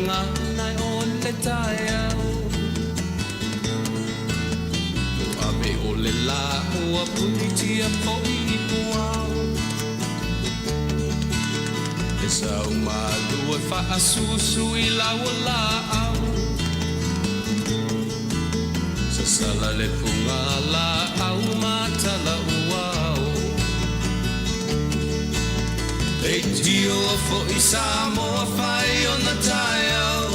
gagana o le taeao. Ua ave o le lā ua punitia foi i puao. E sau malu e faasusu i lau laau. Sasala le fuga laau ma tala uao. Leitio foi Samoa fai ona taeao.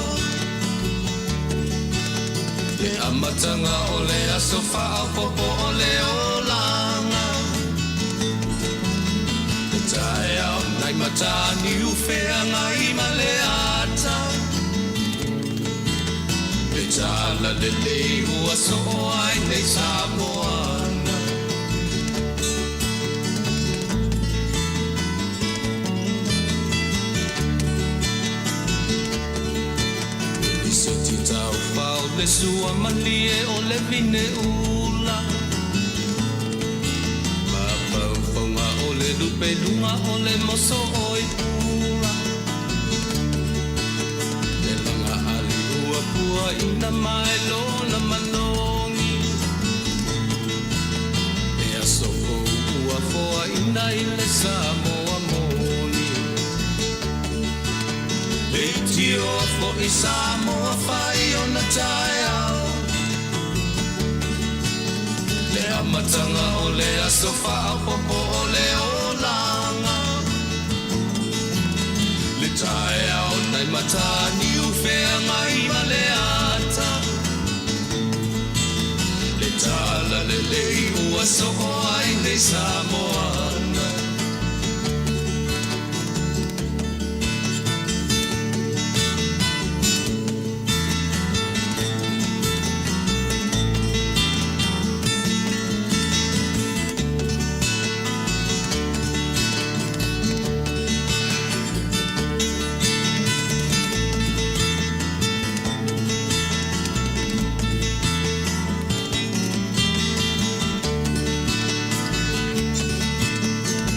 Le amataga o le aso faaopoopo o le olaga. Le taeao nai Mataniu Feagai ma le ata. Le tala lelei ua soo ai nei Samoana. E lisiti taufao le sua malie o le vine ula. Mafaufauga o le lupeluga o le moso oi pula. Le laga ali ua puaina mai lona manogi. Le aso fou ua foaina i le Samoa moni. Leitio foi Samoa fai ona taeao. Le amataga o le aso faaopoopo o le olaga. Le taeao nai Mataniu Feagai ma le ata. Le tala lelei ua soo ai nei Samoana.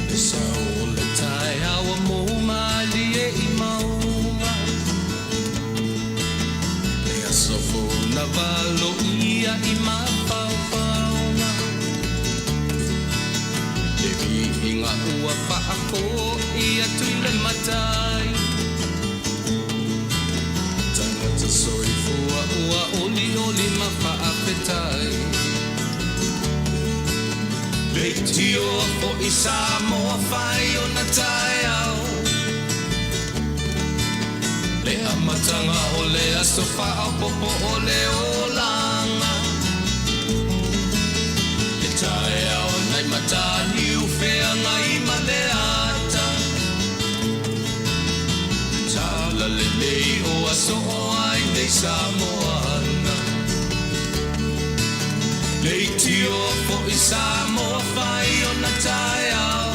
Le sau o le taeao ua mou malie i mauga. Le aso fou na valoia i mafaufauga. Le viiga ua faafoi atu i le Matai. Tagata soifua ua olioli ma faafetai. Leitio foi Samoa fai ona taeao. Le amataga o le aso faaopoopo o le olaga. Le taeao nai Mataniu Feagai ma le ata. Le tala lelei ua soo ai nei Samoana. Leitio foi Samoa fai ona taeao.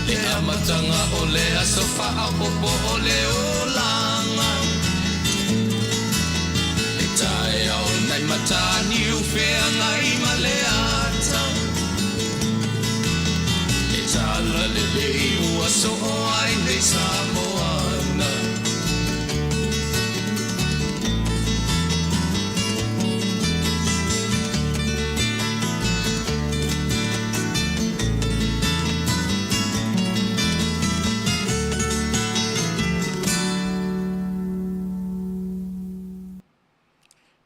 Le amataga o le aso faaopoopo o le olaga. Le taeao nai Mataniu Feagai ma le ata. Le tala lelei ua soo ai nei Samoana.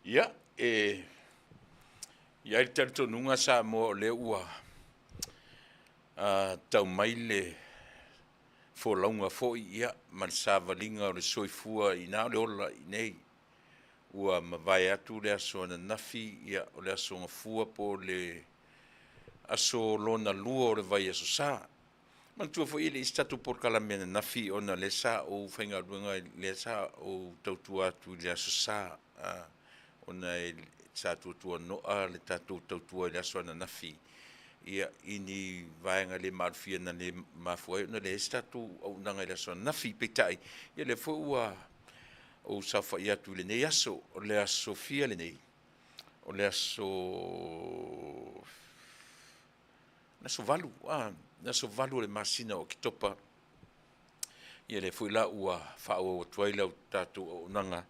Ia, e i ai le talitonuga Samoa o lea ua tau mai le folauga foi ia ma le savaliga o le soifua ina o le ola i nei. Ua mavae atu le aso ananafi, ia o le aso Gafua po o le aso lona lua o le vaiaso Sa. Manatua foi e le i se tatou polokalame ananafi ona lea sa ou faigaluega, lea sa ou tautua atu i le aso Sa, ona e sa tuatuanoa le tatou tautua i le aso ananafi ia i ni vaega le maalofia na le mafua ai ona leai se tatou auaunaga i le aso ananafi. Peitai, ia lea foi ua ou saofai atu i lenei aso, o le aso fia lenei? O le aso le aso 8, le aso 8 o le masina o Oketopa. Ia lea foi la ua faaauau atu ai lau tatou auaunaga,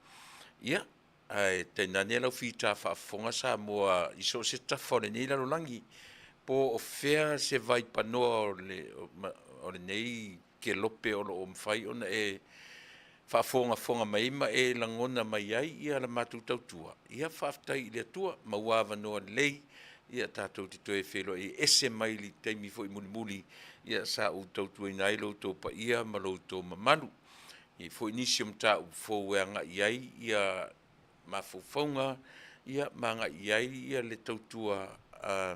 ia ae tainane lau fita faafofoga Samoa i so o se tafa o lenei lalolagi, po o fea se vaipanoa o le o lenei kelope o lo o mafai ona e faafogafoga mai ai ma e lagona mai ai ia la matou tautua, ia faafetai i le Atua, maua avanoa lelei ia tatou te toe feiloai e ese mai le taimi foi mulimuli ia sa ou tautuaina ai lo outou paia ma lo outou mamalu. E i ai foi nisi o mataupu fou e agai i ai ia mafaufauga ia ma agai i ai ia le tautua a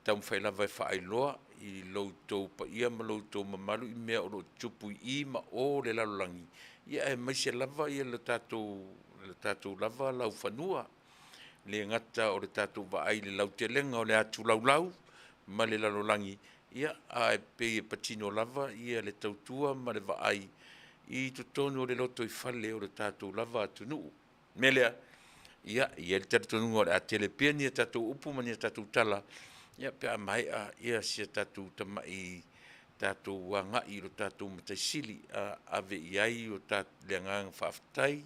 taumafai lava e faailoa i lo outou paia ma lo outou mamalu i mea o lo o tutupu i i ma o le lalolagi, ia aemaise lava ia le tatou lava laufanua. E le gata o le tatou vaai i le lautelega o le atu laulau ma le lalolagi, ia ae pei e patino lava ia le tautua ma le vaai i totonu o le lotoifale o le tatou lava atunuu. O le mea lea, ia, e i ai le talitonuga o le a tele pea ni a tatou upu ma ni a tatou tala, ia pe a maea ia si a tatou tamai tatou agai i lo tatou Matai Sili, a ave i ai le agaga faafetai,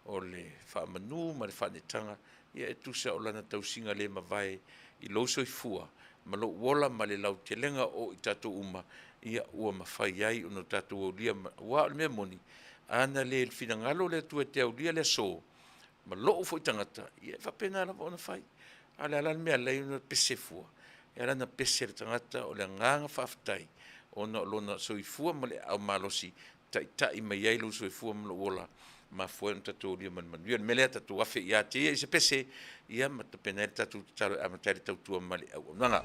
o le faamanu ma le faaneetaga, ia e tusa o Lana tausiga le mavae i lou soifua ma lou ola ma le lautelega o i tatou uma, ia ua mafai ai ona tatou aulia, aua o le mea moni, a na le finagalo le Atua e te aulia le aso, ma lou foi tagata, ia e faapena lava ona fai. A o le a la le mea e ala ai ona pese fua? E ala ona pese le tagata o le agaga faafetai ona o lona soifua ma le aao malosi, taitai mai ai lou soifua ma lou ola, mafua ai ona tatou aulia ma le manuia. O le mea lea, tatou afe ia te ia i se pese, ia ma tapena ai le tatou tatalo e amata ai le tautua ma le auaunaga.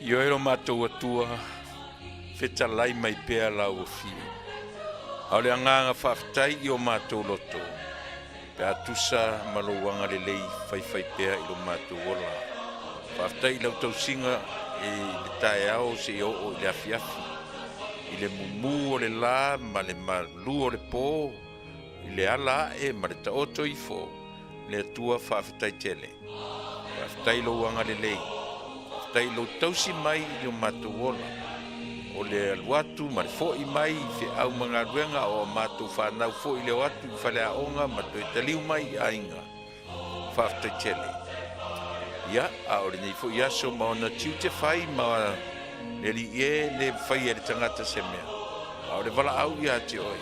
Ioe lo matou Atua, fetalai mai pea lau afio. A o le agaga faafetai i o matou loto, pe a tusa ma lou agalelei faifai pea i lo matou ola. Faafetai i lau tausiga i le taeao seia oo i le afiafi, i le mumu o le la ma le malu o le po, i le ala ae ma le taoto ifo, le Atua faafetai tele. Faafetai i lou agalelei, faafetai i lou tausi mai i o matou ola. O le alu atu ma le foi mai i feau ma galuega o a matou fanau foi i le o atu i faleaoga ma toe taliu mai i aiga. Faafetai tele. Ia, a o lenei foi aso ma ona tiute fai ma le Alii e le faia e le tagata se mea, a o le valaau ia te oe,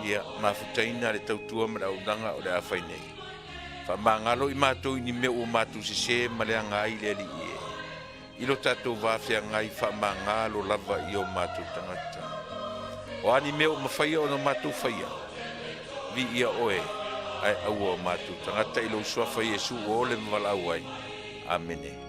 ia mafutaina le tautua ma le auaunaga o le a fai nei. Faamagalo i matou i ni mea ua matou sese ma leaga ai le Alii e. I lo tatou va feagai faamagalo lava i o matou tagata. O a ni mea ua mafaia ona matou faia, viia oe, ae aua o matou tagata i lou suafa Iesu ua ole ma valaau ai. Amene.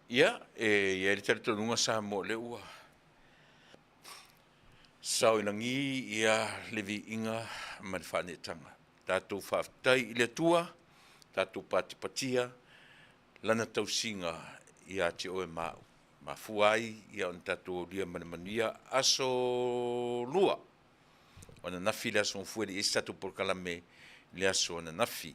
Ia, e i ai le talitonuga Samoa o lea ua sao i lagi ia le viiga ma le faaneetaga. Tatou faafetai i le Atua, tatou patipatia Lana tausiga ia te oe ma au. Mafua ai ia ona tatou aulia ma le manuia aso lua. O ananafi le aso Gafua e le i i ai se tatou polokalame i le aso ananafi.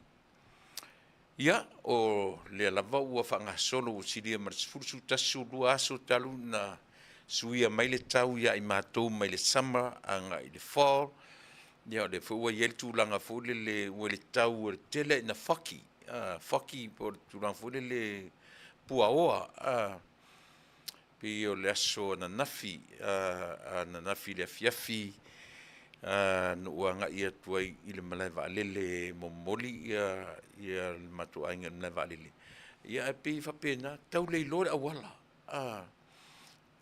Ia, o lea lava ua faagasolo ua silia ma le 10, 11, 12 aso talu na suia mai le tau ia i matou mai le summer agai i le fall. Ia o lea foi ua i ai le tulaga foi lele ua i le tau o le tele ina foggy, foggy po o le tulaga foi lele puaoa, pei o le aso ananafi, ananafi i le afiafi na ou agai atu ai i le malae vaalele e momoli le matou aiga i le malae vaalele, ia ae pei e faapena, tau le iloa le auala,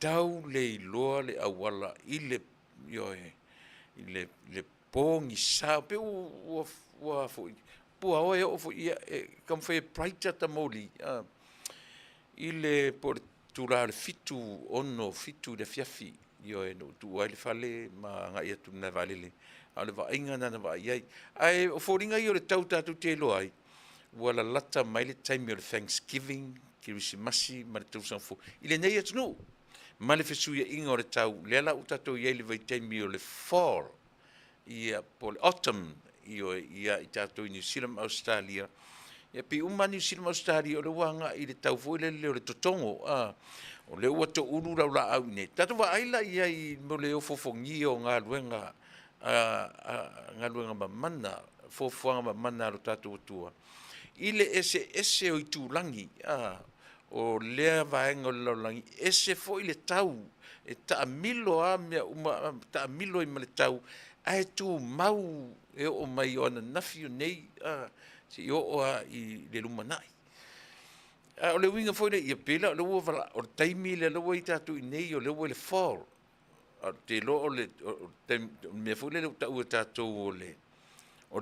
tau le iloa le auala i le, ioe, i le pogisa, pei ua foi, puaoa e oo foi, ia e taumafai e bright ata moli i le po o le itula o le 7, 6, 7 i le afiafi, ioe, na ou tuua ai le fale ma agai atu i le malae vaalele, a o le vaaiga lena na vaai i ai. Ae o foliga ia o le tau tatou te iloa ai, ua lalata mai le taimi o le Thanksgiving, Kerisimasi ma le Tausaga Fou i lenei atunuu ma le fesuiaiga o le tau, lea la ua tatou i ai i le vaitaimi o le fall, ia po o le autumn, ioe, ia i tatou i Niu Sila ma Ausetalia. Ia pei uma lava Niu Sila ma Ausetalia o lea ua agai i le tau foi lele o le totogo, a, o lea ua toulu laulaau i inei. Tatou vaai la i ai mo le ofoofogia o galuega, galuega mamana, fuafuaga mamana a lo tatou Atua i le eseese o itulagi, a, o lea vaega o le lalolagi, ese foi le tau, e taamilo lava mea uma, taamilo ai ma le tau, ae tumau e oo mai o ananafi o nei, a, seia oo lava i le lumanai. A o le uiga foi lea, ia pei la o lea ua valaau, o le taimi lea ua i tatou i inei o lea ua i le fall, ae ou te iloa o le mea foi lele ua taua e tatou o le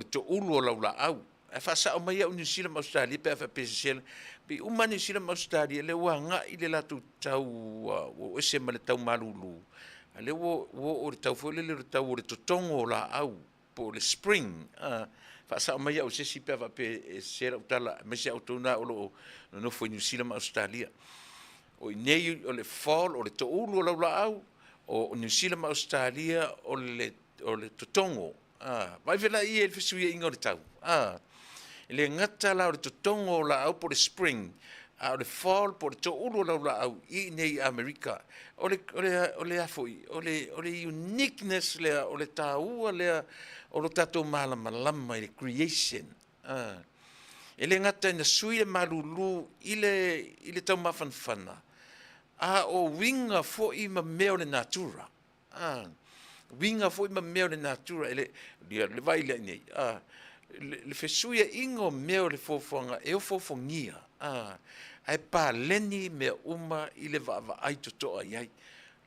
toulu o laulaau. Ae faasao mai au Niu Sila ma Ausetalia pe a faapea e sese. Pei uma lava Niu Sila ma Ausetalia lea ua agai le latou tau ua oo ese mai le tau malulu, a o lea ua oo i le tau foi lele o le tau o le totogo o laau po o le spring. Faasao mai au e se isi pe a faapea e sese lau tala, aemaise lava outou na o lo o nonofo i Niu Sila ma Ausetalia. O i inei o le fall, o le toulu o laulaau, o Niu Sila ma Ausetalia o le totogo. Vaai foi la i ai i le fesuiaiga o le tau. E le gata la o le totogo o laau po o le spring, a o le fall po o le toulu o laulaau i inei i Amerika. O le, o le, o le a foi, o le, o le uniqueness lea, o le taua lea o lo tatou malamalama i le creation. E le gata ina sui le malulu i le, i le taumafanafana, a o uiga foi ma mea o le natura. A, uiga foi ma mea o le natura, e le, ia, le vaai lea i nei, a, le, le fesuiaiga o mea o le foafoaga e ofoofogia, a, ae paleni mea uma i le vaavaai totoa i ai.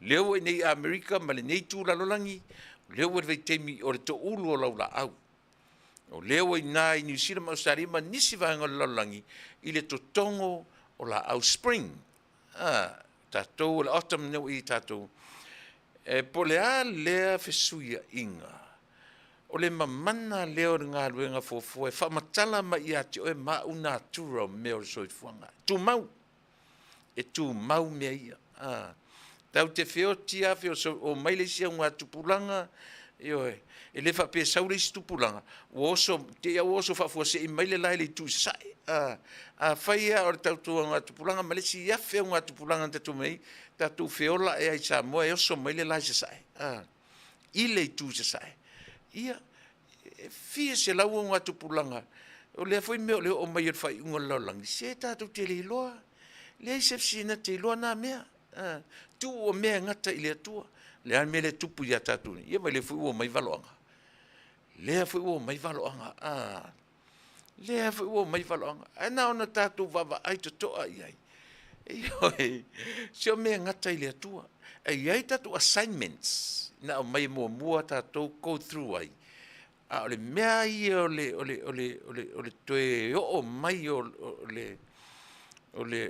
Lea ua i nei i Amerika ma lenei itu lalolagi, o lea ua i le vaitaimi o le toulu o laulaau. O lea ua i ina i Niu Sila ma Ausetalia ma nisi vaega o le lalolagi i le totogo o laau spring. A, tatou o le autumn lea ua i tatou. E, po o le a lea fesuiaiga, o le mamana lea o le galuega fuafua e faamatala mai ia te oe ma au natura o mea o le soifuaga. Tumau. E tumau mea ia. A, tatou te feoti lava, feoso, omai le isi augatupulaga, ioe, e le faapea e sau le isi tupulaga, ua oso, te i lava ua oso faafuasei mai le lae i le itu i sasae. A, afai lava o le tatou augatupulaga ma le isi 1000 augatupulaga na tatou omai ai, tatou feola ae ai i Samoa e oso mai le lae i sasae, a, i le itu i sasae. Ia, e fia selau augatupulaga, o lea foi mea o le oo mai o le faaiuga o le lalolagi, se tatou te le iloa, leai se isi na te iloa na mea. Tuu o mea e gata i le Atua. O le a le mea lea e tupu ia tatou nei? Ia vaai lea foi ua omai valoaga. Lea foi ua omai valoaga. Lea foi ua omai valoaga. Ae na ona tatou vaavaai totoa i ai. Ioe, se o mea e gata i le Atua. E i ai tatou assignments na aumai e muamua tatou go through ai. A o le mea ia o le, o le, o le, o le, o le toe oo mai o, o le, o le,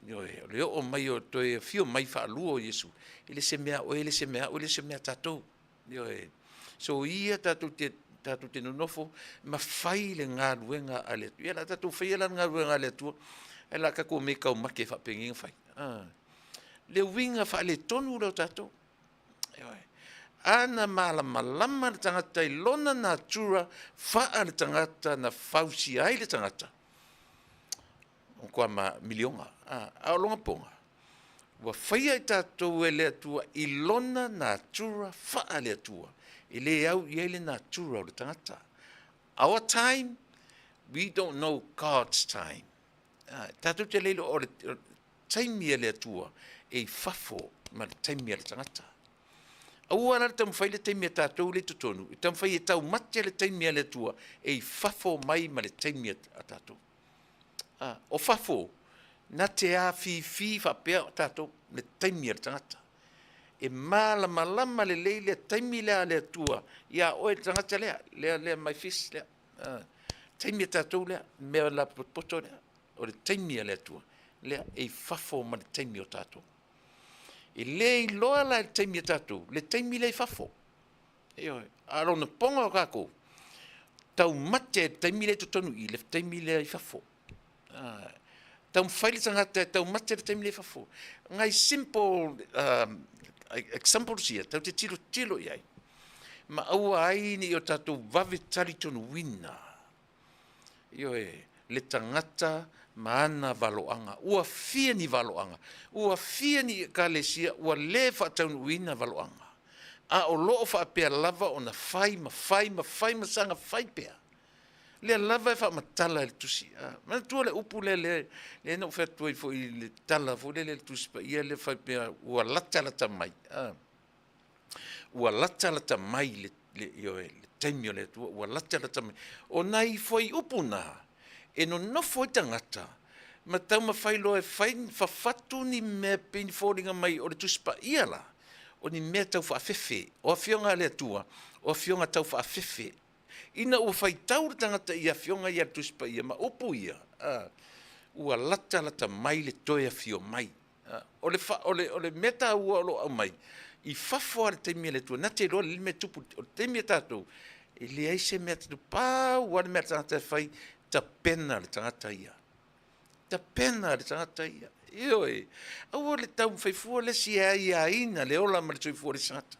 Ioe, o le oo mai o toe afio mai faalua o Iesu, e le se mea a oe, e le se mea a au, e le se mea a tatou. Ioe. So ia tatou te tatou te nonofo ma fai le galuega a le Atua. Ia o le a tatou faia la le galuega a le Atua, ae o le a tatou omai e taumate faapenei na fai. A? Le uiga faaletonu lea o tatou. Ioe. A na malamalama le tagata i lona natura faale-tagata na fausia ai le tagata, matua ma miliona. A, a o lona poga, ua faia i tatou e le Atua i lona natura faale-Atua, e le au i ai le natura o le tagata. Our time, we don't know God's time. A, tatou te le iloa o le taimi a le Atua e i fafo ma le taimi a le tagata. Aua la le taumafai le taimi a tatou lea i totonu, e taumafai e taumate le taimi a le Atua e i fafo mai ma le taimi a tatou. A, o fafo, na te afifi faapea o tatou le taimi a le tagata. E malamalama lelei le taimi lea a le Atua ia oe le tagata lea, lea, lea, my fish lea. A, taimi a tatou lea, mea lapotopoto lea, o le taimi a le Atua lea e i fafo ma le taimi o tatou. E le iloa la i le taimi a tatou, le taimi lea i fafo. Ioe. A o lona poga o tatou, taumate i le taimi lea i totonu i i, le taimi lea i fafo. Taumafai le tagata e taumate le taimi lea i fafo. Nai simple examples ia, tatou te tilotilo i ai, ma aua ai ne i o tatou vave talitonuina. Ioe, le tagata ma ana valoaga. Ua fia ni valoaga, ua fia ni ekalesia ua le faataunuuina valoaga, a o lo o faapea lava ona fai ma fai ma fai ma saga fai pea. Lea lava e faamatala e le Tusi. A, manatua le upu lea lea, lea na ou fai atu ai foi i le tala foi lele le Tusi Paia lea faapea ua latalata mai. A, ua latalata mai le, le, ioe, le taimi o le Atua, ua latalata mai. O nai fuaiupu na, e nonofo ai tagata, ma taumafai loa e fai fafatu ni mea pei ni foliga mai o le Tusi Paia la, o ni mea tau faafefe. O afioga a le Atua, o afioga tau faafefe. Ina ua faitau le tagata i afioga ia a le Tusi Paia ma upu ia, a, ua latalata mai le toe afio mai. O le, o le, o le mea taua o lo o aumai, i fafo lava le taimi a le Atua, na te iloa lelei le mea e tupu. O le taimi a tatou, e leai se mea e pau lava le mea a le tagata e fai, tapena le tagata ia. Tapena le tagata ia. Ioe, aua le taumafai fua le isi e aiaina le ola ma le soifua o le isi tagata.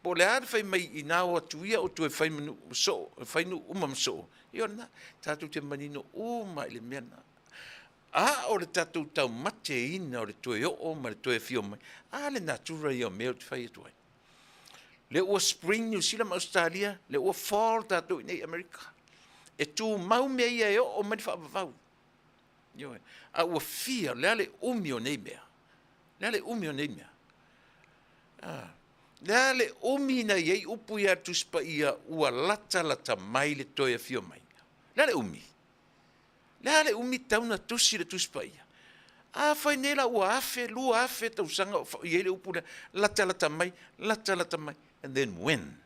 Po o le a le fai mai inā o atu ia o toe fai ma nuu soo, fai nuu uma ma soo, ia o lena, tatou te manino uma i le mea lena. A o le tatou taumateina o le toe oo ma le toe afio mai, a le natura ia o mea ou te fai atu ai. Lea ua spring Niu Sila ma Ausetalia, lea ua fall tatou i nei Amerika. E tumau mea ia e oo mai le faavavau. Ioe. A ua fia, o le a le umi o nei mea? O le a le umi o nei mea? A, le a le umi na i ai upu ia Tusi Paia ua latalata mai le toe afio mai? O le a le umi? Le a le umi tatau ona tusi le Tusi Paia? Afai nei la ua afe, 2000 tausaga o i ai le upu lea, latalata mai, latalata mai, and then when?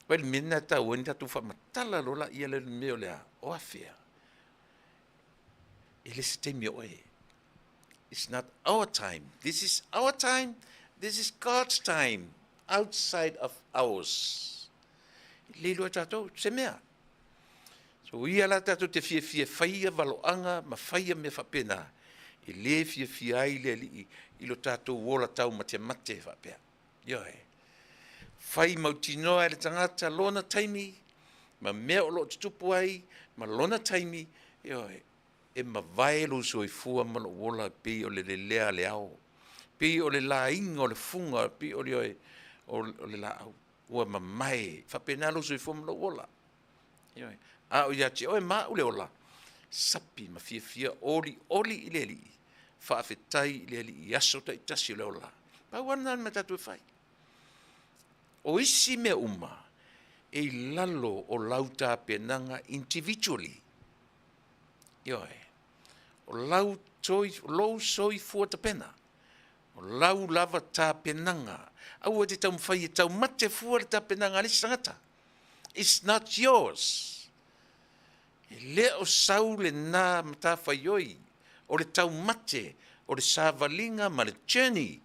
Vai le mea lena e taua ai ona tatou faamatala loa laia lea i le mea o le a? O afea? E le se taimi o oe. It's not our time. This is our time. This is God's time. Outside of ours. E le iloa e tatou se mea. So ia la tatou te fiafia e faia valoaga ma faia mea faapena, e le fiafia ai le Alii i lo tatou ola taumatemate faapea. Ioe. Fai mautinoa e le tagata lona taimi ma mea o lo o tutupu ai ma lona taimi, ioe, e mavae lou soifua ma lou ola pei o le lelea a le ao, pei o le laiga o le fuga, pei o le, ioe, o le laau ua mamae, faapena lou soifua ma lou ola. Ioe. A o ia te oe ma au le ola, sapi ma fiafia olioli i le Alii, faafetai i le Alii i aso taitasi o le ola. Pau lava lena o le mea tatou e fai. O isi mea uma, e i lalo o lau tapenaga individually. Ioe. O lau toi, lou soifua tapena. O lau lava tapenaga. Aua e te taumafai e taumate fua le tapenaga a le isi tagata. It's not yours. E le o sau lena matafaioi. O le taumate, o le savaliga ma le journey.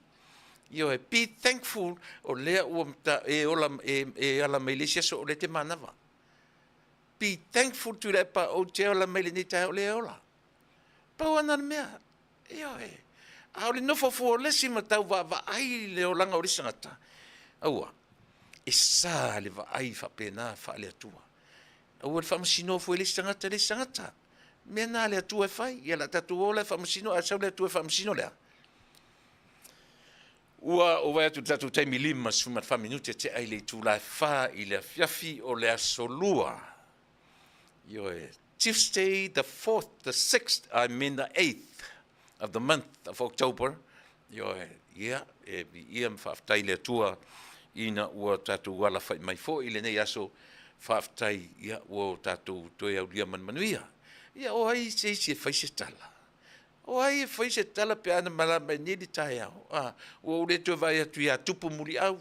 Ioe, be thankful o lea ua e ola e, e ala mai le isi aso o lea te manava. Be thankful Tuilaepa ou te ola mai lenei taeao o lea e ola. Pau ana le mea. Ioe. A o le nofo fua o le isi ma tau vaavaai le olaga o le isi tagata, aua, e sa le vaai faapena faale-Atua. Aua le faamasinoa fua i le isi tagata le isi tagata. Mea na a le Atua e fai. Ia o le a tatou o la e faamasino, ae sau le Atua e faamasino le a? Ua ou vaai atu i le tatou taimi 54 minute tea i le itula e 4 i le afiafi o le aso Lua. Ioe, Tuesday the 4th, the 6th, I mean the 8th of the month of October. Ioe, ia, e viia ma faafetai le Atua ina ua tatou alafai mai foi i lenei aso. Faafetai, ia, ua tatou toe aulia ma le manuia. Ia, o ai se isi e fai se tala? O ai e fai se tala pe ana malama mai nei le taeao? A, ua ou le toe vaai atu ia Tupu Muliau,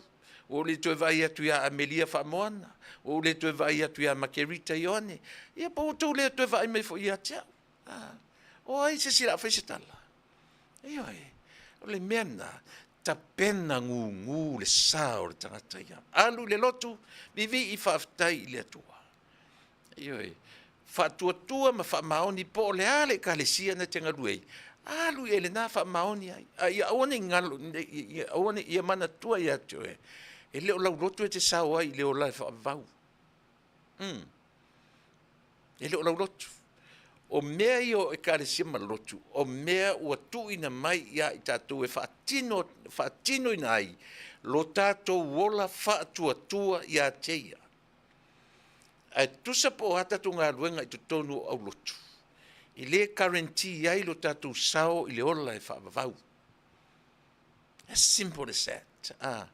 ua ou le toe vaai atu ia Amelia Faamoana, ua ou le toe vaai atu ia Makerita Ioane. Ia po ua outou le toe vaai mai foi ia te au. A, o ai se isi o le a fai se tala? Ioe, o le mea lena, tapena gugu le sa o le tagata ia. Alu i le lotu, vivii faafetai i le Atua. Ioe, faatuatua ma faamaoni po o le a le ekalesia na te galue ai, alu i ai lena faamaoni ai. A ia aua ne i galo, ia aua ne i ia manatua ia te oe, e le o lau lotu e te sao ai i le ola e faavavau. E le o lau lotu. O mea ia o ekalesia ma lotu, o mea ua tuuina mai ia i tatou e faatino, faatinoina ai lo tatou ola faatuatua ia te ia. Ae tusa po o a tatou galuega i totonu o aulotu, e le guarantee ai lo tatou sao i le ola e faavavau. As simple as that. Ah,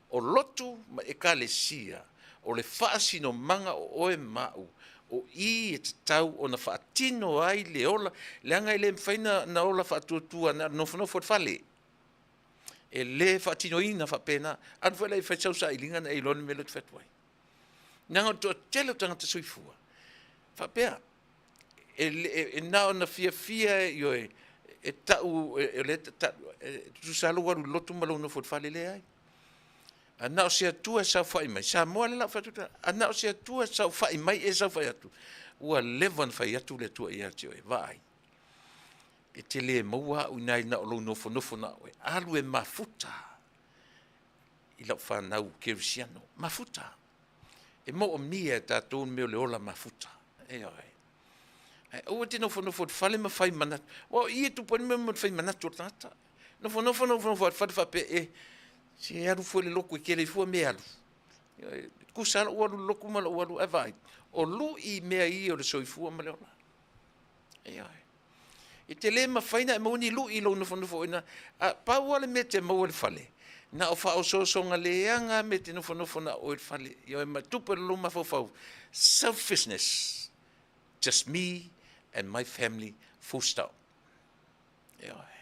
o lotu ma ekalesia, o le faasinomaga o oe ma au, o i e tatau ona faatino ai le ola, leaga e le mafai na ola faatuatua na o le nofonofo i le fale. E le faatinoina faapena. Alu foi la e fai sau sailiga na e iloa le mea lea ou te fai atu ai. Leaga o le toatele o tagata soifua, faapea, e, e, e na ona fiafia ioe, e tau, e, e, e, ta, e tusa lou alu i le lotu ma lou nofo i le fale, leai. A na o se Atua e saofai mai, Samoa lea la fai atu, a na o se Atua e saofai mai e saofai atu, ua leva ona fai atu le Atua ia te oe, vaai. E te le maua au i na o lou nofonofo na oe, alu e mafuta i lau fanau kerisiano. Mafuta. E moomia e tatou le mea o le ola mafuta. Ioe. Ae aua te nofonofo i le fale ma fai manatu. Aua o i e tupu ai le mea mo le fai manatu o le tagata. Nofonofo, nofonofo i le fale faapea, e, se alu fua i le lotu e tele ai fua mea e alu. Ioe. Tusa lava lou alu i le lotu ma lou alu, ae vaai, o lui mea ia o le soifua ma le ola. Ioe. E te le mafai ona e maua ni lui i lou nofonofo i ina. A pau lava le mea e te maua i le fale, na o faaosoosoga leaga me te nofonofo na o oe i le fale. Ioe, ma tupu ai lou mafaufau, selfishness, just me and my family, full stop. Ioe.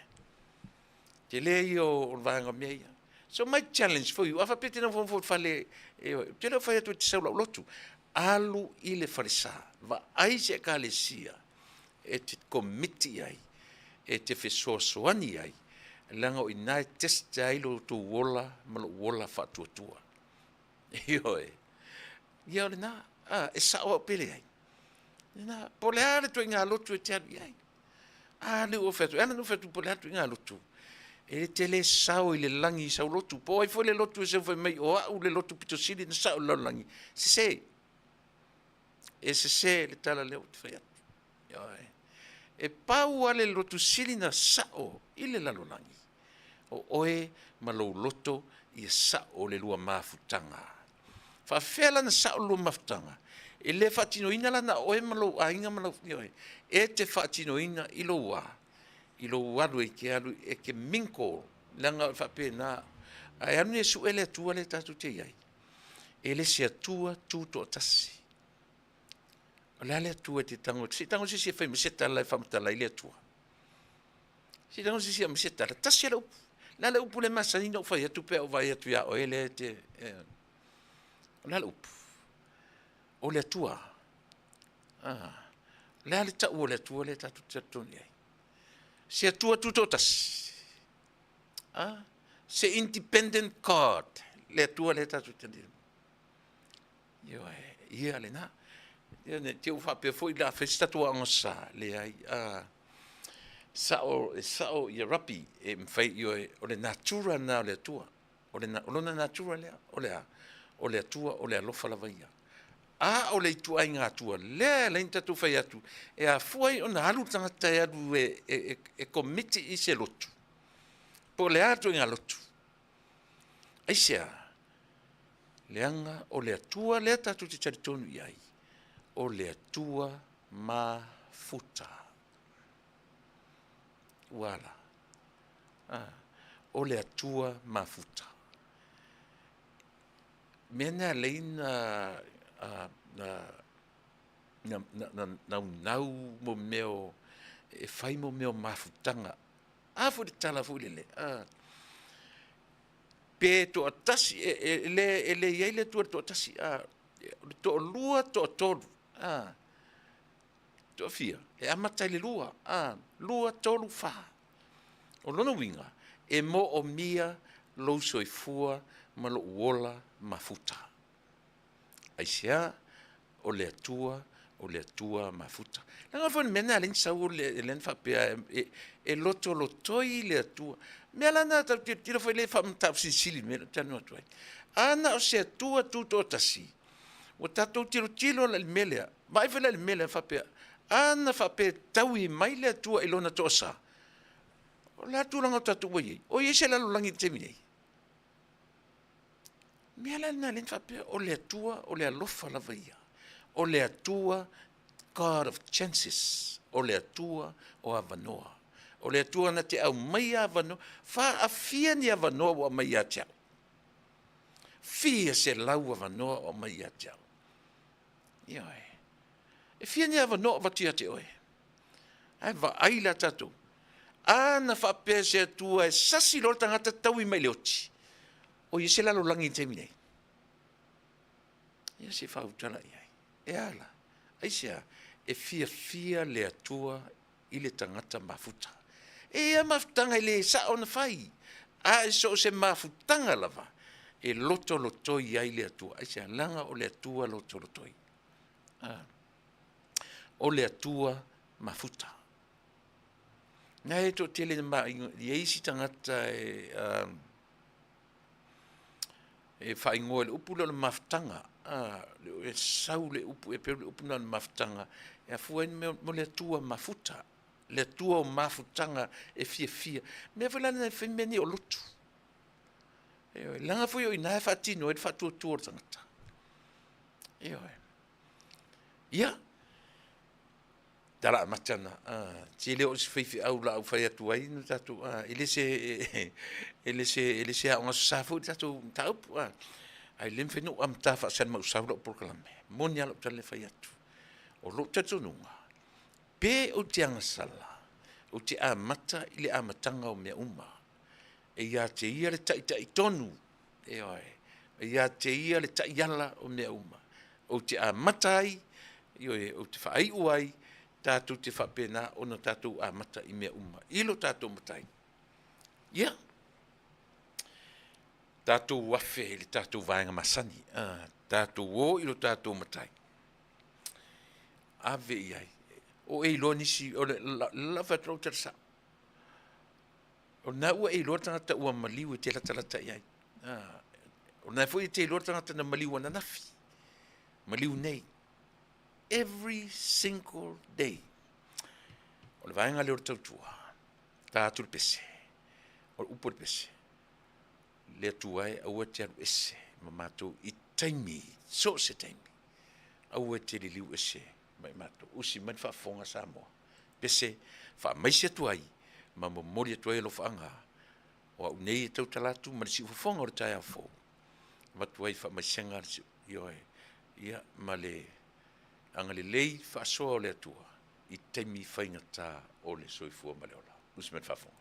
Tele ia o le vaega o mea ia. So my challenge for you, a faapea e te nofonofo i le fale, ioe, ou te le o fai atu e te sau lau lotu. Alu i le falesa, vaai se ekalesia e te komiti i ai, e te fesoasoani ai, leaga o i ina e test ai lo outou ola ma lou ola faatuatua. Ioe. Ia o lena, a, e sao au pe leai. Lena, po o le a le ituaiga lotu e te alu i ai. A lea ua fai atu, e ala ona ou fai atu po o le a le ituaiga lotu, e te le sao i le lagi i sau lotu. Po o ai foi le lotu e seu fai mai o au le lotu pito sili ona sao i le lalolagi, sese. E sese le tala lea ou te fai atu. Ioe. E pau lava le lotu sili na sao i le lalolagi, o oe ma lou loto ia sao le lua mafutaga. Faafefea la ona sao le lua mafutaga? E le faatinoina la na o oe ma lou aiga ma lau, ioe, e te faatinoina i lou a, i lou alu e te alu e te mingle, leaga e faapena, ae alu nei e sue le Atua lea tatou te i ai, e le se Atua tutoatasi. O le a le Atua e te tago, se i tago se isi e fai mai se tala e faamatala ai le Atua. Se i tago se isi e aumai se tala, tasi lava le upu. O le a le upu lea e masani ona ou fai atu pe a ou vaai atu ia oe lea e te, e, o le a le upu? O le Atua. Ah, o le a le tau o le Atua lea tatou te talitonu i ai? Se Atua Tutoatasi, a, se independent God, le Atua lea tatou te Ioe, ia lena. Ia ne te u faapea foi la fai se tatou aoga sa, leai, a, sao, e sao ia rapi, e mafai, ioe, o le natura lena o le Atua. O le, o lona natura lea, o le a? O le Atua, o le alofa lava ia. A o le ituaiga Atua lea e ala ai ona tatou fai atu, e afua ai ona alu le tagata e alu e, e, e, e komiti i se lotu, po o le a ituaiga lotu. Aisea? Leaga o le Atua lea tatou te talitonu i ai, o le Atua mafuta. Ua ala. Ah, o le Atua mafuta. Mea na alai na, na, na, na, na naunau mo mea o, e fai mo mea o mafutaga. A foi le tala foi lele, a, pe toatasi, e, e, e, le, e le i ai le Atua i le toatasi, a, o le toalua, toatolu, a, toafia, e amata i le lua, a, lua, tolu, fa. O lona uiga, e moomia lou soifua ma lou ola mafuta. Aisea? O le Atua, o le Atua mafuta. Leaga foi le mea lena e ala ai ona sau o le, lea na faapea e, e lotolotoi le Atua. Mea la na tau tilotilo foi le faamatausilisili le mea lea ou te talanoa atu ai. A na o se Atua tutoatasi, ua tatou tilotilo la i le mea lea, vaai foi la i le mea lea faapea, a na faapea e taui mai le Atua i lona toasa, o le a le tulaga o tatou ua i ai? O i ai se lalolagi i le taimi nei? Mea la lena lea na faapea, o le Atua o le alofa lava ia. O le Atua God of chances, o le Atua o avanoa. O le Atua na te aumaia avanoa, faafia ni avanoa ua aumai ia te au. Fia selau avanoa ua aumai ia te au. Ioe. E fia ni avanoa o avatu ia te oe? Ae vaai la tatou. A na faapea se Atua e sasi loa le tagata taui mai le oti, o i se lalolagi i le taimi nei? Ia se faautala i ai. E a la? Aisea? E fiafia le Atua i le tagata mafuta. E ia mafutaga e le sao ona fai, a e so o se mafutaga lava e lotolotoi ai le Atua. Aisea? Leaga o le Atua lotolotoi. Ah. O le Atua mafuta. Na e toatele na ma i ai isi tagata e, e faaigoa i le upu lea o le mafutaga, e sau le upu, e pei o le upu lena o le mafutaga, e afua ai mo le Atua mafuta, le Atua o mafutaga e fiafia. Mea foi la lena e fai mea nei o lotu. Ioe, leaga foi o i ina e faatino ai le faatuatua o le tagata. Ioe. Ia, tala amata na, te le o se faifeau la au fai atu ai no tatou, e le se, e le se, e le se aoga sasa foi le tatou mataupu, ae le mafai ona ou amata faasalimausau lau polokalame, moni lava lau tala e fai atu. O lou talitonuga, pe ou te agasala, ou te amata i le amataga o mea uma, e ia te ia le taitai tonu, ioe, e ia te ia le taiala o mea uma. Ou te amata ai, ioe, ou te faaiu ai, tatou te faapena ona tatou amata i mea uma, i lo tatou Matai. Ia, tatou afe i le tatou vaega masani, tatou o i lo tatou Matai. Ave i ai. O e iloa nisi, o le la fai atu lau tala sao. O lena ua e iloa le tagata ua maliu e te latalata i ai. O lena foi e te iloa le tagata na maliu ananafi, maliu nei. Every single day. O le vaega lea o le tautua, ta atu le pese, o le upu o le pese, le Atua e aua e te alu ese ma matou i taimi, so o se taimi. Aua e te liliu ese mai matou. Usi mai le faafofoga Samoa. Pese, faamaise atu ai ma momoli atu ai alofaaga o au nei e tautala atu ma le siufofoga o le taeao fou. Avatu ai faamaisega ioe, ia ma le agalelei faasoa o le Atua i taimi faigata o le soifua ma le ola. Usi mai le faafofoga.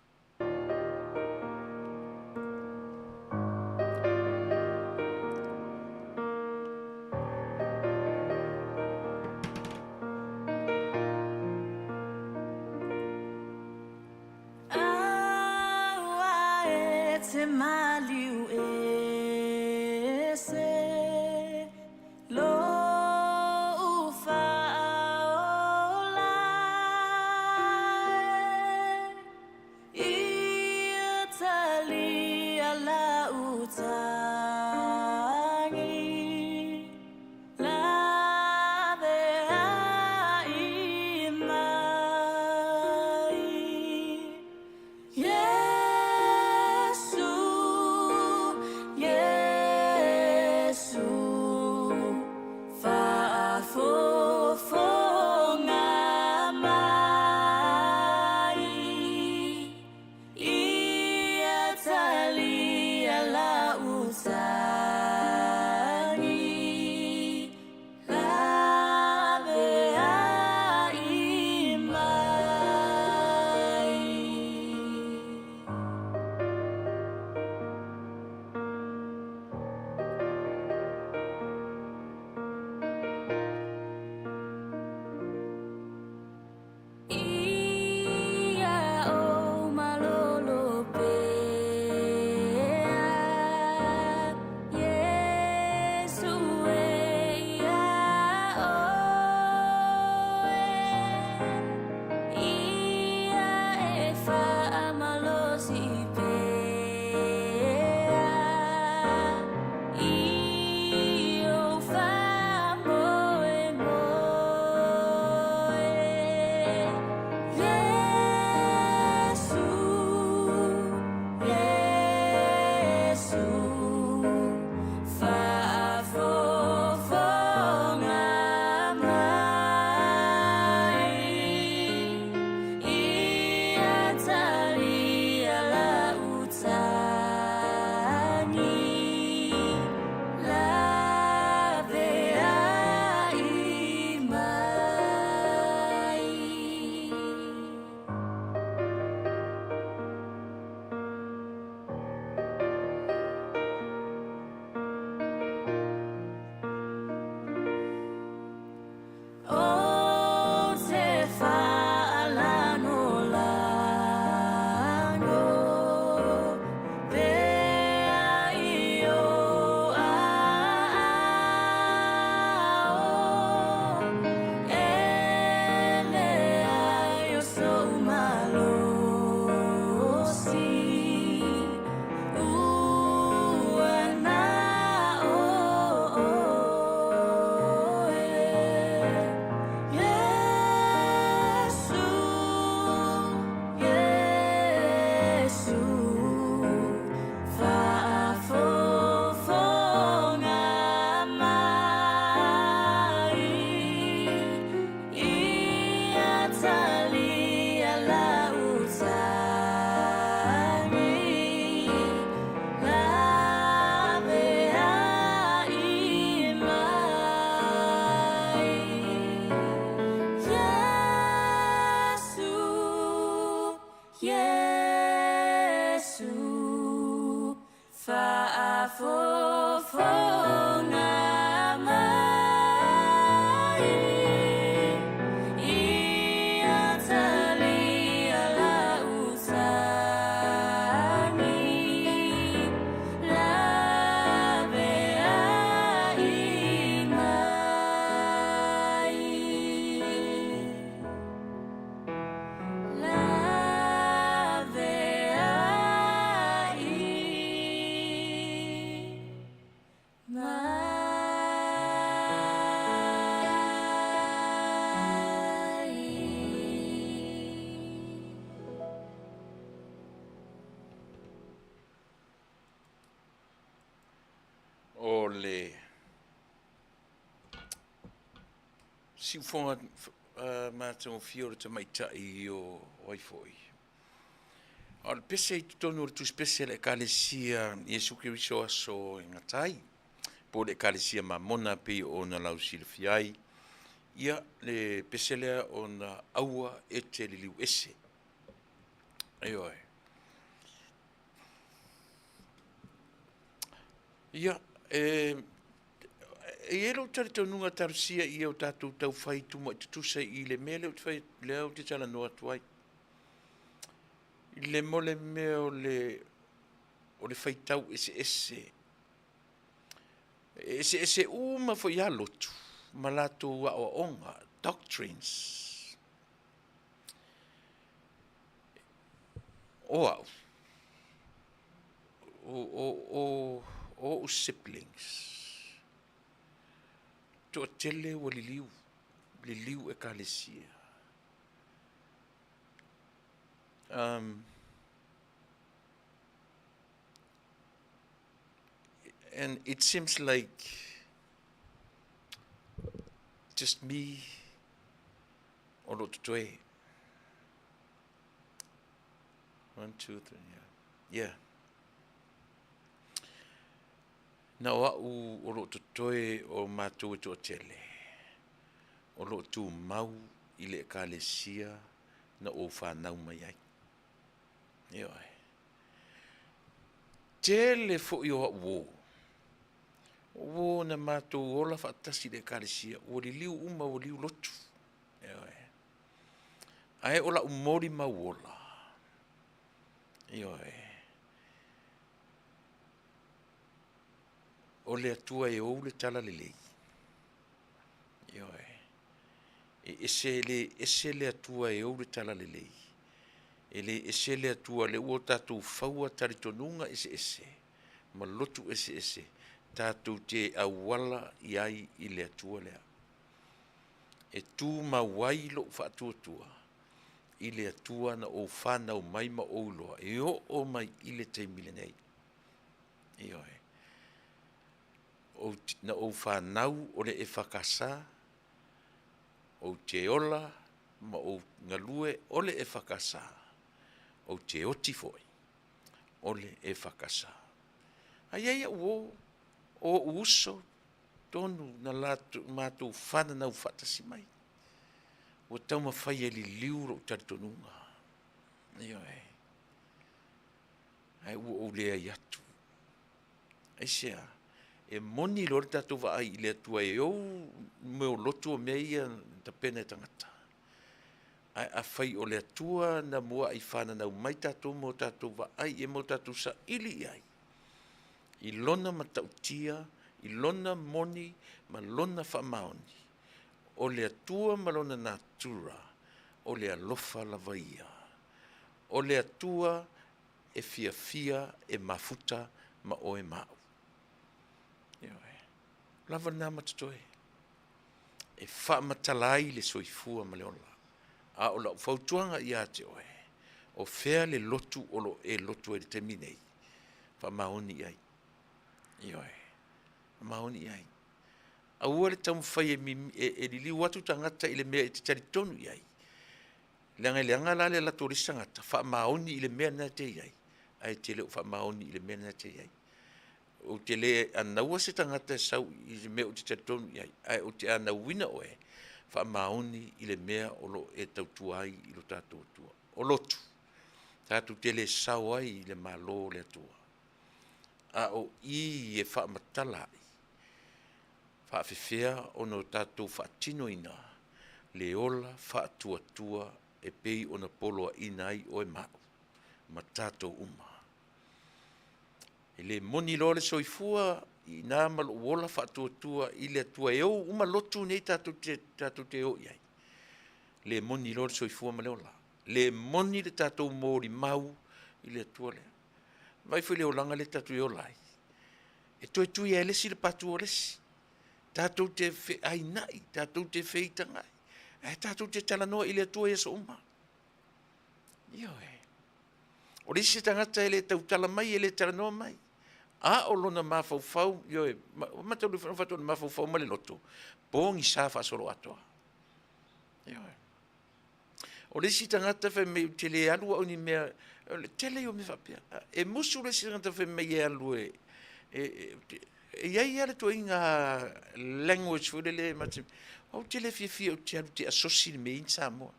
te maliu ese lou faaola e. Ia talia lau tagi. Laveai mai. Iesu, Iesu, faafofoga mai. Ia talia lau tagi, laveai mai. Ia ou malolo pea, Iesu e iā ʻOe. Ia e faamalosi pea i ou faamoemoe. Iesu, Iesu, faafofoga mai. Ia talia lau tagi, laveai mai. Ou te faalagolago pea i ou aao, e leai o sou malosi ua na o ʻOe. Iesu, Iesu, faafofoga mai. Ia talia lau tagi, laveai mai. Iesu, Iesu, faafofoga mai. Ia talia lau tagi, laveai mai. Laveai mai. O le siufoga matagofie o le tamaitai o ai foi. O le pese i totonu o le tusipese a le Ekalesia Iesu Keriso Aso e Gata ai, po o le Ekalesia Mamona pei ona lausilafia ai, ia le pese lea ona aua e te liliu ese. Ioe. Ia, e e i ai lou talitonuga talosia ia o tatou taufai tumuai tutusa i le mea lea ou te fai lea ou te talanoa atu ai. I le mo le mea o le O le faitau eseese. E eseese uma foi lava lotu ma latou aoaoga, doctrines. O au, o, o, o, o ou siblings, toatele ua liliu, liliu ekalesia. Um, and it seems like just me o lo totoe. One, two, three, yeah. Yeah. Na o au o lo totoe o mātou e toatele, o lo tumau i le ekalesia na ou whanau mai ai. Ioe. Tele foi o au uō. O uō na mātou ola faatasi i le ekalesia, ua liliu uma, ua liu lotu. Ioe. Ae o la'u molimau ola. Ioe. O le Atua e ou le talalelei. Ioe. E ese le ese le Atua e ou le talalelei. E le ese le Atua le ua tatou faua talitonuga eseese ma lotu eseese tatou te auala i ai i le Atua lea. E tumau ai lou faatuatua i le Atua na ou fanau mai ma ou iloa e oo mai i le taimi lenei. Ioe. Ou, na ou fanau o le EFKS, ou te ola ma ou galue o le EFKS, ou te oti foi o le EFKS. A i ai au o, o ou uso tonu na latou, matou fananau faatasi mai. Ua taumafai e liliu lou talitonuga. Ioe. Ae ua ou leai atu. Aisea? E moni loa le tatou vaai i le Atua e ou mea o lotu o mea ia na tapena e tagata. Ae afai o le Atua na mua'i fananau mai tatou ma o tatou vaai i ai ma o tatou saili i ai, i Lona matautia, i Lona moni ma Lona faamaoni, o le Atua ma Lona natura, o le alofa lava ia. O le Atua e fiafia e mafuta ma oe ma au. Ioe. Lava lena ma totoe. E faamatala ai le soifua ma le ola. A o lau fautuaga ia te oe, o fea le lotu o lo o e lotu ai i le taimi nei, faamaoni i ai. Ioe. Faamaoni i ai. Aua le taumafai e, e, e liliu atu tagata i le mea e te talitonu i ai. Leaga e leaga la le alu atu o le isi tagata, faamaoni i le mea lena e te i ai, ae te le o faamaoni i le mea lena e te i ai. Ou te le anaua se tagata e sau i le mea ou te talitonu i ai, ae ou te anauina oe, faamaoni i le mea o lo o e tautua ai i lo tatou Atua. O lotu, tatou te le sao ai i le Malo o le Atua, a o i e faamatala ai, faafefea ona o tatou faatinoina le ola faatuatua e pei ona poloaiina ai oe ma au, ma tatou uma. E le moni loa le soifua i ina ma lou ola faatuatua i le Atua e ou uma lotu nei tatou te, tatou te o i ai. Le moni loa le soifua ma le ola. Le moni le tatou molimau i le Atua lea. Vaai foi le olaga lea tatou e ola ai. E toe tui ai le isi le patu o le isi. Tatou te feainai, tatou te feitagai. Ae tatou te talanoa i le Atua i aso uma. Ioe. O le isi tagata e le tautala mai, e le talanoa mai. A o lona mafaufau, ioe, matau le faatoa mafaufau ma le loto, pogisa faasoloatoa. Ioe. O le isi tagata fai mai ou te le alu au ni mea, o le tele ia o mea faapea. E musu le isi tagata fai mai e alu e, e, e, e i ai lava le ituaiga language foi lele ma te, ou te le fiafia ou te alu te asosi le mea i Samoa.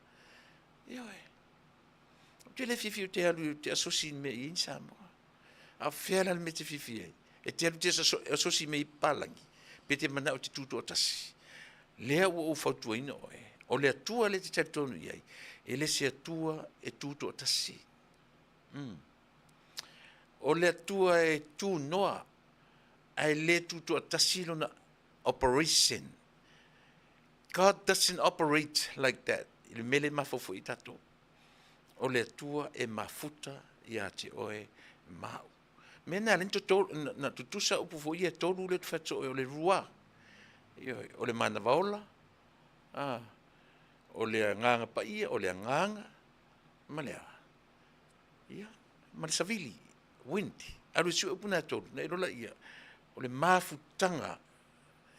Ioe. Ou te le fiafia ou te alu te asosi le mea i Samoa. A o fea la le mea e te fiafia ai? E te alu te asosi mea i papalagi, pe te manao e te tutoatasi. Lea ua ou fautuaina oe, o le Atua lea e te talitonu i ai, e le se Atua e tutoatasi. Mm. O le Atua e tunoa ae le tutoatasi lona operation. God doesn't operate like that. I le mea lea e mafaufau i tatou. O le Atua e mafuta ia te oe ma au. Mea na alai na tutusa upu foi ia e tolu lea ou te fai atu o le rua. Ioe, o le manava ola, a, o le agaga paia, o le agaga ma le a? Ia, ma le savili, wind. Alu e sue upu na e tolu, na iloa laia, o le mafutaga,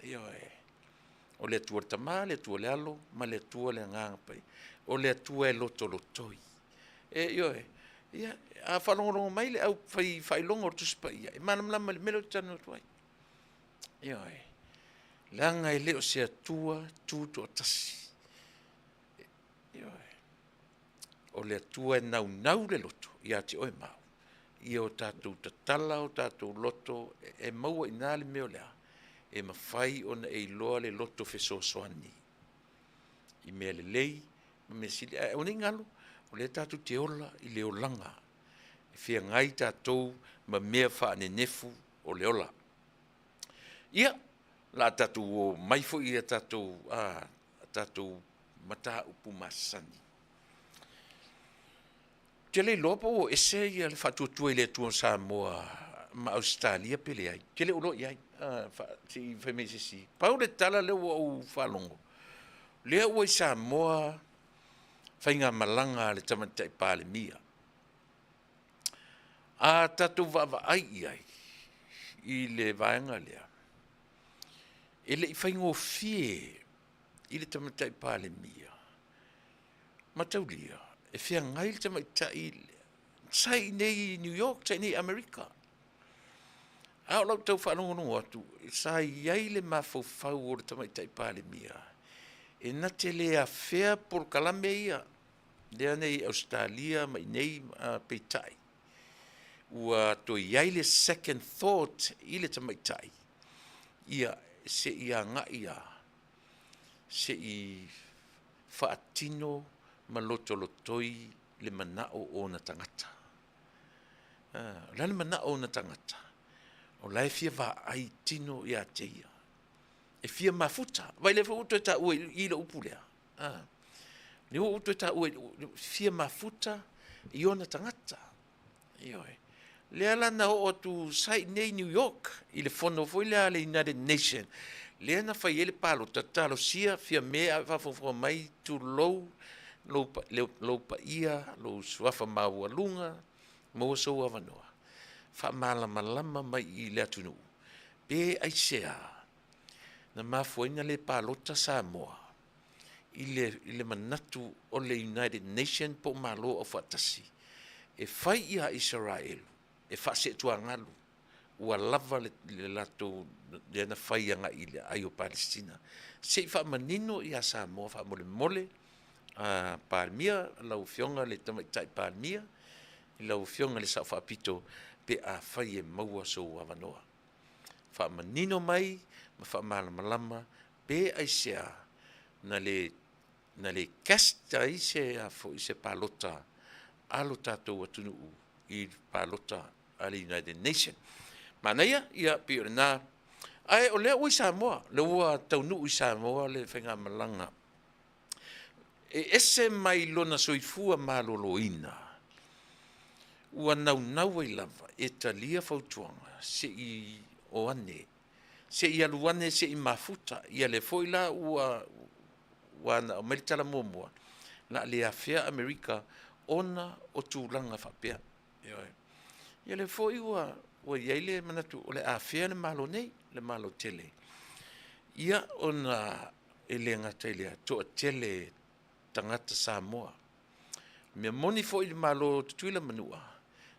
ioe, o le Atua le Tama, le Atua le Alo, ma le Atua le Agaga Paia. O le Atua e lotolotoi. E, ioe, ia, a faalogologo mai le au fai faailoga o le Tusi Paia, e malamalama i le mea lea ou te talanoa atu ai. Ioe, leaga e le o se Atua tutoatasi. Ioe. O le Atua e naunau le loto ia te oe ma au, ia o tatou tatala o tatou loto e maua i ina le mea o le a, e mafai ona e iloa le loto fesoasoani i mea lelei ma mea sili. Ae aua ne i galo, o lea tatou te ola i le olaga e feagai tatou ma mea faanenefu o le ola. Ia, o le a tatou o mai foi i a tatou, a, tatou mataupu masani. Ou te le iloa po ua ese ia le Faatuatua i le Atua Samoa ma Ausetalia pe leai. Ou te le o iloa i ai, se i fai mai se isi. Pau le tala lea ua ou faalogo, lea ua i Samoa faigamalaga a le Tamaitai Palemia. A tatou vaavaai i ai i le vaega lea, e le i faigofie i le Tamaitai Palemia, mataulia, e feagai le tamaitai sa i inei i New York, sa i inei i Amerika. A o lau tau faalogologo atu, sa i ai le mafaufau o le Tamaitai Palemia e na te le afea polokalame ia lea na i Ausetalia ma inei, peitai, ua toe i ai le second thought i le tamaitai, ia se i agai lava se i faatino ma lotolotoi le manao o ona tagata. O le a le manao o ona tagata? O la e fia vaai tino ia te ia. E fia mafuta. Vaai lea foi ua toe taua i i le upu lea. Lea ua ou toe taua i fia mafuta i ona tagata. Ioe. Lea la na oo atu sa i inei i New York i le fono foi lea a le United Nation, lea na fai ai le palota, talosia Fiame a o faafogafoga mai, tulou lou, lou paia, lou suafa maualuga, maua sou avanoa, faamalamalama mai i le atunuu, pe aisea na mafua ai ona le palota Samoa i le, i le manatu o le United Nation po o Malo Aufaatasi e fai ia Isaraelu e faaseetuagalu ua lava le, le latou lea na fai agai i le aai o Palesitina. Se i faamanino ia Samoa faamolemole, a Palemia, lau Afioga i le Tamaitai Palemia, lau Afioga i le Sao Faapito, pe afai e maua sou avanoa. Faamanino mai ma faamalamalama pe aisea na le na le cast ai se a foi se palota a lo tatou atunuu i palota a le United Nation. Manaia, ia pei o lena. Ae o lea ua i Samoa, lea ua taunuu i Samoa le faigamalaga e ese mai lona soifua maloloina, ua naunau ai lava e talia fautuaga se i o ane, se i alu ane se i mafuta. Ia lea foi la ua ua na aumai le tala muamua, o le a le afea Amerika ona o tulaga faapea. Ioe. Ia lea foi ua ua i ai le manatu o le a afea le Malo nei, le Malo tele. Ia ona e le gata i lea, toatele tagata Samoa. Mea moni foi i le Malo o Tutuila ma Manua,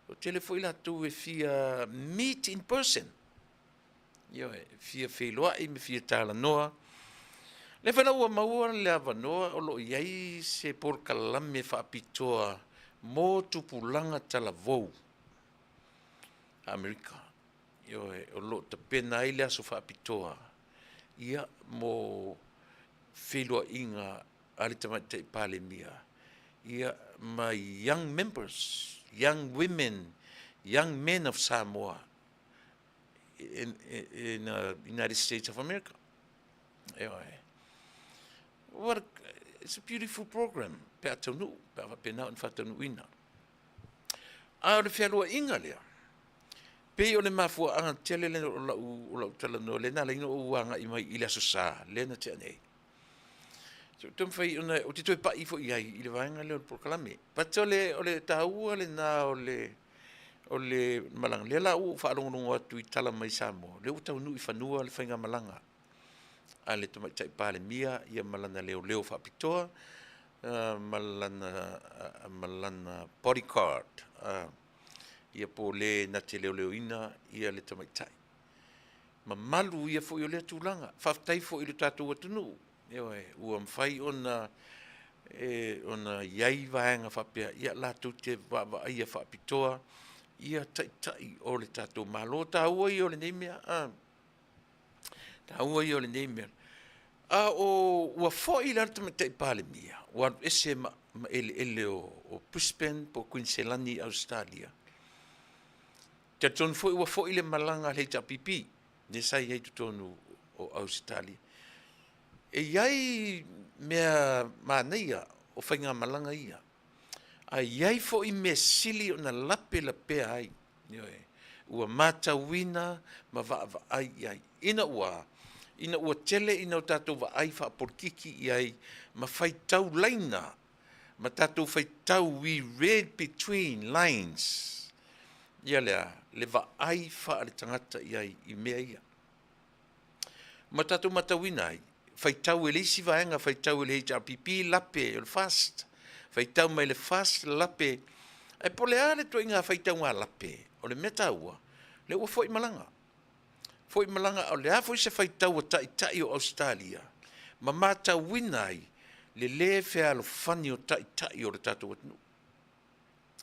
toatele foi latou e fia meet in person. Ioe, fia feiloai ma fia talanoa. Lea foi la ua maua le avanoa o lo o i ai se polokalame faapitoa mo tupulaga talavou a Amerika. Ioe, o lo o tapena ai le aso faapitoa ia mo feiloaiga a le Tamaitai Palemia ia ma young members, young women. Young Men of Samoa in, in, United States of America. Ioe. What a, it's a beautiful program, pe a taunuu, pe a faapena ona faataunuuina. A o le fealuaiga lea, pei o le mafuaaga tele lea o lau, o lau talanoa, lea na ala ai ona ou agai mai i le Aso Sa, lea na tea nei. Se i ou taumafai ona, ou te toe pai foi i ai i le vaega lea o le polokalame. But o le, o le taua lena o le, o le malaga, lea la ua ou faalogologo atu i tala mai Samoa, lea ua taunuu i fanua le faigamalaga a le Tamaitai Palemia ia ma lana leoleo faapitoa, ma lana, ma lana bodyguard, ia po o le na te leoleoina ia le tamaitai. Mamalu ia foi o lea tulaga. Faafetai foi i le tatou atunuu, ioe, ua mafai ona e, ona i ai vaega faapea, ia latou te vaavaaia faapitoa ia taitai o le tatou Malo. Taua ia o lenei mea, a, taua ia o lenei mea. A o ua foi la le Tamaitai Palemia, ua alu ese ma, ma eleele o, o Brisbane po o Kuiniselani i Ausetalia. Talitonu foi ua foi le malaga a le HRPP, lea sa i ai i totonu o Ausetalia. E i ai mea manaia o faigamalaga ia, ae i ai foi mea sili ona lapelapea ai, ioe, ua matauina ma vaavaai i ai. Ina ua, ina ua tele ina o tatou vaai faapolikiki i ai ma faitau laina ma tatou faitau, we read between lines, ia lea, le vaai faaletagata i ai i mea ia. Ma tatou matauina ai, faitau e le isi vaega, faitau e le HRPP lape o le FAST, faitau mai le FAST lape, ae po o le a le ituaiga faitauga lape, o le mea taua, lea ua foi malaga. Foi malaga, o le a foi se faitau a taitai o Ausetalia, ma matauina ai le lē fealofani o taitai o le tatou atunuu.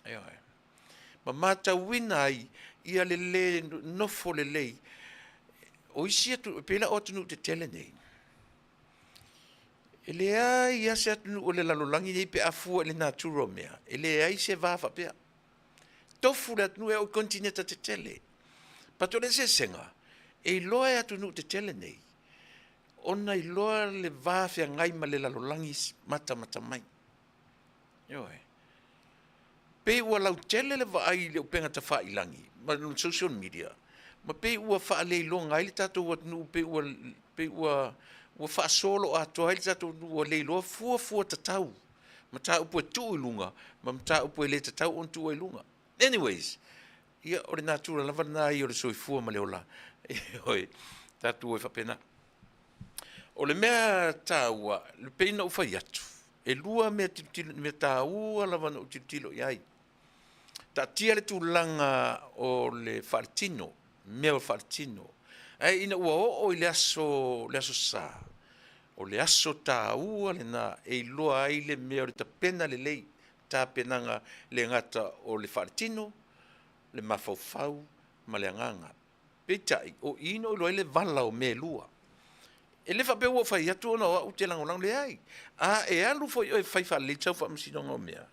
Ioe. Ma matauina ai ia le lē nofo lelei o isi atu, pei la o atunuu tetele nei, e leai lava se atunuu o le lalolagi nei pe a fua i le natura o mea, e leai se va faapea. Tofu le atunuu e oo i konitineta tetele. But o le eseesega, e iloa e atunuu tetele nei ona iloa le va feagai ma le lalolagi matamata mai. Ioe. Pei ua lautele le vaai i le upega tafailagi ma le social media, ma pei ua faaleiloga ai le tatou atunuu, pei ua, pei ua, ua faasolo atoa ai le tatou atunuu, ua leiloa fuafua tatau mataupu e tuu i luga ma mataupu e le tatau ona tuua i luga. Anyways, ia o le natura lava lena ia o le soifua ma le ola. Ioe, tatou o e faapena. O le mea taua, e pei ona ou fai atu, e lua mea tilotilo, mea taua lava na ou tilotilo i ai. Taatia le tulaga o le faaletino, mea o faaletino. Ae ina ua oo i le aso, le aso Sa, o le aso taua lena e iloa ai le mea o le tapena lelei, tapenaga le gata o le faaletino, le mafaufau ma le agaga. Peitai, o i na ou iloa ai le vala o mea e lua. E le faapea ua ou fai atu ona o au ou te lagolago, leai. A e alu foi oe e fai faalelei sau faamasinoga o mea,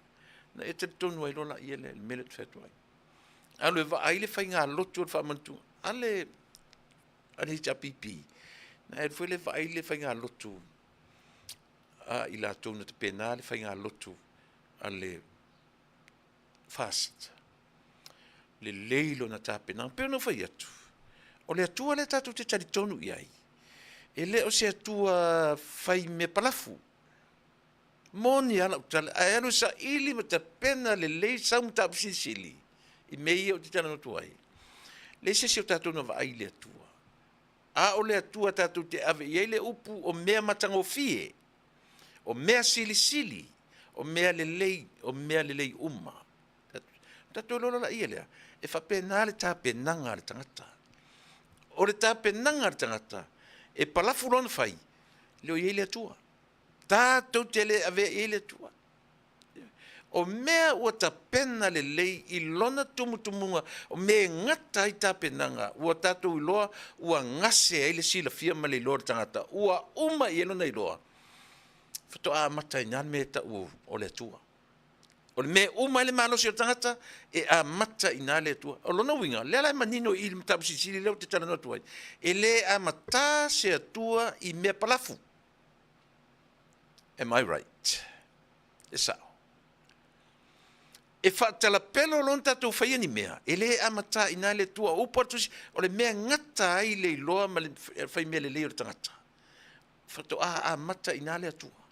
ona e talitonu ai loa laia lea i le mea lea ou te fai atu ai. Alu e vaai le faigalotu o le faamanatuga a le a le HRPP, na e alu foi lea e vaai le faigalotu a i latou na tapena le faigalotu a le FAST. Lelei lona tapenaga. Pei ona ou fai atu, o le Atua lea tatou te talitonu i ai, e le o se Atua fai mea palafu. Moni lava lau tala, ae alu e saili ma tapena lelei sau mataupu silisili i mea ia ou te talanoa atu ai. Leai se isi o tatou na vaai i le Atua. A o le Atua tatou te ave i ai le upu o mea matagofie, o mea silisili, o mea lelei, o mea lelei uma. Tatou iloa loa laia lea, e faapena le tapenaga a le tagata. O le tapenaga a le tagata, e palafu lona fai, le o i ai le Atua. Tatou te le avea i ai le Atua. O mea ua tapena lelei i lona tumutumuga, o mea e gata ai tapenaga, ua tatou iloa ua gase ai le silafia ma le iloa o le tagata, ua uma i ai lona iloa, faatoa amata ai i ina le mea e tau o le Atua. O le mea e uma ai le malosi o le tagata, e amata i ina le Atua. O lona uiga, lea la e manino i i le mataupu silisili lea ou te talanoa atu ai, e le amatā se Atua i mea palafu. Am I right? E sao. E faatalapelo loa ona tatou faia ni mea, e le amatā i ina le Atua. O upu a le Tusi, o le mea e gata ai le iloa ma le fai mea lelei o le tagata, faatoa amata i ina le Atua.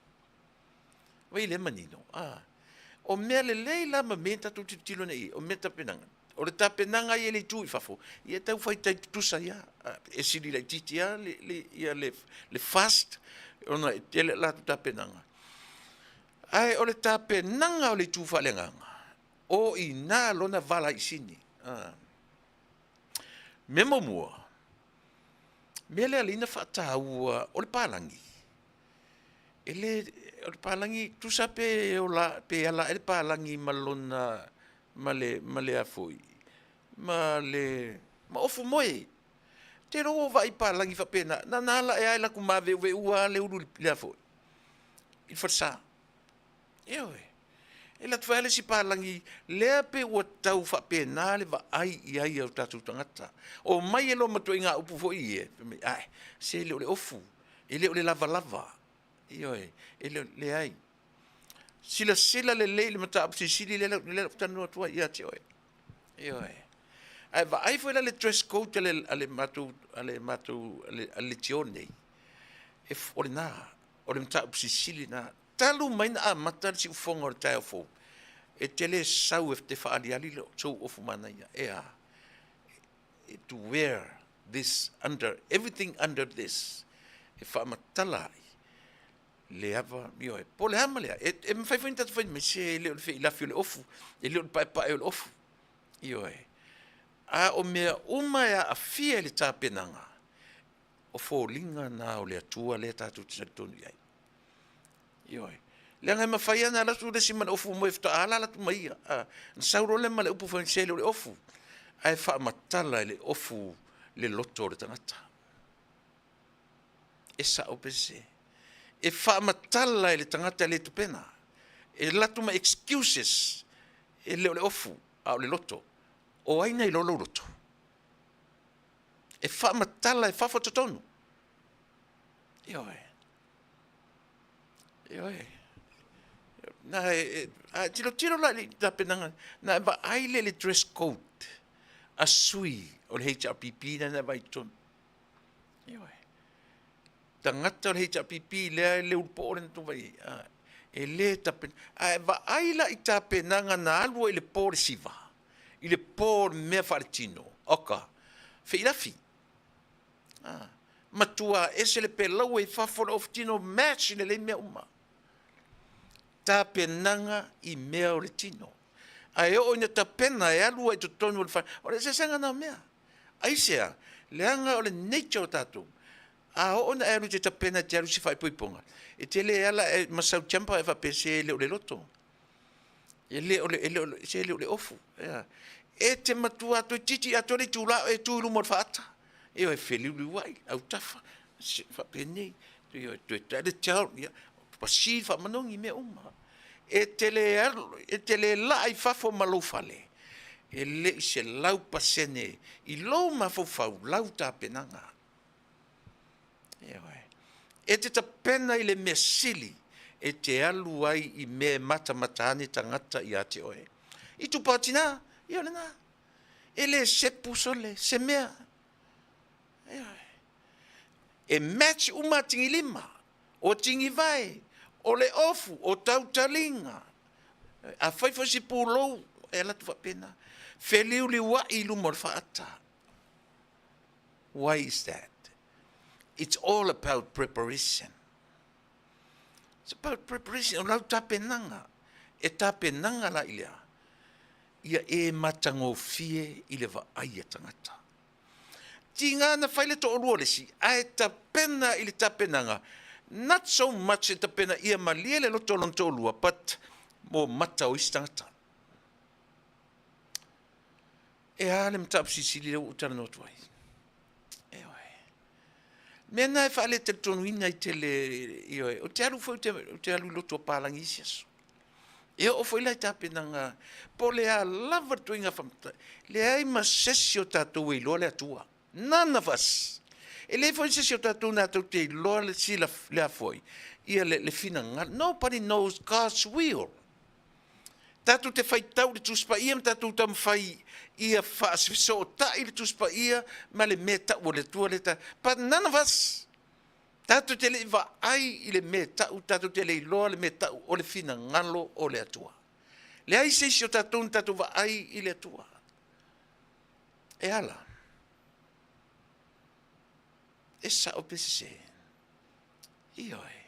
Vai lea manino. Ah. O mea lelei la ma mea tatou tilotilo nei i ai, o mea tapenaga. O le tapenaga ia i le itu i fafo, ia e tau fai tai tutusa ia. E sili laitiiti lava le, le, ia le, le fast ona e tele latou tapenaga. Ae o le tapenaga o le itu faaleagaga, o i ina lona valaisini. Ah. Mea muamua, mea lea alii na faataua o le palagi. E le, o le palagi, tusa pe ola, pe ala ae le palagi ma lona, ma le, ma le a foi, ma le, ma ofu moe. Te iloa ua vaai palagi faapena, na ona ala ae lava e alu atu maveuveu lava le ulu i le a foi, i le falesa. Ioe. E alu atu foi lava le isi palagi, lea pei ua tau faapena le vaai i ai a o tatou tagata. Omai loa ma ituaiga upu foi ia, fai mai, ae, se le o le ofu, e le o le lavalava. Ioe, e le o, leai. Silasila lelei i le mataupu silisili lea lea ou te talanoa atu ai ia te oe. Ioe. Ae vaai foi la le dress code a le, a le matou, a le matou, a le, a le leitio nei, e, o lena, o le mataupu silisili lena. Talu mai na amata le siufofoga o le taeao fou, e te le sau e te faaaliali le sou ofu manaia. E a? To wear this under, everything under this, e faamatala ai le ava, ioe, po o le a ma le a. E, e mafai foi ona tatou fai mai, se e le o le feilafi o le ofu, e le o le paepae o le ofu. Ioe. A o mea uma e aafia i le tapenaga, o foliga na o le Atua lea tatou te talitonu i ai. Ioe. Leaga e mafai lava ona alu atu le isi ma le ofu moe faatoa ala ala atu ma ia. A, na sau loa lea ma le upu foi se le o le ofu, ae faamatala e le ofu le loto o le tagata. E sao pe sese. E faamatala e le tagata le tupena. E alu atu ma excuses, e le o le ofu, a o le loto. O ai na iloa lou loto? E faamatala e fafo totonu. Ioe. Ioe. Na e, a tilotilo la i le tapenaga, na e vaai lea i le dress code a sui o le HRPP na na e vaai i totonu. Ioe. Tagata o le HRPP lea e le ulu poo le na tou vaai ai. E le tapena. A e vaai la i tapenaga na alu ai i le po o le siva, i le po o le mea faaletino, oka, feilafi. Ah, matua ese le pelaue i fafo le ofutino match lelei mea uma. Tapenaga i mea o le tino. Ae oo ina tapena e alu ai i totonu o le fale, o le eseesega na o mea. Aisea? Leaga o le nature o tatou. A oo ina e alu e te tapena e te alu i se faaipoipoga, e te le ala e ma sau jumper e faapea se e le o le loto. E le o le, e le o le, se e le o le ofu. Ea. E te matua toeitiiti atoa le itula o e tu i luma o le faata. Ioe, feliuliuai, autafa, faapenei, ioe, toe tae le gel, ia, pasi le faamanogi, mea uma. E te le alu, e te le laa i fafo ma lou fale, e le i 100% i lou mafaufau lau tapenaga. Ioe. E te tapena i le mea sili e te alu ai i mea e matamata ane tagata ia te oe. I tupa o tina, ia o lena. E le sepu sole se mea. Ioe. E match uma atigilima, o tigivae, o le ofu, o tautaliga. Afai foi se pulou, e alu atu faapena. Feliuliuai i luma o le faata. Why is that? It's all about preparation. It's about preparation. O lau tapenaga. E tapenaga la i le a? Ia e matagofie i le vaai a tagata. Tiga na fai le toalua o le isi, ae tapena i le tapenaga, not so much e tapena ia malie le loto o lona toalua, but mo mata o isi tagata. E a le mataupu silisili lea ua ou talanoa atu ai? Ioe. Mea na e faaletalitonu ai tele, ioe, ou te alu foi, ou te alu i lotu o palagi isi aso. E oo foi la i tapenaga po o le a lava le ituaiga faamatalaga, leai ma se isi o tatou e iloa le Atua. None of us. E leai foi se isi o tatou natou te iloa le sila le a foi, ia le, le finagalo. Nobody knows God's will. Tatou te faitau i le Tusi Paia ma tatou taumafai ia faafesootai le Tusi Paia ma le mea e tau o le Atua lea ta. But none of us, tatou te le i vaai i le mea e tau, tatou te le iloa le mea e tau o le finagalo o le Atua. Leai se isi o tatou na tatou vaai i le Atua. E ala. E sao pe sese. Ioe.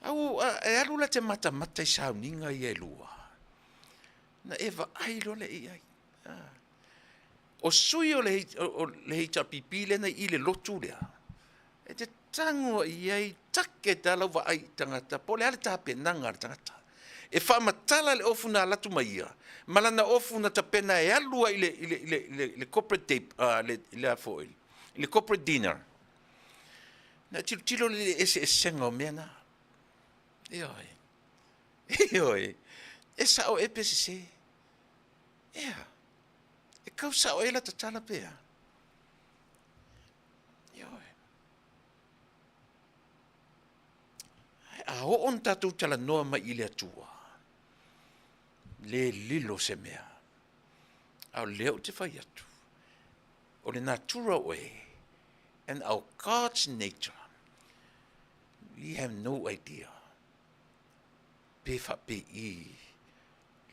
Au, e alu la te matamata i sauniga ia e lua, na e vaai loa lea i ai. O sui o le, o le HRPP lea na i le lotu lea, e te tago i ai take ta lau vaai i tagata, po o le a le tapenaga a le tagata. E faamatala le ofu na alu atu ma ia, ma lana ofu na tapena e alu ai i le, i le, i le, i le, le corporate day, le, le a foi, le corporate dinner. Na tilotilo le eseesega o mea na. Ioe. Ioe. E sao e pe sese. Ea. E kau sao e la tatala pea. Ioe. A oo na tatou talanoa mai i le Atua, le lilo se mea. A o lea ou te fai atu, o le natura o oe, and our God's nature, we have no idea pe faapei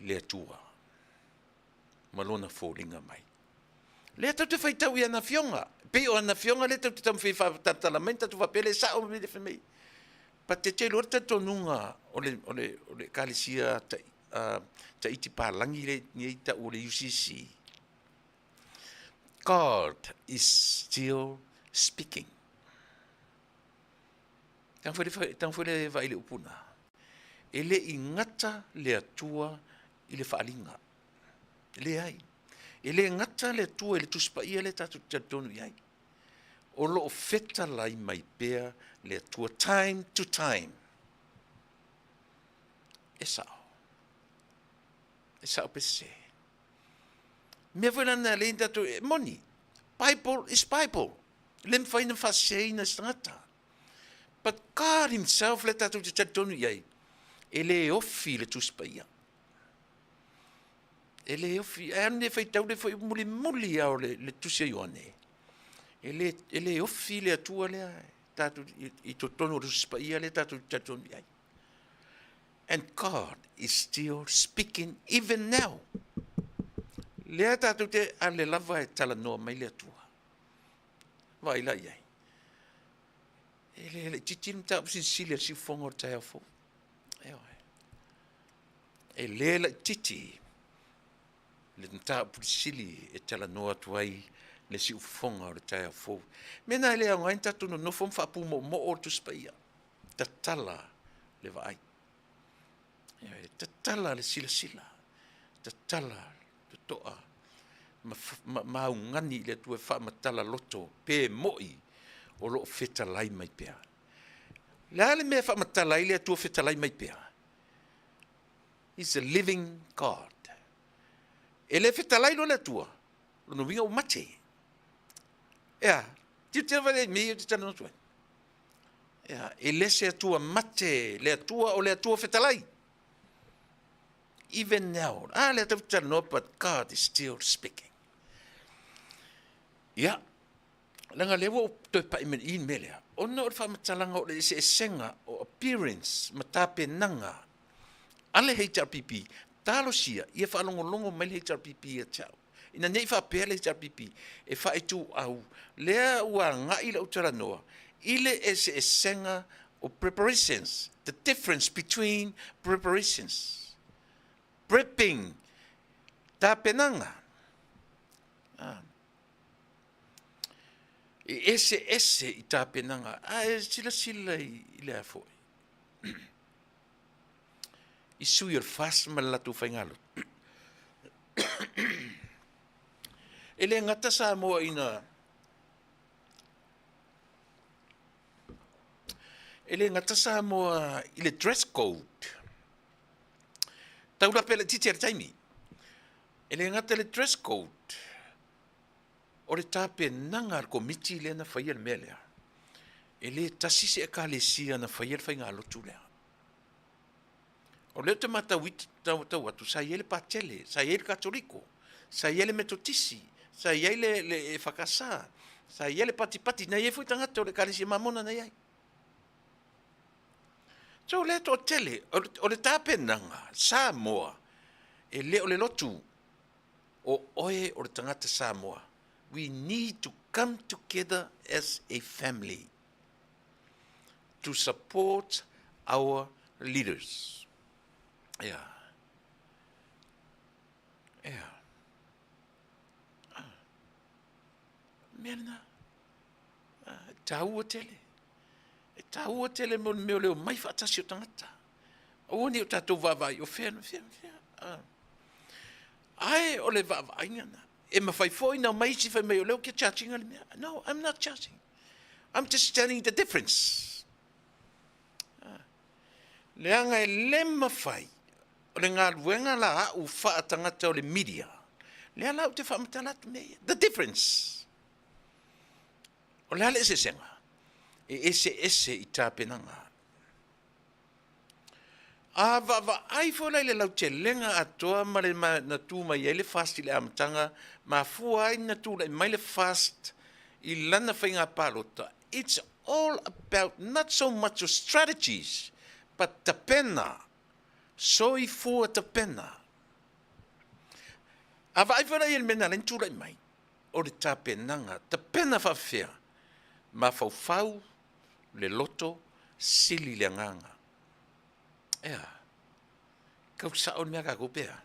le Atua ma lona foliga mai. Lea tatou te faitau i ana afioga, pei o ana afioga lea tatou te taumafai e faatalatala mai, tatou faapea le sao ma mea fai mai. But te te iloa le talitonuga o le, o le, o le ekalesia Tahiti palagi lea i tau o le UCC, God is still speaking. Tanga foi le vaai le upu na. E le i gata le Atua i le faaaliga. Leai. E le gata le Atua i le Tusi Paia lea tatou te talitonu i ai. O lo o fetalai mai pea le Atua time to time. E sao. E sao pe sese. Mea foi lana lea tatou e moni. Bible is Bible. Le mafai na faaseseina e se tagata. But God himself lea tatou te talitonu i ai, e le ofi le Tusi Paia. E le ofi, e ane faitau le foi mulimuli lava o le, le Tusi a Ioane. E le, e le ofi le Atua lea tatou i, i totonu o le Tusi Paia lea tatou te talitonu i ai. And God is still speaking even now. Lea tatou te ale lava e talanoa mai le Atua. Vaai la i ai. E le laitiiti le mataupu silisili a le siufofoga o le taeao fou. Ioe. E le laitiiti le mataupu sili e talanoa atu ai le siufofoga o le taeao fou. Mea na e le aoga ai na tatou nonofo ma faapumoomoo le Tusi Paia. Tatala le vaai. Ioe, tatala le silasila, tatala le totoa ma, ma, ma augani i le Atua e faamatala loto pe mo'i o lo o fetalai mai pea. Le a le mea e faamatala ai le Atua fetalai mai pea? He's a living God. E le fetalai loa le Atua, lona uiga ua mate. Ea, tilotilo mai le mea ia ou te talanoa atu ai. Ea, e le se Atua mate, le Atua o le Atua fetalai. Even now, a lea tatou te talanoa, but God is still speaking. Ia, leaga lea ua ou toe pai mai i le mea lea, ona o le faamatalaga o le eseesega o appearance ma tapenaga a le HRPP, talosia ia faalogologo mai le HRPP ia te au. Ina ne i faapea le HRPP e faaituau, lea ua agai lau talanoa i le eseesega o preparations, the difference between preparations. Prepping, tapenaga. Ah. E eseese i tapenaga. A e silasila i le a foi. I sui o le FAST ma le latou faigalotu. E le gata Samoa ina E le gata Samoa i le dress code. Tau lape laitiiti a le taimi. E le gata i le dress code, o le tapenaga a le Komiti lea na faia le mea lea, e le tasi se Ekalesia na faia le faigalotu lea. O lea ou te matau atu, sa i ai le Patele, sa i ai le Katoliko, sa i ai le Metotisi, sa i ai le EFKS, sa i ai le Patipati, na i ai foi tagata o le Ekalesia Mamona na i ai. So o lea e toatele, o le tapenaga Samoa, e le o le lotu, o oe o le tagata Samoa. We need to come together as a family to support our leaders. Yeah. Yeah. Ah. Mea lena. Ah, tāua tele. E tāua tele mo le mea o le omai faatasi o tagata. Aua ne i o tatou vaavaai o fea, fea, fea. Ah. Ae o le vaavaaiga na. E mafai foi na omai isi fai mai o lea ou te charge ina le mea. No, I'm not charging. I'm just telling the difference. Ah. Leaga e le mafai o le galuega la a'u faatagata o le media, lea la ou te faamatala atu mea ia. The difference. O le a le eseesega? E eseese i tapenaga. A vaavaai foi la i le lautelega atoa ma le na tu mai ai le FAST i le amataga, mafua ai na tulai mai le FAST i lana faiga palota, it's all about not so much of strategies, but tapena, soifua tapena. A vaai foi la i le mea na ala ai ona tulai mai, o le tapenaga, tapena faafefea, mafaufau, le loto, sili le agaga. Ea, kau sao le mea a tatou pe a?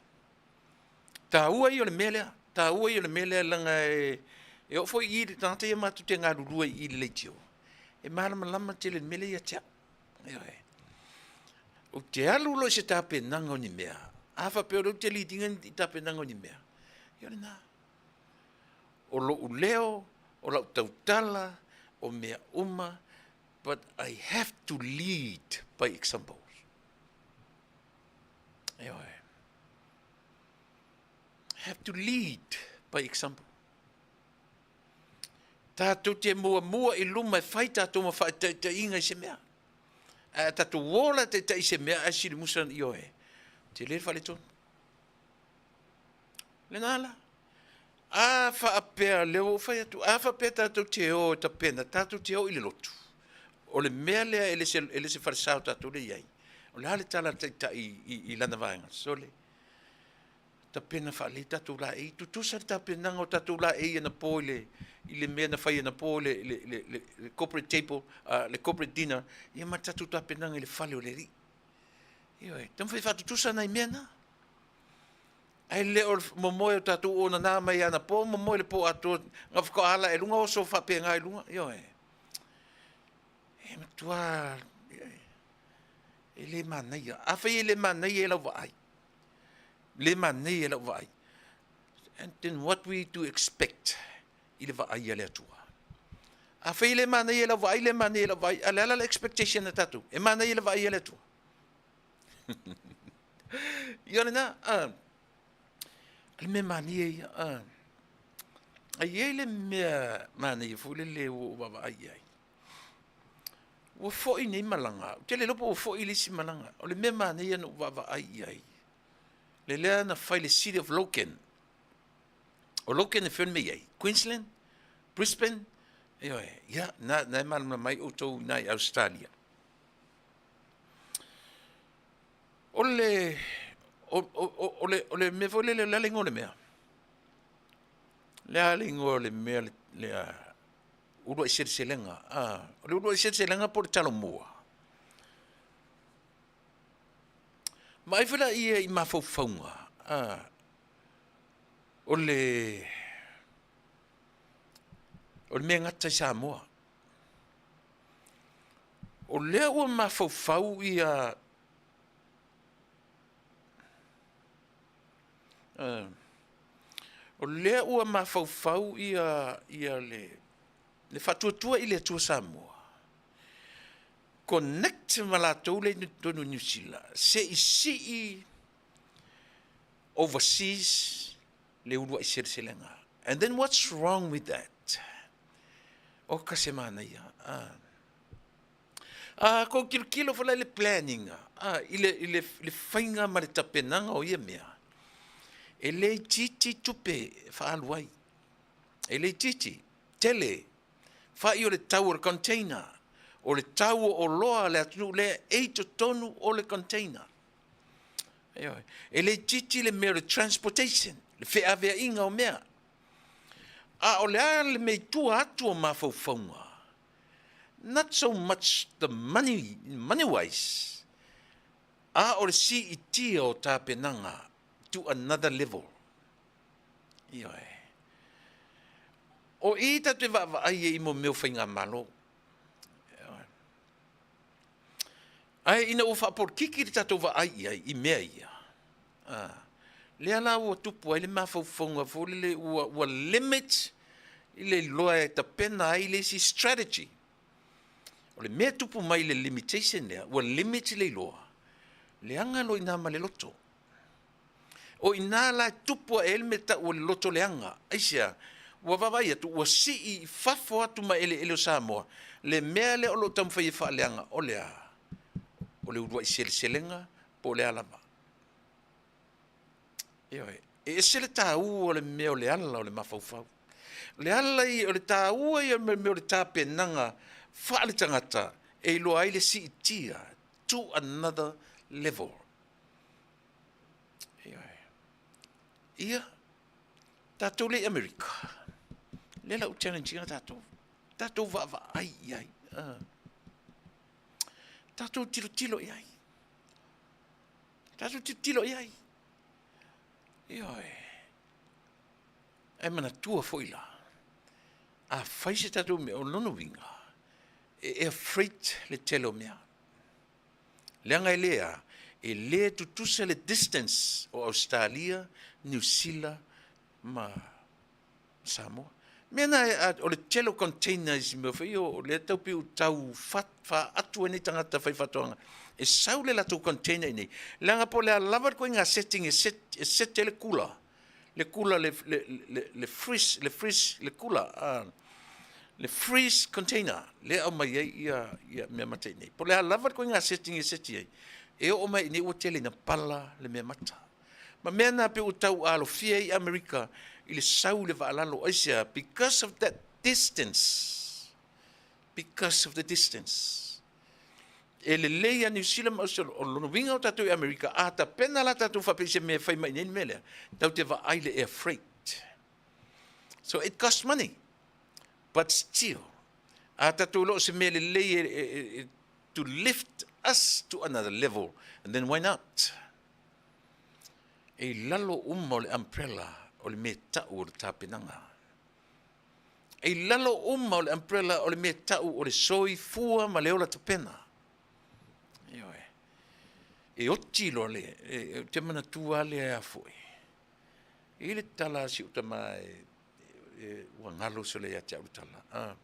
Taua ia o le mea lea, taua ia o le mea lea leaga e, e oo foi i i le tagata ia matou te galulue i i le leitio, e malamalama tele i le mea lea ia te au. Ioe. Ou te alu loa i se tapenaga o ni mea, a faapea o lea ou te lead ina ni tapenaga o ni mea, ia o lena. O lou leo, o lau tautala, o mea uma, but I have to lead by example. Ioe. Have to lead by example. Tātou te muamua i luma e whai tātou ma whaitaitaiinga i se mea. Ae a tātou ola taitai i se mea, ae sili musa ioe. Te le whale tonu. Lena la. A faapea, lea ua ou fai atu, a faapea tatou te o e tapena, tatou te o i le lotu. O le mea lea e le se, e le se falesa o tatou lea i ai. O le a le tala a le taitai i, i, i lana vaega? Sole, tapena faalelei tatou laei. Tutusa le tapenaga o tatou laei anapo i le, i le mea na fai anapo i le, le, le, le, le corporate table, le corporate dinner, ia ma le tatou tapenaga i le fale o le Alii. Ioe, taumafai e faatutusa nai mea na. Ae le o le momoe o tatou onana mai anapo, momoe le po atoa, na faatoa ala e luga oso faapena i luga, ioe. E matua, e le manaia. Afai e le manaia e lau vaai, le manaia e lau vaai, and then what we do expect i le vaai a le Atua? Afai e le manaia e lau vaai, le manaia e lau vaai, a o le a la le expectation a tatou? E manaia le vaai a le Atua? Ia lena, o le mea manaia ia, a i ai le mea manaia foi lele ua ou vaavaai i ai, ua foi nei malaga, ou te le iloa po ua foi le isi malaga, o le mea manaia na ou vaavaai i ai, le lea na fai i le City of Logan. O Logan e fea le mea e i ai? Queensland? Brisbane? Ioe, ia, na, na e malamalama ai outou i ina i Ausetalia. O le, o, o, o, o le, o le mea foi lele, o le a le igoa o le mea? Le a le igoa o le mea lea, uluai seleselega, a, o le uluai seleselega po o le talomua? Vaai foi laia i mafaufauga, a, o le, o le mea e gata i Samoa. O lea ua mafaufau ia o lea ua mafaufau ia ia le le faatuatua i le Atua Samoa, connect ma latou lea i totonu o Niu Sila, se i sii. Overseas le uluai seleselega. And then what's wrong with that? O ka se manaia. Ah. A kou tilotilo foi la i le planning, a, i le, i le, le faiga ma le tapenaga o ia mea, e le itiiti tupe e faaalu ai. E le itiiti, tele. Fai o le tau o le container, o le tau o oloa a le atunuu lea e i totonu o le container. Ioe. E le itiiti le mea o le transportation, le feaveaiga o mea. A o le a le mea i tua atu o mafaufauga? Not so much the money, money wise, a o le siitia o tapenaga to another level. Ioe. O i tatou te vaavaai ai i mo mea o faigamalo. Ioe. Ae ina ua faapolokiki le tatou vaai i ai i mea ia, a, lea la ua tupu ai le mafaufauga foi lele ua, ua limit i le iloa e tapena ai le isi strategy. O le mea e tupu mai i le limitation lea, ua limit le iloa, leaga loa i ina ma le loto. O i ina la e tupu ae ai le mea e tau o le loto leaga. Aisea? Ua vaavaai atu ua sii i fafo atu ma eleele o Samoa le mea lea o lo o taumafai e faaleaga, o le a? O le uluai seleselega po o le a lava. Ioe. E ese le taua o le mea o le ala o le mafaufau. O le ala ia, o le taua ia o le mea o le tapenaga faaletagata e iloa ai le siitia to another level. Ia, tatou le i Amerika, lea la ua challenge ina tatou, tatou vaavaai i ai, tatou tilotilo i ai, tatou tilotilo i ai. Ioe. Ae manatua foi la, a fai se tatou mea, o lona uiga, e air freight le tele o mea. Leaga e le a, e le tutusa le distance o Ausetalia, Niu Sila ma Samoa. Mea na, o le tele o containers i mea foi ia, o lea tau pei ua tau faatu ai nei tagata faifaatoaga e sau le latou container i inei. Leaga po o le a lava le ituaiga setting e set, e set ai le kula, le kula, le, le, le, le freeze, le freeze, le kula, le freeze container, lea e aumai ai ia, ia meamata i inei. Po o le a lava le ituaiga setting e seti ai, e oo mai i inei ua tele ina pala le meamata. Ma mea na pei ua tau alofia ai Amerika i le sau i le vaa lalo. Aisea? Because of that distance. Because of the distance. E lelei ia Niu Sila ma Australia, o lona uiga o tatou i Amerika, a tapena la tatou faapea i se mea e fai mai i inei le mea lea, tatou te vaai i le air freight. So it costs money, but still, a tatou iloa o se mea lelei e, e, e, to lift us to another level, and then why not? E i lalo uma o le umbrella o le mea tau o le tapenaga. E i lalo uma o le umbrella o le mea tau o le soifua ma le ola tapena. Ioe. E oti loa le, e, e, te manatua lea a foi. I le tala a si ou tama e, e, ua galo sole ia te au le tala. Ah.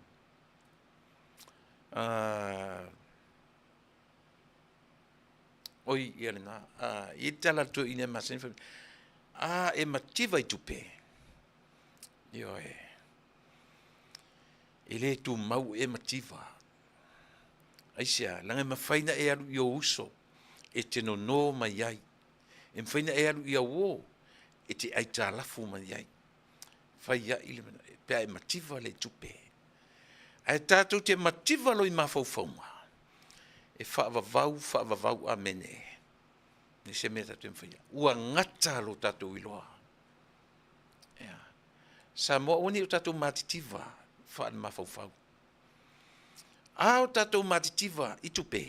Ah, oi, ia lena. Ah, i le tala a le toeaina e masani fai mai, a e mativa i tupe. Ioe. E le tumau e mativa. Aisea, leaga e mafai na e alu i ou uso e te nonō mai ai. E mafai na e alu i au uo e te aitalafu mai ai. Fai ai le pe a e mativa le tupe. Ae tatou te mativa loa i mafaufauga, e faavavau, faavavau, amene. Ne se mea tatou te mafaia. Ua gata lo tatou iloa. Ea. Samoa, aua ne i o tatou matitiva faale-mafaufau. A o tatou matitiva i tupe,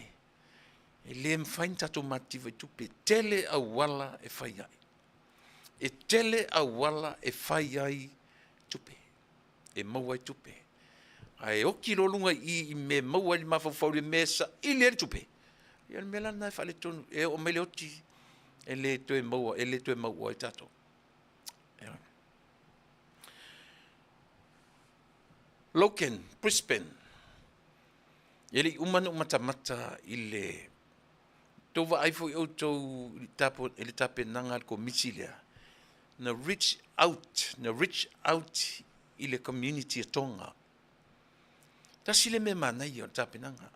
e le mafai ona tatou matitiva i tupe. Tele auala e fai ai. E tele auala e fai ai tupe. E maua ai tupe. Ae oti loa luga i i i mea e maua ai le mafaufau i le mea e saili ai le tupe, ia o le mea la lena e faaletonu, e oo mai le oti e le toe maua, e le toe mauoa ai tatou. Logan, Brisbane, e le i uma ona ou matamata i le tou vaai foi outou i le tapenaga a le Komiti lea. Na reach out, na reach out i le community a Tonga. Tasi le mea manaia o le tapenaga.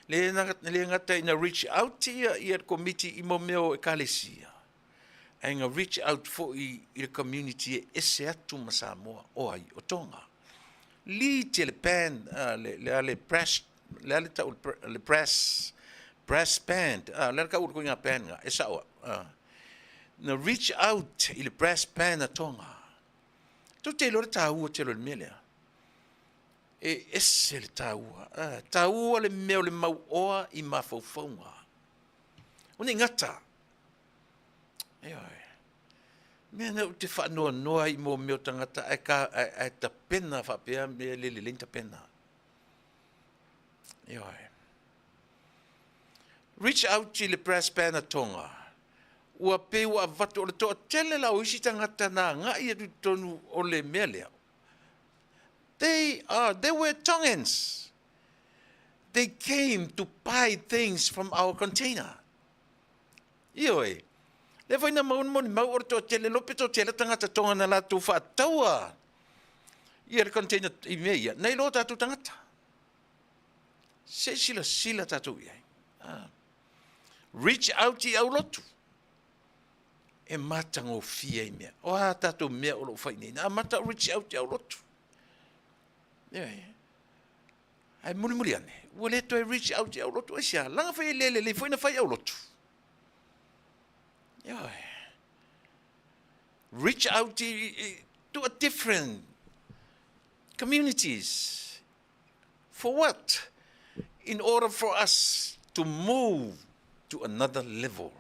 Le, le gata ina reach out ia, ia le komiti i mo mea o ekalesia, ae na reach out foi i le community e ese atu ma Samoa, o ai, o Tonga. Lead le band, le, le, le brass, le le tau le brass, brass band, le le kau le band nga, e sao, Na reach out i le brass band a Tonga. Tou te iloa le taua tele o le mea lea. E ese le taua. Ah, taua le mea o le mauoa i mafaufauga. O nei gata. Ioe. Mea na ou te faanoanoa ai mo mea o tagata ae, ka, ae, ae tapena faapea mea le lelei tapena. Ioe. Reach out i le brass band a Tonga. Ua pei ua avatu o le toatele la o isi tagata na agai atu i totonu o le mea lea. They are, they were Tongans. They came to buy things from our container. Ioe. Lea foi na maua moni mau o le toatele, lope toatele tagata Tonga na latou faataua ia le container i mea ia, nei loa tatou tagata. Se i silasila tatou i ai. Ah. Reach out i aulotu. E matagofie i mea. O a tatou mea o loo fai nei. Na amata o reach out i aulotu. Ioe. Ae mulimuli ane, ua le toe reach out i aulotu. Aisea, laga foi e le lelei foi na fai aulotu. Ioe. Reach out i, i, to a different communities. For what? In order for us to move to another level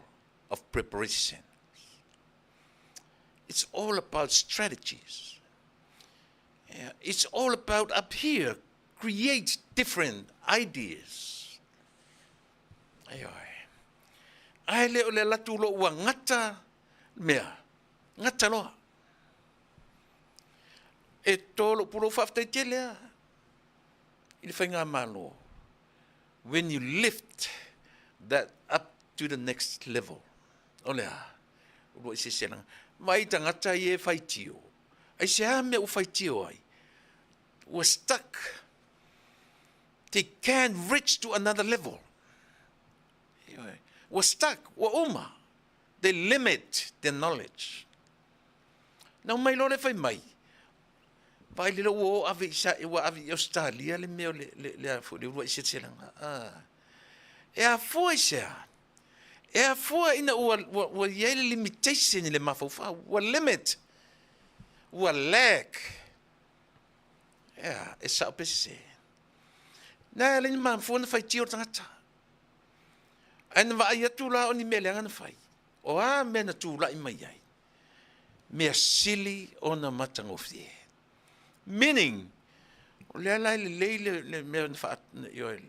of preparation. It's all about strategies. Yeah, it's all about up here, create different ideas. Ioe. Ae le o le alu atu loa ua gata mea, gata loa. E to lou pulou faafetai tele a i le faigamalo when you lift that up to the next level. O le a? Uluai seselaga. Vaai tagata ia e faitio. Aisea mea ua faitio ai? Ua stuck. They can't reach to another level. Ua stuck, ua uma. They limit their knowledge. Nau mai loa le fai mai, vaai lele ua o ave i sa, ua ave i Australia le mea o le, le, le, le, le uluai seleselega. Ah. E afua i se a? E afua ina ua, ua, ua i ai le limitation i le mafaufau, ua limit, ua lack. Ea, e sao pe sese. Na le ni mafua na faitio le tagata. Ae na vaai atu la o ni mea leaga na fai. O a mea na tulai mai ai? Mea sili ona matagofie. Meaning, o lea la e lelei le, le mea na faa, le,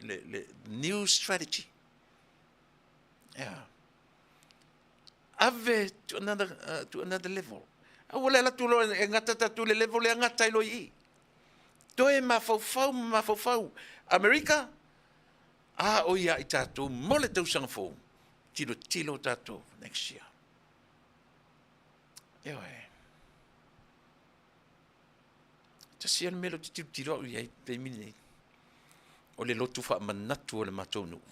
le, le new strategy. Yeah. Ave to another, to another level. Aua le alu atu loa e gata tatou le level lea gata ai loa i i. Toe mafaufau ma mafaufau. Amerika, a o ia i tatou mo le tausaga fou. Tilotilo tatou next year. Ioe. Tasi le mea lea ou te tilotilo au i ai i le taimi lenei, o le lotu faamanatu o le matou nuu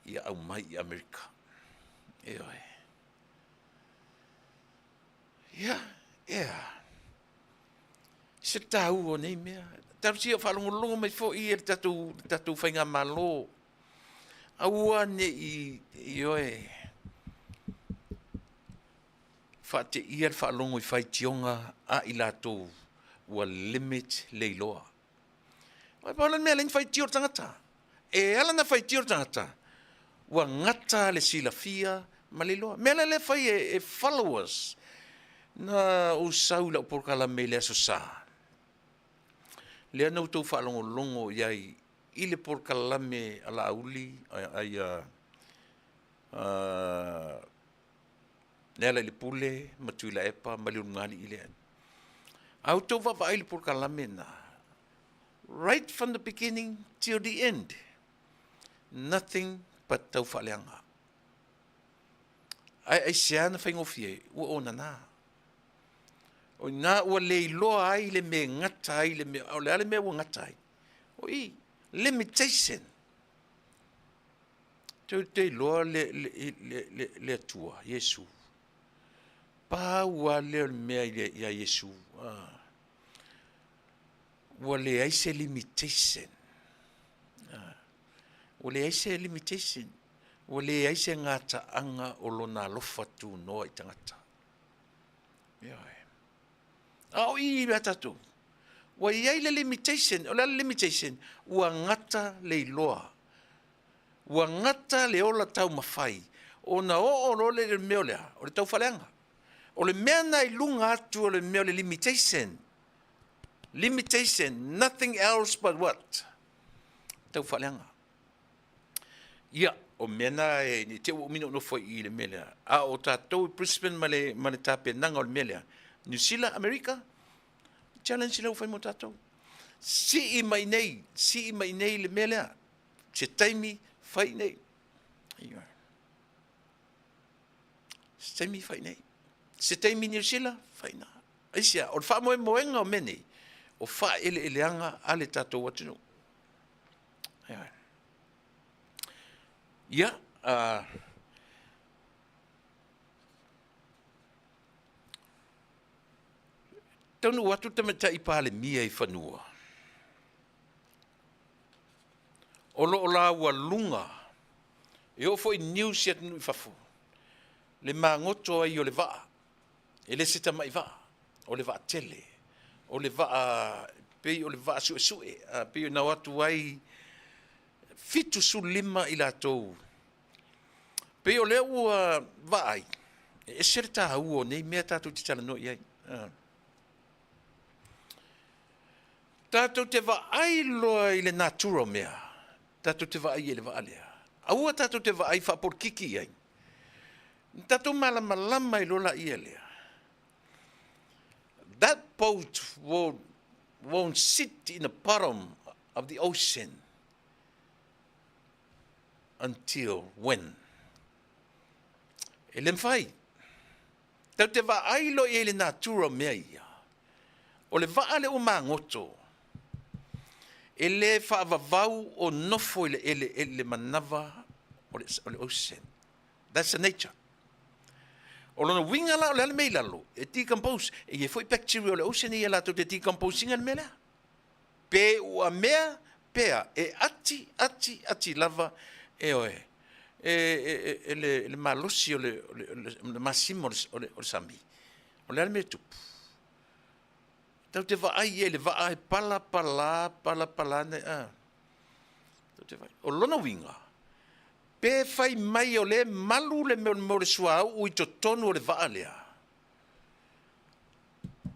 ia aumai i Amerika. Ioe. Ia, ea. Se taua o nei mea. Talosia o faalogologo mai foi e le tatou, le tatou faigamalo. Aua ne i, ioe, faateia le faalogo i faitioga a i latou ua limit le iloa. Aua pau le mea lea na faitio le tagata. E ala na faitio le tagata, ua gata le silafia ma le iloa. Mea la lea fai e, e followers. Na ou sau i lau polokalame i le Aso Sa. Lea na outou faalogologo i ai i le polokalame a Laauli, ai a, a Lealailepule ma Tuilaepa ma Leulugalii lea. A outou vaavaai i le polokalame lena, right from the beginning till the end, nothing but taufaaleaga. Ae aisea na faigofie ai? Ua onana. O i ina ua le iloa ai le mea e gata ai le mea, o le a le mea ua gata ai? O i, limitation. Tou te iloa le, le, le, le, le Atua, Iesu. Pau lava lea o le mea ia Iesu. Ah. Ua leai se limitation. Ah. Ua leai se limitation. Ua leai se gataaga o lona alofa tunoa i tagata. Ioe. A o i ia tatou, ua i ai le limitation. O le a le limitation? Ua gata le iloa. Ua gata le ola taumafai ona oo loa lea i le mea o le a? O le taufaaleaga. O le mea lena i luga atu o le mea o le limitation. Limitation, nothing else but what? Taufaaleaga. Ia, o mea na e, ne i te i ua umi na ou nofo i i le mea lea. A o tatou i Brisbane ma le, ma le tapenaga o le mea lea, Niu Sila, Amerika, challenge lea ua fai mo tatou. Sii mai nei, sii mai nei le mea lea. Se taimi, fai nei. Ioe. Se taimi, fai nei. Se taimi Niu Sila, fai na. Aisea, o le faamoemoega o mea nei, o faaeleeleaga a le tatou atunuu. Ia, taunuu atu le Tamaitai Palemia i fanua, o lo o laualuga, e oo foi i news i atunuu i fafo, le magoto ai o le vaa, e le se tamai vaa, o le vaatele, o le vaa pei o le vaa suesue, pei ona o atu ai 75 i latou. Pei o lea ua vaai, e ese le taua o nei mea tatou te talanoa i ai. Tatou te vaai loa i le natura o mea, tatou te vaai i le vaa lea. Aua tatou te vaai faapolokiki i ai. Na tatou malamalama ai loa laia lea. That boat will, won't sit in the bottom of the ocean until when? E le mafai. Tau te vaai loa i ai le natura o mea ia. O le vaa lea ua magoto, e le faavavau o nofo i le eleele le manava o le, o le ocean. That's the nature. O lona uiga la o le a le mea i lalo, e decompose. E i ai foi bacteria o le ocean ia latou te decompose ina le mea lea. Pe ua mea pea e ati, ati, ati lava, ioe, e, e, e, e le, le malosi o le, o le, o le masima o le, o le, o le sami. O le a le mea e tupu? Tau te vaai ia i le vaa e pala pala, pala pala, ne, a. Tau te vaai. O lona uiga, pe fai mai o lea e malu le mea o le suauu i totonu o le vaa lea,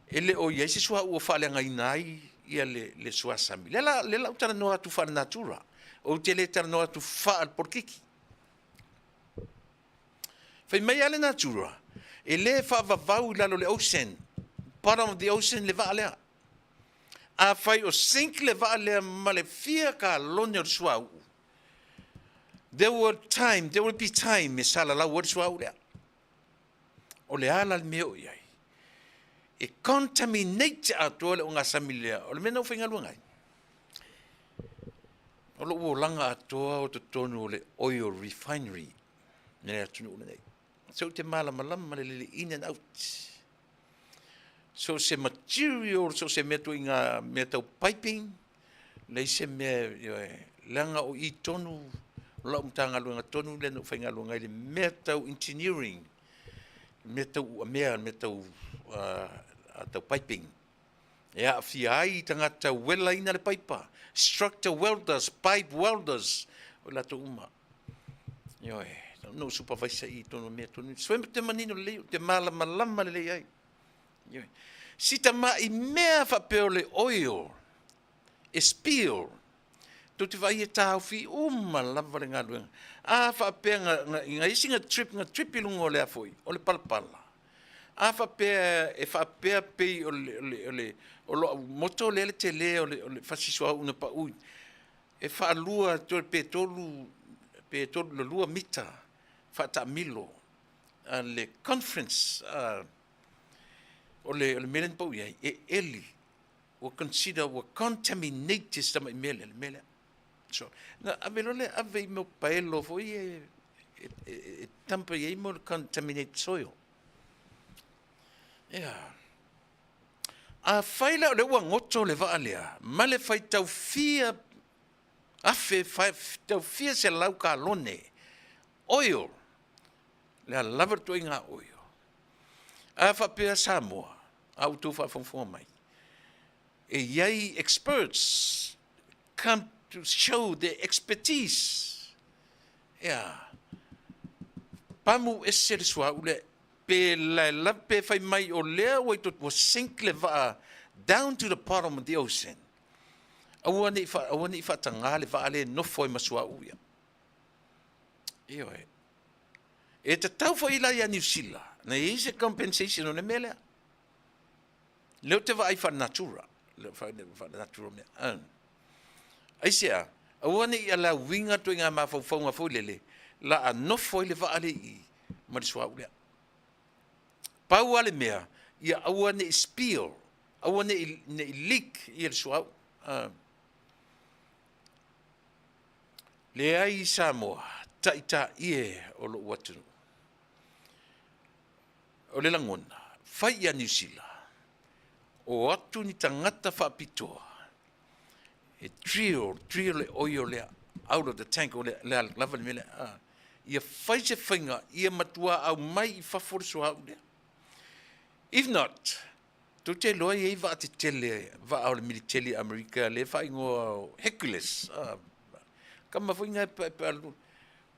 e le o i ai se suauu o faaleagaina ai ia le, le suasami. Lea la, lea la ou talanoa atu faale-natura. Ou te le talanoa atu faale-polokiki. Fai mai lava le natura, e le faavavau i lalo o le ocean, bottom of the ocean le vaa lea. Afai o sink le vaa lea ma le fia kalone o le suauu, there will time, there will be time e salalau ai le suauu lea. O le a la le mea o i ai? E contaminate atoa le ogasami lea. O le mea na ou faigaluega ai. O lou olaga atoa o totonu o le oil refinery i le atunuu lenei. So ou te malamalama lelei in and out. So se material, so se mea tuiga mea tau piping, leai se mea, ioe, leaga o i tonu, o lau Matagaluega tonu lea na ou faigaluega ai i le mea tau engineering, le mea tau uamea, le mea tau, tau piping. E aafia ai tagata uelaina le paipa, structure welders, pipe welders, o i latou uma. Ioe, na ou supervisor i tonu o mea tonu. So e te manino lelei, ou te malamalama lelei ai. Ioe. Si tamai mea faapea o le oil, e spill, tou te vaai e taofi uma lava le galuega. A faapea nga, nga, nga isi nga trip, nga trip i luga o le a foi, o le palapala. A faapea e faapea pei o le, o le, o le, o lou moto lea le tele o le, o le fasi suauu na pau, e faalua pe tolu, pe tolu, lua mita faataamilo. a le conference a o le o le mea lea na pau i ai, e eli ua consider ua contaminated si tamai mea lea, le mea lea. So, na ave loa lea ave i mea o paelo foi e e e e tampa i ai mo le contaminated soil. Ia. Afai la o lea ua goto le vaa lea ma le faitau fia afe, faitau fia selau kalone oil, le a lava le ituaiga oil. A faapea Samoa, a outou faafogafoga mai, e i ai experts come to show their expertise. Ia, pamu ese le suauu lea, pe lae pe fai mai o lea ua i totonu, ua sink le vaa down to the bottom of the ocean. Aua ne i, aua ne i faatagā le vaa lea e nofo ai ma suauu ia. Ioe. E tatau foi la ia Niu Sila, na i ai se compensation o le mea lea. Lea ou te vaai faale-natura, faale-natura mea. Aisea, aua ne i alauiga ituaiga mafaufauga foi lele, la a nofo ai le vaa lea i i ma le suauu lea. Pau lava le mea, ia aua ne i spill, aua ne i, ne i leak ia le suauu. Leai Samoa, taitaie o lou atunuu. O le lagona, fai ia Niu Sila, o atu ni tagata faapitoa e drill, drill le oil lea out of the tank, o le a lava le mea lea. Ia fai se faiga, ia matua aumai i fafo le suauu lea. If not, tou te iloa e i ai vaa tetele, vaa o le militeli a Amerika lea e faaigoa o Hercules. Kama foi na e alu,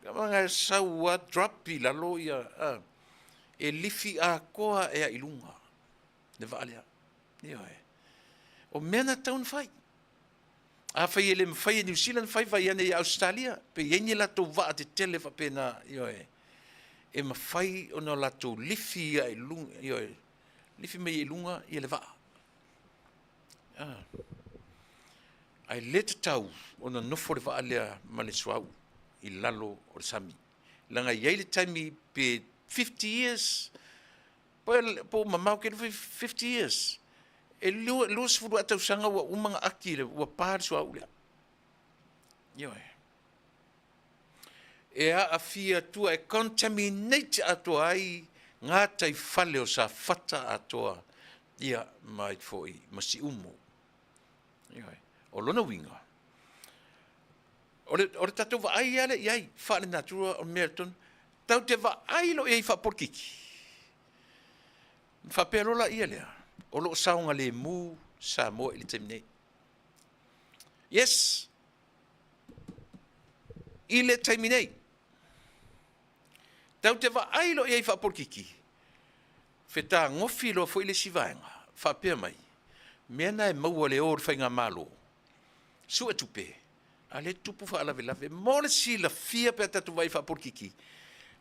kama na e sau a drop i lalo ia, e lifi atoa ea i luga le vaa lea. Ioe. O mea na tatau ona fai. Afai e le mafai e Niu Sila ona fai, fai ane ia Ausetalia, pe i ai ni latou vaa tetele faapena, ioe, e mafai ona latou lifi ia i luga, ioe, lifi mai i luga ia le vaa. Ae le tatau ona nofo le vaa lea ma le suauu i lalo o le sami. Leaga e i ai le taimi pe 50 years, po o mamao tele foi 50 years, e 20 ea tausaga ua uma ona aki, ua pa le suauu lea. Ioe. E aafia atu, e contaminate atoa ai gataifale o Safata atoa, ia, ma ai foi ma Siumu. Ioe. O lona uiga, o le, o le tatou vaai lava lea i ai, faale-natura o mea tonu, tatou te vaai loa i ai faapolokiki, ona faapea loa laia lea, o lo o saogalemu Samoa i le taimi nei. Yes, i le taimi nei, tatou te vaai loa i ai faapolokiki, fetagofi loa foi le isi vaega, faapea mai, mea na e maua i le o o le faigamalo, sue tupe, a o lea e tutupu faalavelave. Mo le silafia pe a tatou vaai faapolokiki,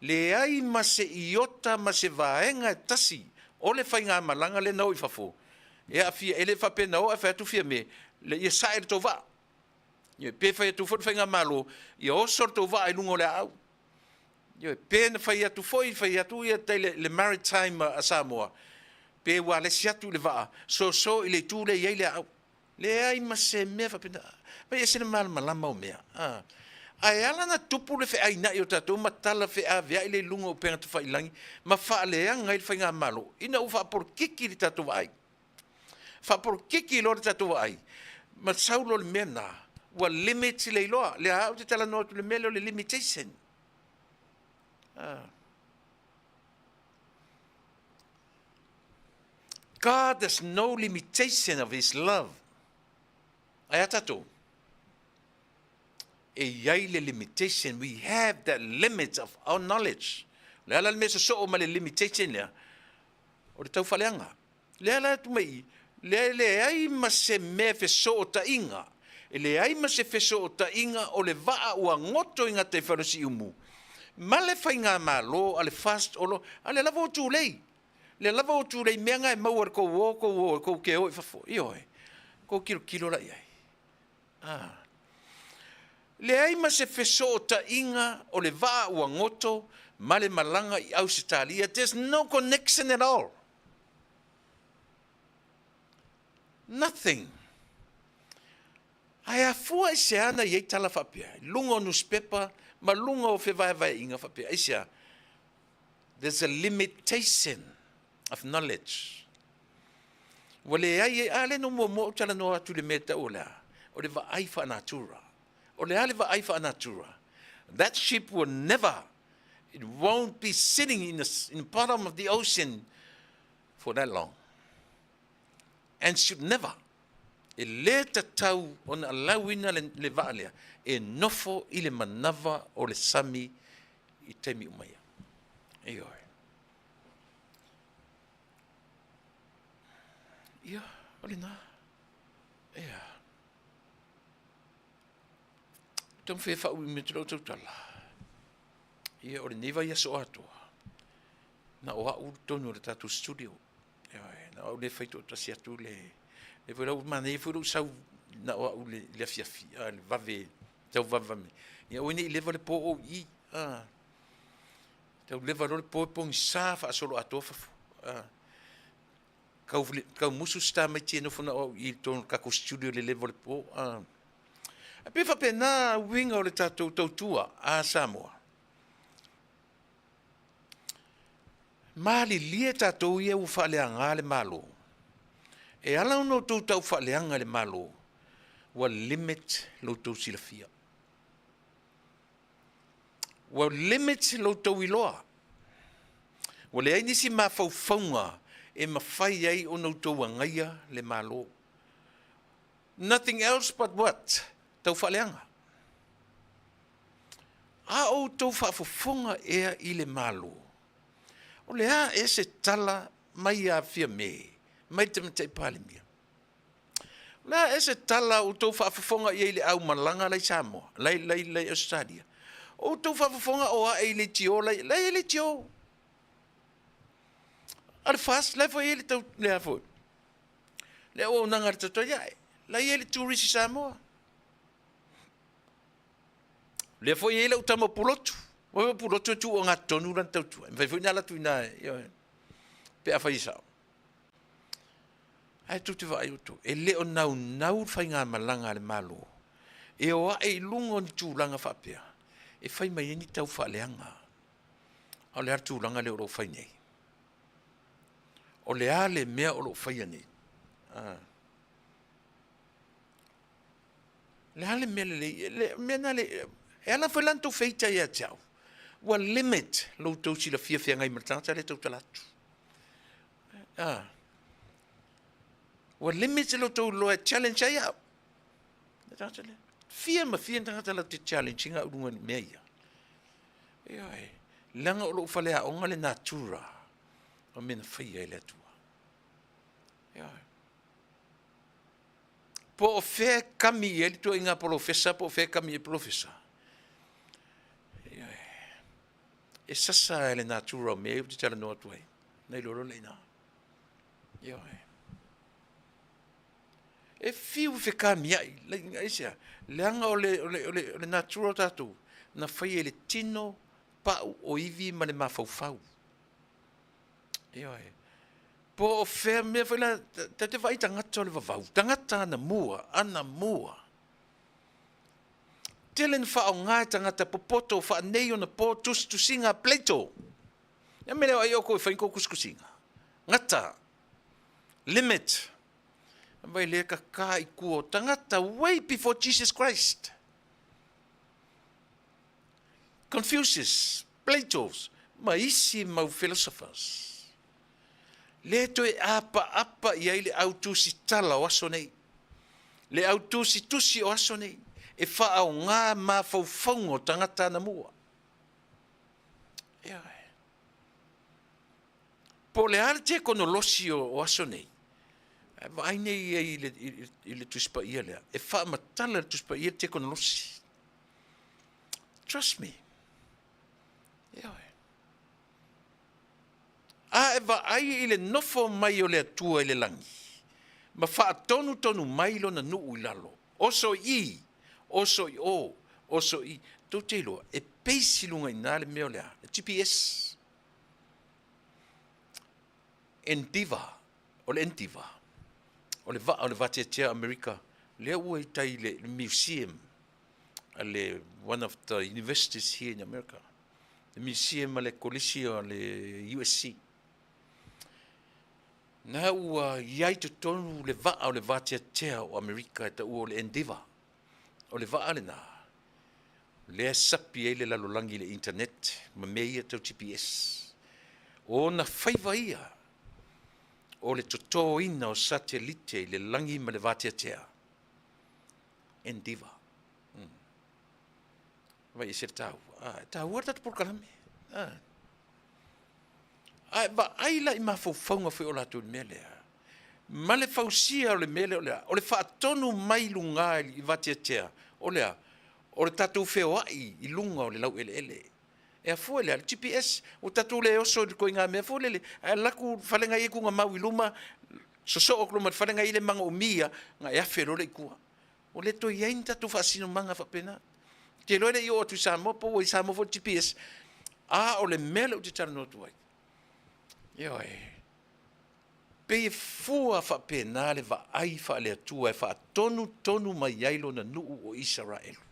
leai ma se iota ma se vaega e tasi o le faigamalaga lea na o i fafo e aafia, e le faapea na o ae fai atu Fiame, ia sae le tou vaa. Pe fai atu foi le faigamalo, ia oso le tou vaa i luga o le aau. Pe na fai atu foi, fai atu ia tai le Maritime a Samoa, pe ua alesi atu i le vaa, soso i le itu lea e i ai le aau. Leai ma se mea faapena. Fai ese le malamalama o mea. Ae ala ona tupu le feainai o tatou ma tala feaveai lea i luga o upega tafailagi ma faaleaga ai le faigamalo ina ua faapolokiki le tatou vaai. Faapolokiki loa le tatou vaai ma sau loa le mea lena, ua limit le iloa. Lea lava ou te talanoa atu i le mea lea o le limitation. God there's no limitation of his love. Ae a tatou? E i ai le limitation, we have that limit of our knowledge. O le a la le mea sosoo ma le limitation lea? O le taufaaleaga. Lea la atu mai i, lea e leai ma se mea fesootaiga, e leai ma se fesootaiga o le vaa ua goto i gataifale o Siumu ma le faigamalo a le FAST o lo, a lea lava ua tulei, lea lava ua tulei mea na e maua e le tou o, tou o, tou te o i fafo. Ioe, tou tilotilo la i ai. Ah. Leai ma se fesootaiga o le vaa ua goto ma le malaga i Ausetalia, there's no connection at all. Nothing. Ae afua i se ana i ai tala faapea, i luga o nusipepa ma luga o fevaevaeaiga faapea, aisea? There's a limitation of knowledge. Ua leai ai, a lea na muamua ou talanoa atu i le mea e tau o le a? O le vaai faanatura. O le a le vaai faanatura? That ship will never, it won't be sitting in the, in the bottom of the ocean for that long. And should never. E le tatau ona alauina le, le vaa lea e nofo i le manava o le sami i taimi uma ia. Ioe. Ia, o lena. Ia. Taumafai e faauiumi atu lau tautala. Ia, o lenei vaiaso atoa, na o au i totonu o le tatou studio. Ioe, na o au lea e fai toatasi atu le... Le foi lau manaia foi lou sau na o au i le afiafi, a, le vave, tau vavevave. Ia aua ne i leva le po o i i. A, tau leva loa le po e pogisa faasoloatoa fafo. A, kau, kau musu si tamaiti e nofo na o au i i totonu o le tatou studio i le leva o le po. A, e pei e faapena uiga o le tatou tautua a Samoa. Malilie tatou ia ua faaleaga le Malo. E ala ona outou tau faaleaga i le Malo, ua limit lo outou silafia. Ua limit lo outou iloa. Ua leai nisi mafaufauga e mafai ai ona outou agaia le Malo. Nothing else but what? Tau faaleaga. A outou faafofoga ea i le Malo? O le a ea se tala mai ia Fiame, mai le Tamaitai Palemia? O le a ea se tala outou faafofoga i ai i le aumalaga la i Samoa, la i, la i, la i Ausetalia? O outou faafofoga o ae i leitio la i, la i ai leitio. A le FAST, la foi i ai le tau, le a foi, le auaunaga a le tautai ae, la i ai le turisi Samoa. O lea foi e i ai lau tama pulotu. O pulotu e tu ogatotonu lana tautua. E mafai foi ona alu atu i ina pe afai e sao. Ae tou te vaai outou, e le o naunau le faigamalaga a le Malo e o ae i luga o ni tulaga faapea e fai mai ai ni tau faaleaga. A o le a le tulaga lea o lo o fai nei? O le a le mea o lo o faia nei? Ah. Le a le mea lelei, le mea na le, e ala foi la na tou feita ia te au, ua limit lo outou silafia feagai ma le tagata lea e tautala atu. Ah. Ua limit lo outou iloa e challenge ai au. Le tagata lea. Fia ma fia tagata latou te challenge ina au i luga i mea ia. Ioe, leaga o lou faleaoga le natura o mea na faia e le Atua. Ioe. Po o fea e kami i ai le tuaiga polofesa po o fea e kami i ai polofesa. Ioe. E sasa e le natura o mea ia ou te talanoa atu ai. Na iloa loa lea i ina. Ioe. E fiu e fekamiai, aisea? Leaga o le, o le, o le, o le natura o tatou, na fai e le tino, pau o ivi ma le mafaufau. Ioe. Po o fea mea foi la, ta te vaai tagata o le vavau, tagata anamua, anamua. Tele na faaaoga e tagata popoto faanei ona po tusitusiga a Plato. Ia mea lea o ai outou e fai ni tou tusitusiga. Gata. Limit. Vai lea kaka i tua o tagata way before Jesus Christ. Confucius, Plato's, ma isi mau philosophers. Lea toe apaapa i ai le au tusitala o aso nei, le au tusitusi o aso nei, e faaaoga mafaufauga o tagata anamua. Ioe. Po o le a le tekonolosi o aso nei, ae vaai nei ia i le, i, i le Tusi Paia lea, e faamatala le Tusi Paia le tekonolosi. Trust me. Ioe. A e vaai i le nofo mai o le Atua i le lagi, ma faatonutonu mai lona nuu i lalo, oso i i, oso i o, oso i, tou te iloa, e base i luga i ina le mea o le a? Le GPS. Endeavour, o le Endeavour, o le vaa o le vateatea Amerika, lea ua i tai i le museum a le one of the universities here in America. Le museum a le kolisi o le USC. Na ua i ai totonu le vaa o le vateatea o Amerika e taua o le Endeavour. O le vaa lena, lea e sapi ai le lalolagi i le internet ma mea ia tau GPS. O ona faiva ia o le totoina o satelite i le lagi ma le vateatea. Endeavour. Mm. Vai e se taua. Ah, e taua le tatou polokalame. Ah. Ae vaai la i mafaufauga foi o latou i le mea lea, ma le fausia o le mea lea o le a? O le faatonu mai luga i Vateatea, o le a? O le tatou feoai i luga o le laueleele. E afua i le a? Le GPS. Ua tatou le oso i le ituaiga mea foi lele, ae alu atu fale na i ai tuugamau i luma, sosoo atu loa ma le fale na i ai le manoomia, ona e afe loa lea i tua. Ua le toe i ai ni tatou faasinomaga faapena. Ou te iloa e le i oo atu i Samoa po ua i Samoa foi le GPS, a o le mea lea ou te talanoa atu ai, ioe, pei e fua faapena le vaai faale-Atua e faatonutonu mai ai lona nuu o Isaraelu.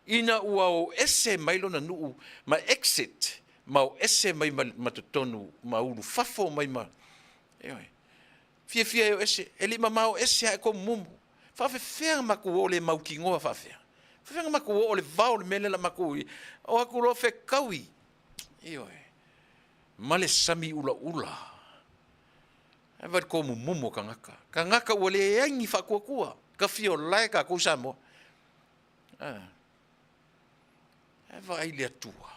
Ina ua o ese mai lona nuu ma exit, ma o ese mai ma totonu ma ulufafo mai ma, ioe, Fiafia e o ese, e le i mamao ese a e komumumu. Faafefea na matou oo le mautinoa faafefea? Faafefea na matou oo le vao le mea lea la matou i, o atu loa fetaui. Ioe. Ma le sami ulaula. Ae vaai le komumumu o tagata. Tagata ua leai ni faatuatua. Tafiolae tatou Samoa. Ah. Ae vaai le Atua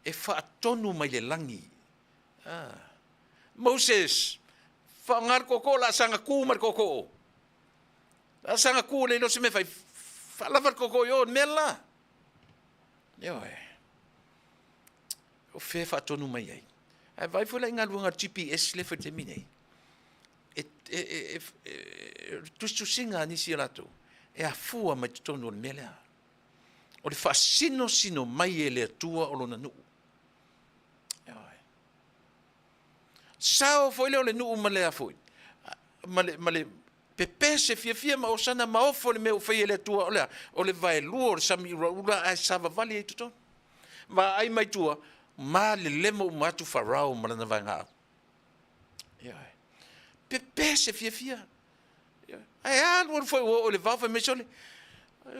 e faatonu mai le lagi. Ah. Moses, faaaoga le tootoo o le a saga tu ma le tootoo. O le a saga tu le iloa se mea fai, faalava le tootoo i o, le mea la. Ioe. O fea e faatonu mai ai? Ae vaai foi la i galuega a le GPS lea e fai i le taimi nei. E, e, e, e, e tusitusiga a nisi o latou, e afua mai totonu o le mea lea. O le faasinosino mai e le Atua o lona nuu. Sao foi lea o le nuu ma le a foi, ma le, ma le pepese fiafia ma osana ma ofo le mea ua faia e le Atua, o le a? O le vaelua o le sami ulaula ae savavali ai i totonu. Vaai mai tua, malelemo uma atu Farao ma lana vaegaau. Ioe. Pepese fiafia. Ae alu alu foi ua oo i le vao fai mai sole,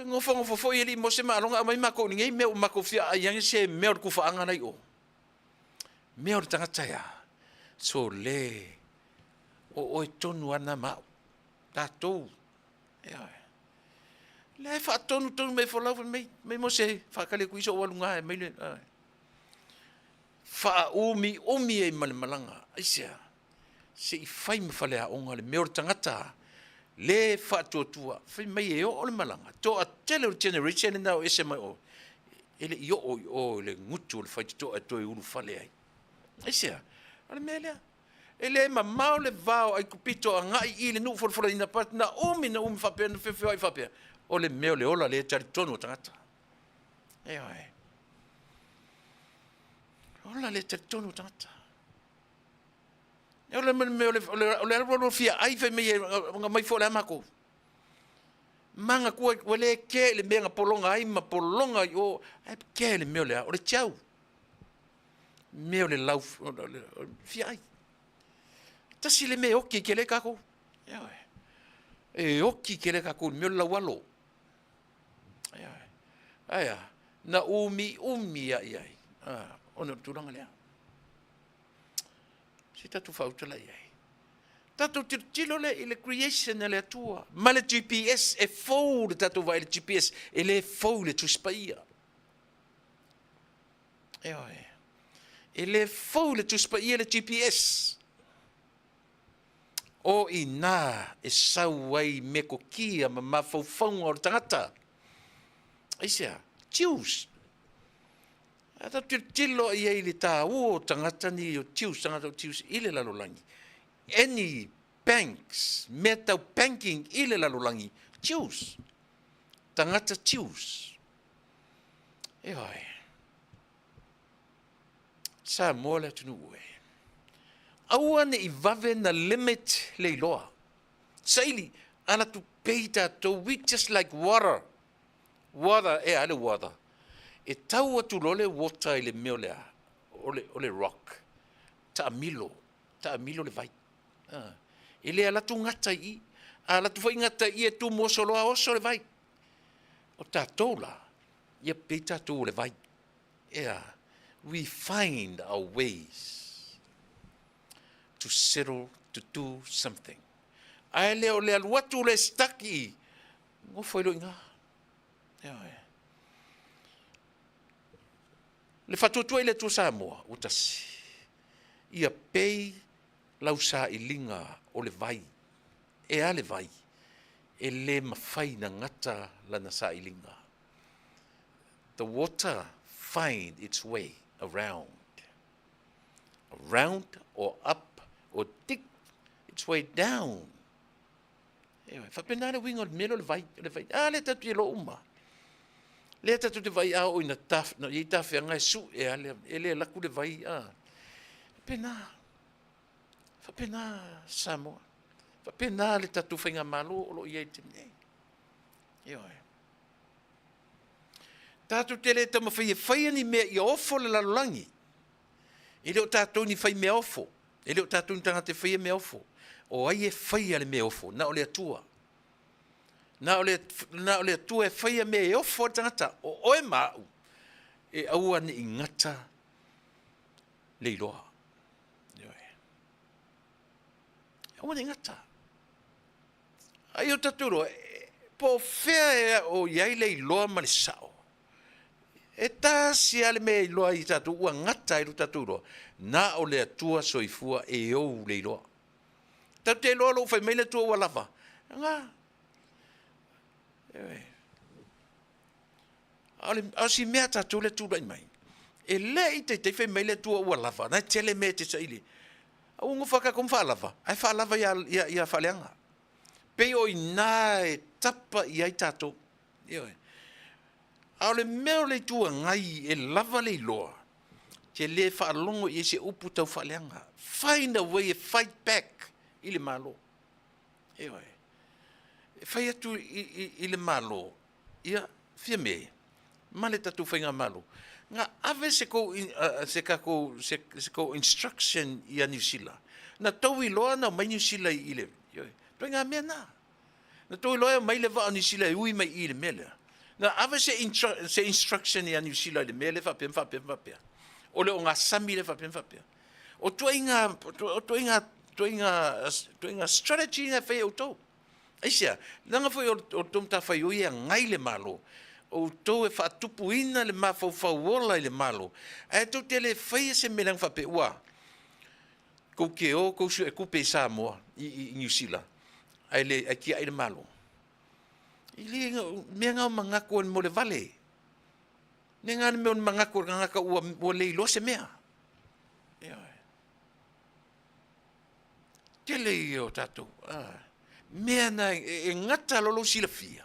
nofonofo foi alii Mose ma Alona aumai matou i lenei mea ua matou fia aai ane se mea o le tufaaga la i o. Mea o le tagata e a? Sole, o oe tonu lava lena ma au. Tatou, ioe. La e faatonutonu mai folau fai mai, mai Mose faatali atu i sou aluga e mai le, faaumiumi ai ma le malaga. Aisea? Se i fai ma faleaoga le mea o le tagata le faatuatua, fai mai e oo le malaga, toatele o le generation lena o ese mai o, e le i oo i o i le gutu o le faitotoa e toe ulufale ai. Aisea? O le mea lea. E le mamao le va o Aikupito agai i le nuu folafolaina but na umi na umi faapea na feofeoai faapea. O le mea o le ola le talitonu o tagata. Ioe. Ola le talitonu o tagata. E ola le mea o le, o le, o le alu alu fia ai fai mai e mai foi le a makou. Maga kua ua le kē le mea na pologa ai ma pologa i o, ae kē le mea o le a, o le tiau. Mea o le lau fia ai. Tasi le mea e oki ai kele kākou. Ioe. E oki kele kākou i le mea o le laualo. Ioe. Ae a, na umiumi a i ai, ona o le tulaga lea. Se tatou faauta la i ai. Tatou tilotilo lea i le creation a le Atua ma le GPS e fou le tatou vaai i le GPS e le fou le Tusi Paia. Ioe. E le fou le Tusi Paia le GPS. O i nā e sau ai metokia ma mafaufauga o le tagata. Aisea? Jews. A tatou tilotilo i ai i le taua o tagata nei o Jews, tagata o Jews i le lalolagi. Any banks, mea tau banking i le lalolagi, Jews. Tagata Jews. Ioe. Samoa le atunuu e. Aua ne i vave na limit le iloa. Saili, ala tu pei tatou, we just like water. Water, e a le water? E tau atu loa le water i le mea o le a? O le, o le rock. Taamilo, taamilo le vai. Ah. E le alu atu gata i i. A alu atu foi gata i i e tumu oso loa, oso le vai. O tatou la, ia pei tatou o le vai. Ea, we find our ways to settle, to do something. Ae le o le alu atu le stuck i, gofo ai loa i ina. Ioe. Le faatuatua i le Atua Samoa, ua tasi. Ia pei lau sailiga o le vai. E a le vai? E le mafai na gata lana sailiga. The water find its way around. Around or up or dig its way down. Ioe, faapena le uiga o le mea lea o le vai, o le vai. A lea tatou te iloa uma. Lea tatou te vaai a oo ina taf, na i ai tafeaga e sue a le, e le alu atu le vai, a. Faapena, faapena Samoa. Faapena le tatou faigamalo o lo o i ai i le taimi nei. Ioe. Tatou te le taumafai e faia ni mea ia ofo le lalolagi. E le o tatou ni fai mea ofo. E le o tatou ni tagata e faia mea ofo. O ai e faia le mea ofo? Na o le Atua. Na o le, na o le Atua e faia mea e ofo ai le tagata. O oe ma au, e aua ne i gata le iloa. Ioe. Aua ne i gata. Ai o tatou iloa, po o fea e o i ai le iloa ma le sao. E tasi lava le mea e iloa ai i tatou ua gata ai lo tatou iloa, na o le Atua soifua e ou le iloa. Tatou te iloa lou fai mai le Atua ua lava. Na. A o le, a o si mea a tatou lea e tulai mai, e le i taitai fai mai le Atua ua lava, na e tele mea e te saili. A ua nofo lava tatou ma faalava, ae faalava ia, ia, ia faaleaga. Pei o i ina e tapa i ai tatou. Ioe. A o le mea o le Itu Agai e lava le iloa, te le faalogo i ai se upu tau faaleaga. Find a way e fight back i le Malo. Ioe. E fai atu i, i, i le Malo, ia, Fiame, ma le tatou faigamalo, na ave se kou, se tatou, se, se kou instruction ia Niu Sila. Na tou iloa na omai Niu Sila i le, ioe, ituaiga mea na. Na tou iloa e omai le vaa o Niu Sila e ui mai i i le mea lea. Na ave se, se instruction ia Niu Sila i le mea lea faapea ma faapea ma faapea. O le ogasami lea faapea ma faapea. O tuaiga, o tuaiga, tuaiga, tuaiga strategy na e fai e outou. Aisea? Leaga foi o le tou matafaioi e agai le Malo. O outou e faatupuina le mafaufau ola i le Malo, ae tou te le faia se mea leaga faapea ua tou te o tou suetupe i Samoa, i Niu Sila, ae le, ae tiai le Malo. E le, mea na o manatu mo le vale. Mea na o le manatu o le tagata ua, ua le iloa se mea. Ioe. Tele ia o tatou mea na e, e gata loa lou silafia.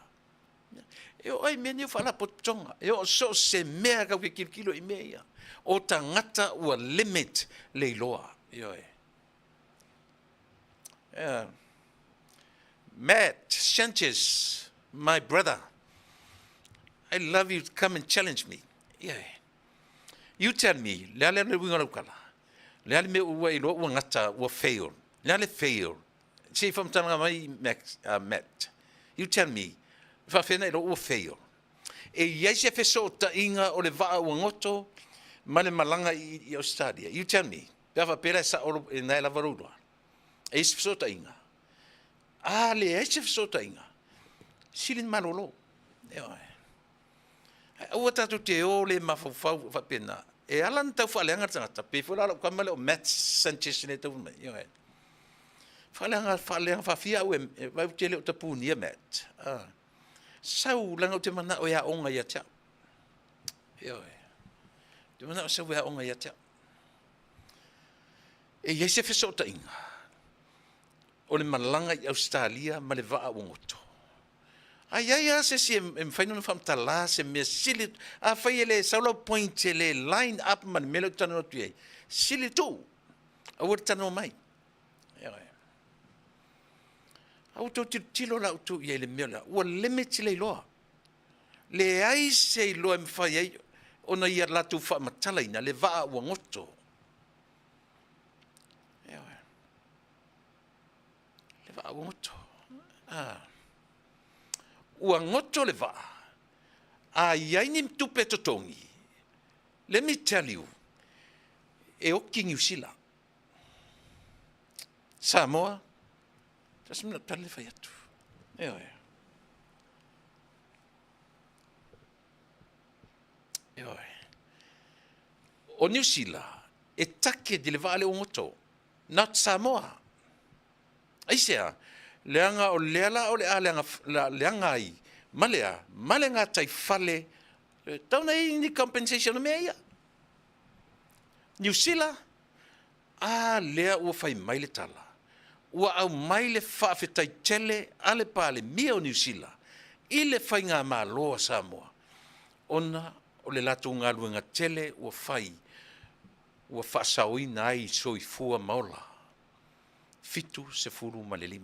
E oo ai mea nei o faalapotopotoga, e oo so o se mea tatou te tilotilo i mea ia. O tagata ua limit le iloa. Ioe. Yeah. Matt Sanchez, my brother, I love you to come and challenge me. Yeah. You tell me, le a le uiga o lau tala? Le a le mea ua iloa ua gata, ua fail? Le a le fail? Se i faamatalaga mai Max, Matt. You tell me, faafefea na iloa ua fail? E i ai se fesootaiga o le vaa ua goto ma le malaga i, i Australia? You tell me. Pe a faapea la e sao e na e lava lou iloa. E i ai se fesootaiga? A leai se fesootaiga, sili na malolo. Ioe. Ae aua tatou te o le mafaufau faapena. E ala ona tau faaleaga le tagata, pei foi la o lau tama lea o Matt Sanchez lea e tau mai. Ioe. Faaleaga, faaleaga faafia au e, e vai ou te le o tapunia Matt. Ah. Sau, leaga ou te manao e aoga ia te au. Ioe. Ou te manao e sau e aoga ia te au. E i ai se fesootaiga o le malaga i Ausetalia ma le vaa ua goto. A i ai lava se isi e mafai ona faamatala se mea sili, afai e le sau lau point e le line up ma le mea lea ou te talanoa atu i ai, sili le tuu, aua le talanoa mai. Ioe. A ua outou tilotilo la outou i ai i le mea lea, ua limit le iloa. Leai se iloa e mafai ai ona ia latou faamatalaina le vaa ua goto. Ioe. Le vaa ua goto. Ah. Ua goto le vaa, a i ai ni tupe totogi, let me tell you, e oti Niu Sila. Samoa, tasi mea tali le fai atu. Ioe. Ioe. O Niu Sila, e take di le vaa le ua goto, not Samoa. Aisea? Leaga o lea la o le a leaga, leaga ai ma le a? Ma le gataifale, e tatau ona i ai ni compensation o mea ia. Niu Sila, a lea ua fai mai le tala, ua aumai le faafetai tele a le Palemia o Niu Sila i le faigamalo a Samoa ona o le latou galuega tele ua fai ua faasaoina ai soifua ma ola. 75.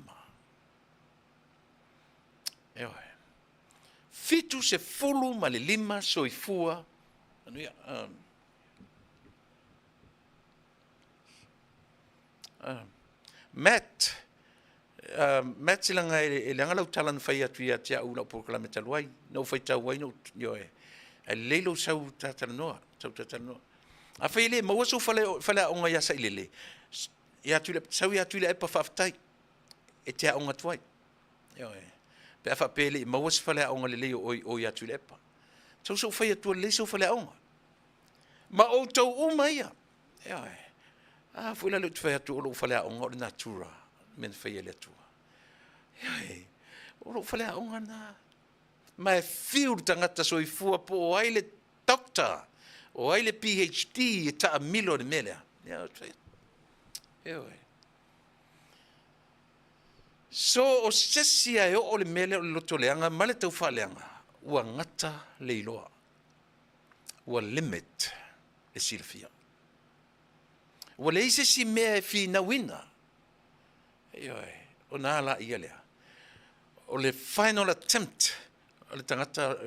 Ioe. 75 soifua manuia. Matt, Matt leaga e leaga lau tala na fai atu ia te au i lau polokalame talu ai, na ou faitau ai na ou, ioe, ae lelei lou sau ta talanoa, sau ta talanoa. Afai e le maua sou fale, faleaoga ia Sailele, ia Tuilaepa, sau ia Tuilaepa faafetai, e te aoga atu ai. Ioe. Pe a faapea e le i maua se faleaoga lelei o oe i o ia Tuilaepa. Sau sou fai atua lelei sou faleaoga. Ma outou uma ia. Ioe. A foi la lea ou te fai atu o lou faleaoga o le natura, mea na faia e le Atua. Ioe. O lou faleaoga lena. Ma e fiu le tagata soifua po o ai le Doctor, o ai le PHD e taamilo i le mea lea. Ioe. So o se isi lava e oo le mea lea o le loto leaga ma le taufaaleaga, ua gata le iloa. Ua limit le silafia. Ua leai se isi mea e finauina. Ioe, ona a laia lea. O le final attempt o le tagata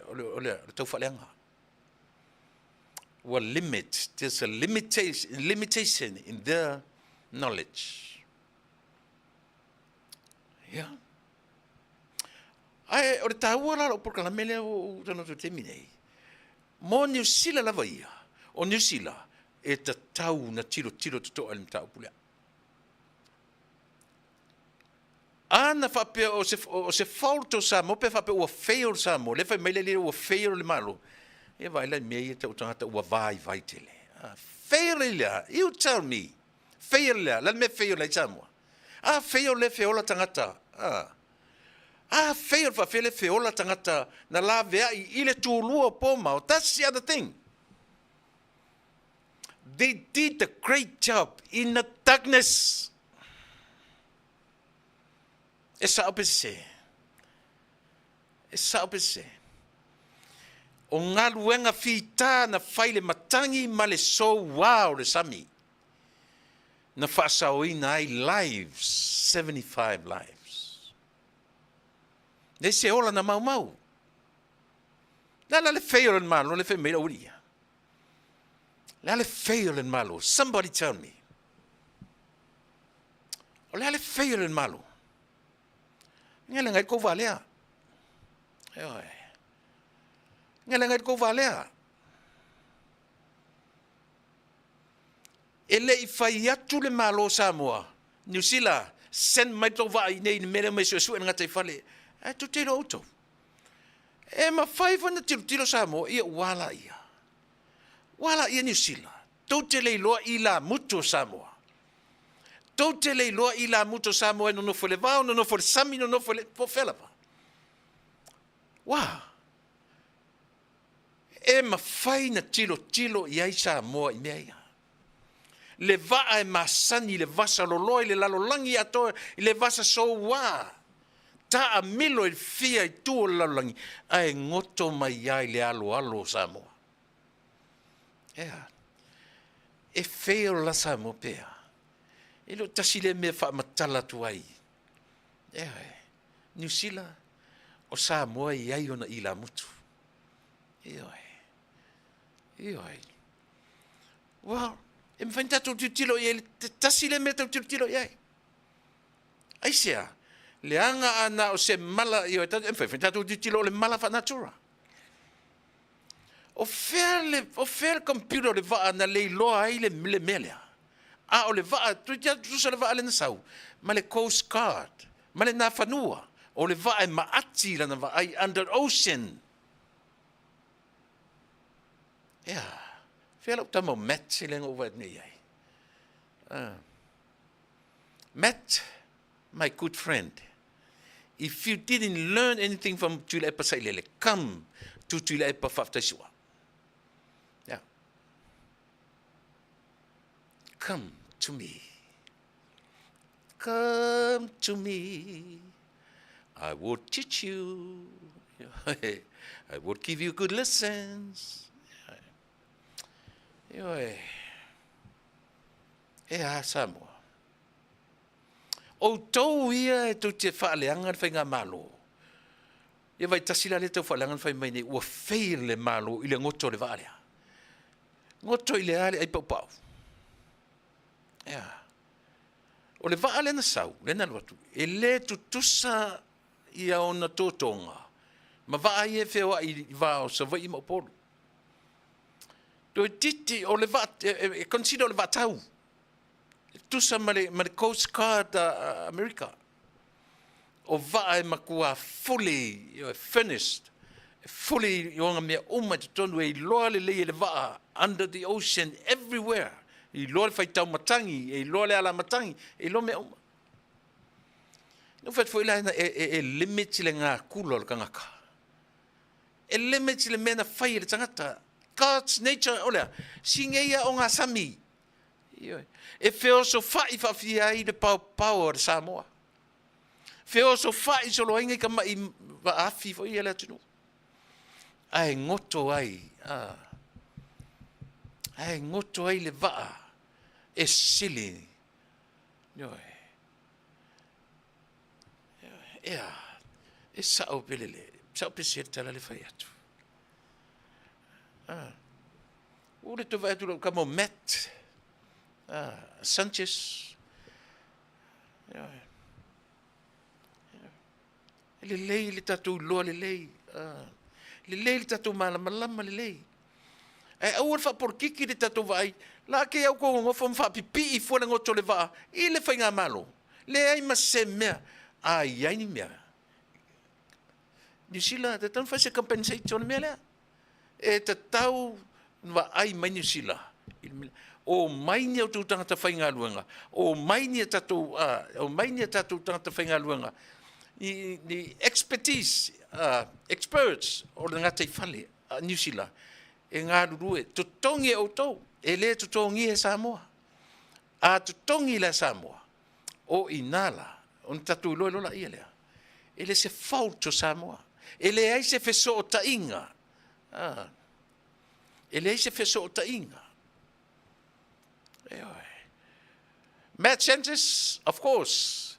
o le taufaaleaga. Ua limit, there's a limitation in their knowledge. Ia. Ae o le taua la o lau polokalame lea ua ou talanoa atu i le taimi nei, mo Niu Sila lava ia, o Niu Sila e tatau ona tilotilo totoa i le mataupu lea. A na faapea o se, o se fault o Samoa pe faapea ua fail Samoa, lea fai mai le alii ua fail le Malo, ia vaai la i mea ia tau tagata ua vaivai tele. Fail i le a? You tell me. Fail i le a? Le a le mea e fail ai Samoa? A fail le feola tagata, a. A fail faapefea le feola tagata na laveai i le tulua o po ma ao. That's the other thing. They did a great job in the darkness. E sao pe sese? E sao pe sese? O galuega fita na fai le matagi ma le soua o le sami na faasaoina ai lives, 75 lives. Leai se ola na maumau. Le a la le fail o le Malo le fai mai lau alii ia? Le a le fail o le Malo? Somebody tell me. O le a le fail o le Malo? Ngai le ngai kou valea. Ioe. Ngai le ngai kou valea. E le i fai atu le Malo o Samoa, Niu Sila, send mai tou vaa i nei i le mea lea mai suesue le gataifale. Ae tou te iloa outou. E mafai foi ona tilotilo Samoa, ia ua laia. Ua laia Niu Sila. Tou te le iloa ilamutu o Samoa. Tou te le iloa ilamutu o Samoa e nonofo i le vao, nonofo i le sami, nonofo i le... po o fea lava. Ua! E mafai na tilotilo i ai Samoa i mea ia. Le vaa e masani i le vasa loloa i le lalolagi atoa i le vasa soua. Taamilo i le fia itu o le lalolagi ae goto mai ai le aloalo o Samoa. Ea, e fail la Samoa pe a? E le o tasi lea mea e faamatala atu ai. Ea, Niu Sila, o Samoa e i ai ona ilamutu. Ioe, ioe. Well, e mafai ona tatou tilotilo i ai, tasi lea mea e tau tilotilo i ai. Aisea? Leaga a na o se mala, ioe, e mafai foi ona tatou tilotilo o le mala faa-natura. O fea le, o fea le computer o le vaa na leiloa ai le, le mea lea? A o le vaa, toeitiiti tutusa le vaa lea na sau, ma le Coast Guard, ma le Nafanua, o le vaa e maati lana vaai under ocean. Ea, fea lau tama o Matt lea na ou vaai atu nei i ai? Matt, my good friend, if you didn't learn anything from Tuilaepa Sailele, come to Tuilaepa Faafetai Sua. Yeah. Come to me. Come to me. I will teach you. I will give you good lessons. Ioe. E a Samoa? Outou ia e tou te faaleaga le faigamalo. Ia vai tasi la lea tau faaleaga na fai mai nei ua fail le Malo i le goto o le vaa lea. Goto i le a le ai paupau. Ea. O le vaa lea na sau, lea na alu atu, e le tutusa ia ona totoga ma vaa ia e feoai i va o Savaii ma Upolu. Toeitiiti o le vaa, e consider o le vaa tau. E tutusa ma le, ma le Coast Guard a Amerika. O vaa e matua fully furnished, fully i ona mea uma i totonu e iloa lelei e le vaa under the ocean everywhere. E iloa le faitau matagi, e iloa le ala matagi, e iloa mea uma. Na ou fai atu foi la e, e, e limit le gakula o le tagata. E limit le mea na fai e le tagata. God's nature, o lea, singei a o ngā sami. Ioe. E feosofai faafia ai le paopao o le Samoa. Feosofai solo ai ngai tama'i vaafi foi ia le atunuu. Ae goto ai, a, ae goto ai le vaa e sili. Ioe. Ea, e sao pe lele, sao pe se le tala le fai atu. Ah. Ua le toe vaai atu lau tama o Matt ah, Sanchez. E lelei le tatou iloa lelei. Ah. Lelei le tatou malamalama lelei. Ae aua le faapolokiki le tatou vaai. La ke au ko nofo ma faapipii fua le goto le vaa i le faigamalo. Leai ma se mea. A i ai ni mea. Niu Sila, tatau ona fai se compensate o le mea lea. E tatau ona vaai mai Niu Sila, o mai ni outou tagata faigaluega, o mai ni tatou, o mai ni tatou tagata faigaluega, ni, ni expertise, experts o le gataifale a Niu Sila e galulue, totogi e outou, e le totogia e Samoa. A totogi la e Samoa, o i ina la, ona tatou iloa loa laia lea, e le se fault o Samoa. E leai se fesootaiga. Ah, e leai se fesootaiga. Ioe. Matt Sanchez, of course,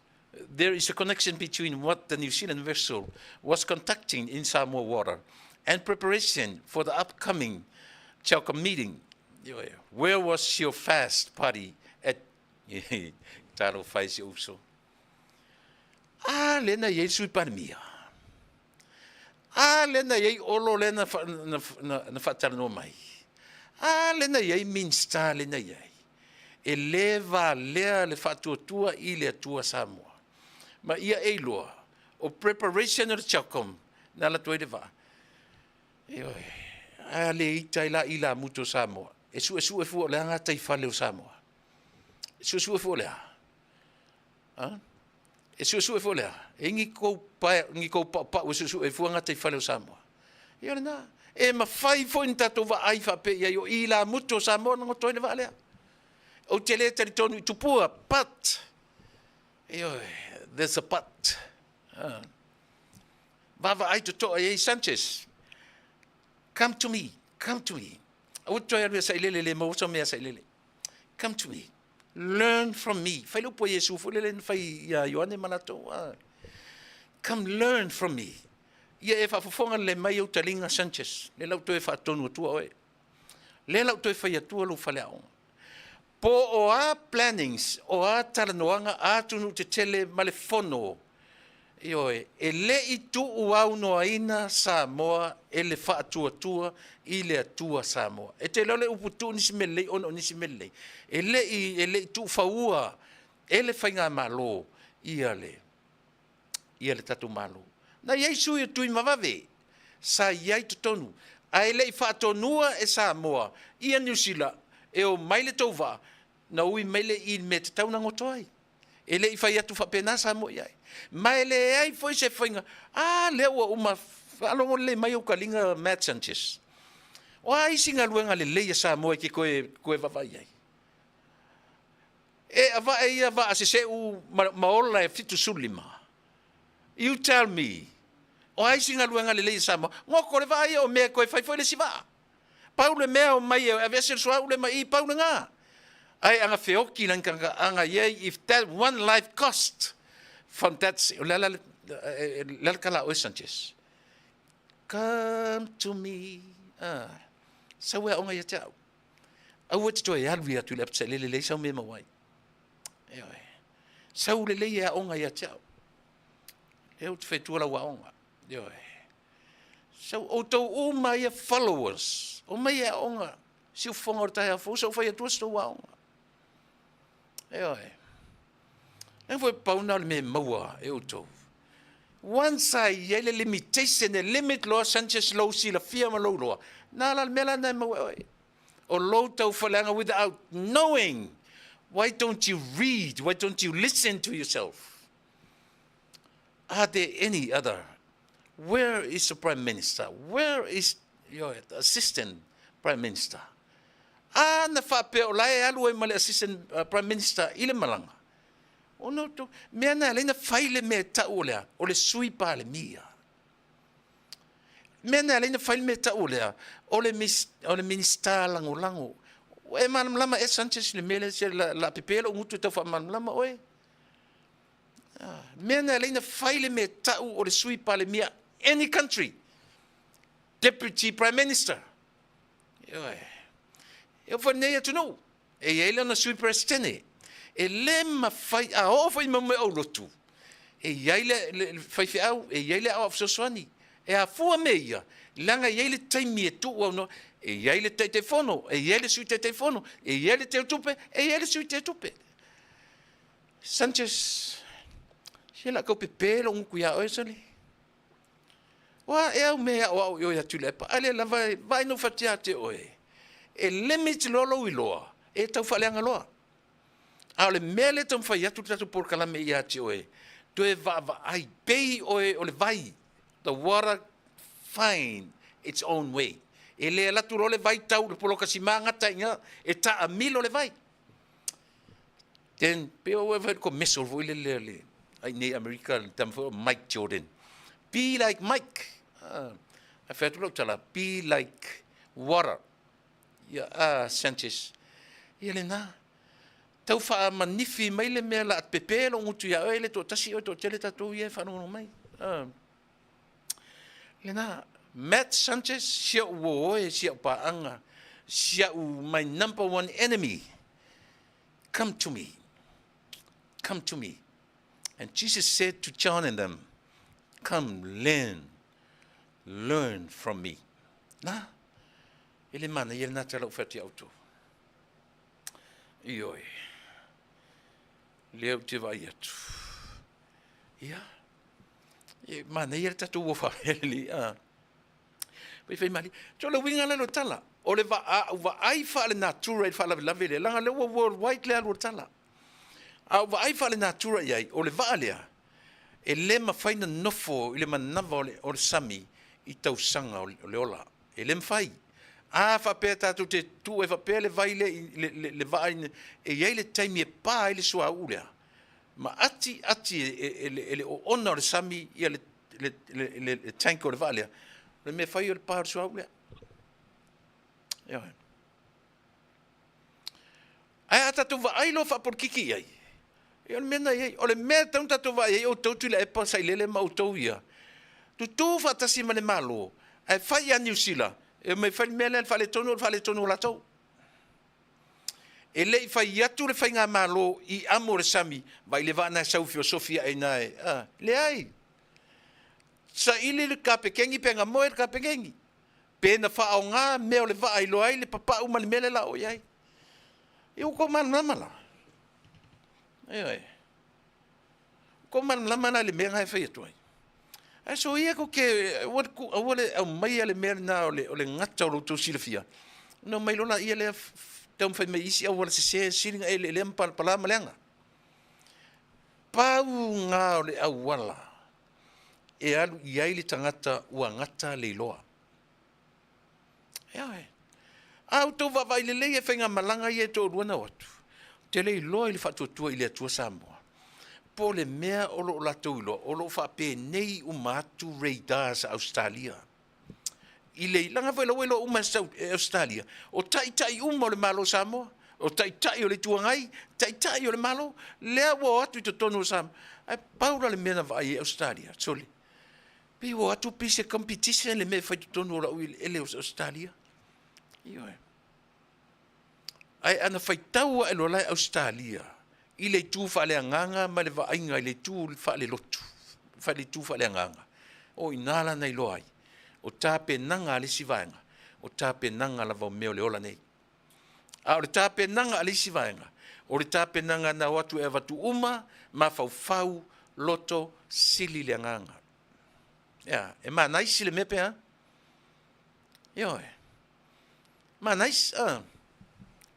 there is a connection between what the New Zealand vessel was conducting in Samoa water and preparation for the upcoming CHOGM meeting. Ioe. Where was your fast party at Talofa e si ou uso. A lea na i ai le Sui Palemia. A lea na i ai Olo lea na, na, na, na faatalanoa mai. A lea na i ai Minista lea na i ai. E le valea le faatuatua i le Atua Samoa. Ma ia e iloa, o preparation o le CHOGM na alu atu ai le vaa. Ioe, a le ita ai la ilamutu o Samoa, e suesue fua o le a gataifale o Samoa. E suesue fua o le a? A? E suesue fua o le a? E ni kou pae, ni kou paupau e suesue fua gataifale o Samoa. Ia o lena. E mafai foi ona tatou vaai faapea i ai o ilamutu o Samoa na goto ai le vaa lea. Ou te le talitonu i tupua, but, ioe, there's a but. Vaavaai totoa i ai Sanchez. Come to me, come to me. Aua te toe alu ia Sailele, le maua sau mea Sailele. Come to me. Learn from me. Fai le upu a Iesu foi lele na fai ia Ioane ma latou. Ah. Come learn from me. Ia e faafofoga lelei mai ou taliga Sanchez. Le lau toe faatonu atua oe. Le lau toe fai atua lou faleaoga. Po o a plannings, o a talanoaga a atunuu tetele ma le Fono, ioe, e le i tuuaunoaina Samoa e le faatuatua i le Atua Samoa. E te iloa le upu tuu nisi mea lelei ona o nisi mea lelei, e le i, e le i tuufaua e le Faigamalo ia le, ia le tatou Malo. Na i ai sui o Tuimavave sa i ai totonu, ae le i faatonua e Samoa ia Niu Sila e o mai le tou vaa, na ui mai le i le mea e tatau ona goto ai. E le i fai atu faapena Samoa i ai. Ma e leai foi se faiga, a lea ua uma, faalogo lelei mai ou taliga Matt Sanchez. O a isi galuega lelei a Samoa e te toe, toe vaavaai ai? E avae ia vaa seseu ma, ma ola e 75. You tell me. O a isi galuega lelei a Samoa? Goto le vaa ia o mea e toe fai foi le isi vaa. Pau le mea o mai e aveese le suauu le ma i, pau lena. Ae aga feoki lani tagata aga iai if that one life cost from that o le ala le ala tala a oe Sanchez. Come to me. Ah, sau e aoga ia te au. Aua te toe alu i atu i le apitailele leai sau mea e maua ai. Ioe. Sau lelei e aoga ia te au. Lea ou te faitua lau aoga. Ioe. Sau outou uma ia followers, omai e aoga siufofoga o le taeao fou, sa ou fai atua se tou aoga. Ioe. Leaga foi pau na o le mea e maua e outou. Once a i ai le limitation, e limit loa Sanchez lou silafia ma lou iloa, na la le mea la na e maua e oe. O lou taufaleaga without knowing. Why don't you read? Why don't you listen to yourself? Are there any other? Where is the Prime Minister? Where is your Assistant Prime Minister? A na faapea o la e alu ai ma le Assistant Prime Minister i le malaga. Ona o to, mea na alai na fai le mea e tau o le a? O le Sui Palemia. Mea na alai na fai le mea e tau o le a? O le, mis, o le Minista Lagolago. Ua e malamalama e Sanchez le mea lea, se la, la pepe lou gutu e tau faamalamalama oe. Mea na alai na fai le mea e tau o le Sui Palemia any country. Deputy Prime Minister. Ioe. E oo foi lenei atunuu, e i ai lana Sui Peresetene. E le mafai, a oo foi i mea aulotu, e i ai le, le, le faifeau, e i ai le aoao fesoasoani. E afua mea ia, leaga e i ai le taimi e tuu aunoa, e i ai le Taitaifono, e i ai le Sui Taitaifono, e i ai le Teutupe, e i ai le Sui Teutupe. Sanchez, se la kau pepe lou gutu iā oe sale. Ua e au me aʻoaʻo i oe a Tuilaepa, a lea lava e vaai nou fatia te oe. E limit loa lou iloa, e tau faaleaga loa. A o le mea lea e taumafai atu le tatou polokalame ia te oe, toe vaavaai, pei oe o le vai, the water find its own way. E le alu atu loa le vai tau i le poloka sima gata i ina, e taamilo le vai. Then, pe o e ko meso foi le le le ai nei Amerika le tama foi o Mike Jordan. Be like Mike. A fai atu lau tala, be like water. Ia, ah, Sanchez. Ia lena. Tau faamanifi mai le mea la pepe lou gutu ia oe le toatasi oe toatele tatou ia e faalogologo mai. Ah. Lena. Matt Sanchez, si au uo oe, si au paaga, si au my number one enemy. Come to me. Come to me. And Jesus said to John and them, Come learn. Learn from me. Na, e le manaia lena tala ua fai atu ia outou. Ioe. Lea ou te vaai atu. Ia, e manaia le tatou uo faapea a. Fai fai malie. So le uiga la o le tala, o le vaai faale-natura i le faalavelave lea, leaga o lea ua worldwide le alu o le tala. A ou vaai faale-natura i ai, o le vaa lea, e le mafai ona nofo i le manava o le sami i tausaga o le ola. E le mafai. A faapea tatou te tuu ai faapea le vai lea, le vaa, e i ai le taimi e pa ai le suauu lea, ma ati ati e le oona o le sami ia le le, le, le, le tank o le vaa lea, o le mea fai o le pa o le suauu lea. Ioe. Ae a tatou vaai loa faapolokiki i ai, ia o le mea na i ai. O le mea e tatau ona tatou vaai ai outou Tuilaepa, Sailele ma outou ia, tutu faatasi ma le Malo, ae fai ia Niu Sila e omai e fai le mea lea o le faaletonu o le faaletonu o latou. E le i fai atu le faigamalo i amo o le sami, vaai le vaa na e sau feosofi ae i ina e, a, leai. Saili le kapekeni pe na moe le kapekeni. Pe na faaaoga mea o le vaa e iloa ai le papau ma le mea lea o le a oo i ai. Ia ua tou malamalama la. Ioe. Ua tou malamalama la i le mea lena e fai atu ai. Ae soia tou te, aua le aumaia le mea lena o le gata o lo outou silafia, ona omai loa lea lea taumafai mai i isi auala sese, sili ona eleelea ma palapala ma leaga. Pau lena o le auala e alu i ai le tagata ua gata le iloa. Ioe. A outou vaavaai lelei i faigamalaga ia e toalua na o atu, ou te le iloa i le faatuatua i le Atua Samoa, po o le mea o lo o latou iloa, o lo o faapenei uma atu radars a Ausetalia. I le, leaga foi o la ua iloa uma e Ausetalia, o taitai uma o le Malo o Samoa, o taitai o le Itu Agai, taitai o le Malo, lea ua o atu i totonu o Samoa. Ae pau la le mea na vaai ai Ausetalia, sole, pei ua o atu pei se competition le mea e fai i totonu o laueleele o Ausetalia. Ioe. Ae ana faitau ae loa la e Ausetalia i le itu faaleagaga ma le vaaiga i le itu faalelotu, le itu faaleagaga, o i ina la na iloa ai, o tapenaga a le isi vaega, o tapenaga lava o mea o le ola nei. A o le tapenaga a le isi vaega, o le tapenaga na o atu e avatu uma, mafaufau, loto, sili le agaga. Ea, e manaisi le mea pe a? Ioe. Manaisi, a.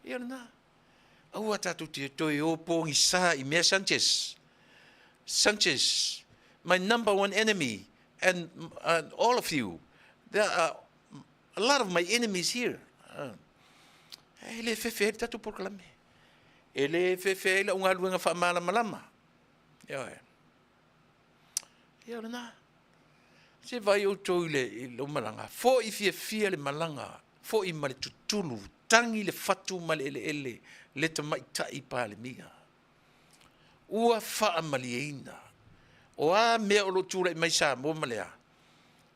Ia lena. Aua tatou te toe o pogisa i mea Sanchez. Sanchez, my number one enemy, and all of you, there are a lot of my enemies here. E le fefe ai le tatou polokalame. E le fefe ai lau galuega faamalamalama. Ioe. Ia o lena. Se vaai outou i le, i lou malaga. Foi fiafia le malaga, foi ma le tutulu, tagi le fatu ma le eleele, le tamaitai Palemia. Ua faamalieina. O a mea o lo o tulai mai Samoa ma le a?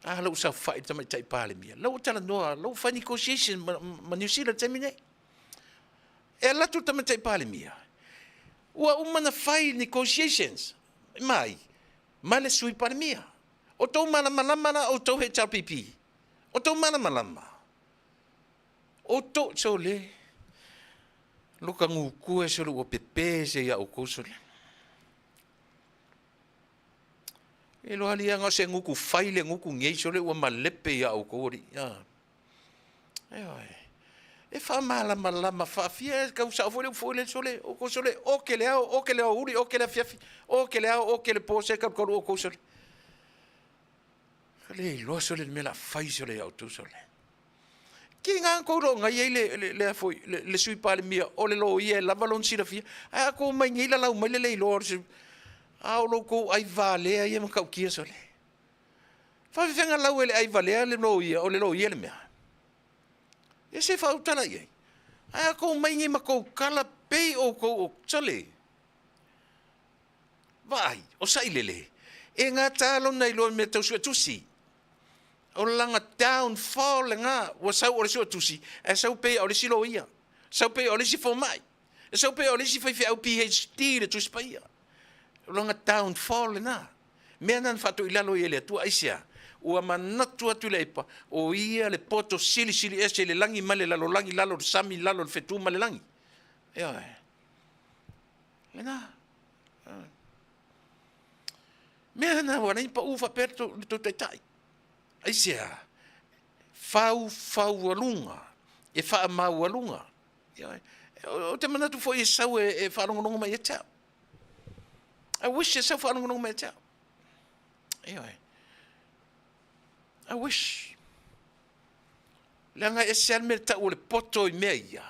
A lou saofai i le tamaitai Palemia. La ua talanoa, la ua fai negotiation ma, ma Niu Sila i le taimi nei. E alu atu le tamaitai Palemia, ua uma na fai negotiations mai ma le Sui Palemia. O tou malamalama la outou HRPP? O tou malamalama? Outou, sole, loka gukue sole ua pepe se ia outou sole. E loa liaga o se guku fai le guku nei sole ua malepe ia outou alii. Ah. Ioe. E faamalamalama faafia e tau sao foi le upu foi lele sole, outou sole, oke le ao, oke le aoauli, oke le afiafi, oke le ao, oke le po, se kalukalu outou sole. Ka le iloa sole le mea la fai sole ia outou sole. Ki ngā kou lo ngai ai le, le, le, foi, le, le sui palemia o le loia e lava lona silafia, ae a kou mai nei lalau mai le le iloa o le sui, a o lo kou ai valea ia matautia sole. Faafefea lau e le ai valea le loia, o le loia le mea. Ia se faautala i ai. Ae a kou mai nei ma kou kala pei oukou o sole. Vaai, o Sailele, e gata lona iloa i mea tau suetusi. O lana downfall lena, ua sau o le suetusi, ae sau pei o le isi loia, sau pei o le isi fomai, sau pei o le isi faifeau PhD i le Tusi Paia. O lona downfall lena. Mea na na faatoilalo ai e le Atua, aisea? Ua manatu atu le aipa, o ia le poto silisili ese i le lagi ma le lalolagi, lalo o le sami, lalo o le fetu ma le lagi. Ioe. Lena. Mea na ua alai pau faapea le tou taitai. Aisea? Faufaualuga, e faamaualuga. Ioe. Ou te manatu foi e sau e faalogologo mai ia te au. I wish e sau faalogologo mai ia te au. Ioe. I wish. Leaga e ese lava le mea e tau o le poto i mea ia,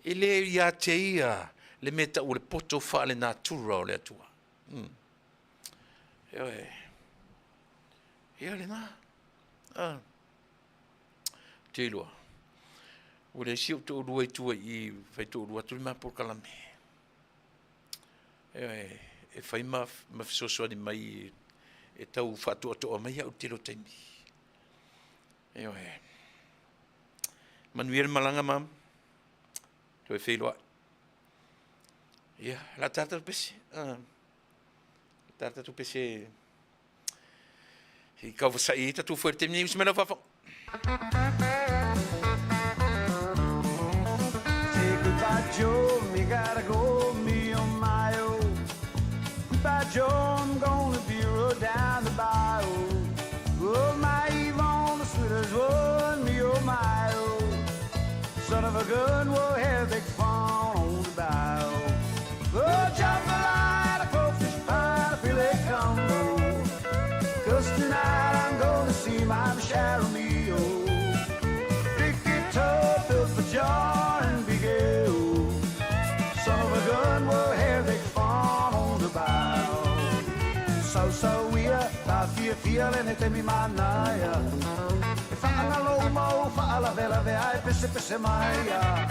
e le ia te ia le mea e tau o le poto faale-natura o le Atua. Ioe. Ia lena. Ah. Te iloa. Ua leai si ou toalua i tua i i, fai toalua atu le ma polokalame. E, e fai ma, ma fesoasoani mai e, e tau faatoatoa mai au i le tele o taimi. Ioe. Manuia le malaga mam. Toe feiloai. Ia, la tatou pese. Uh, tatou pese i kauvasaʻi ai tatou foe i le taimi nei. Usi mai lau faafofoga. Say goodbye, Joe, me gotta go, me oh my oh. Goodbye, Joe, I'm gonna be rode down the bayou. Oh, my Yvonne, the sweetest one, me oh my oh. Son of a gun, we'll have big fun on the bayou. Oh, jambalaya, crawfish pie, a filet combo. Cause tonight I'm gonna see my Michelle Romeo. Big guitar, built for John and Big Ale. Son of a gun, we'll have big fun on the bayou. So, so we are, ta fia fia le ne te mi manaia. E whaangalo mau, whaalavelave ai pese pese maia.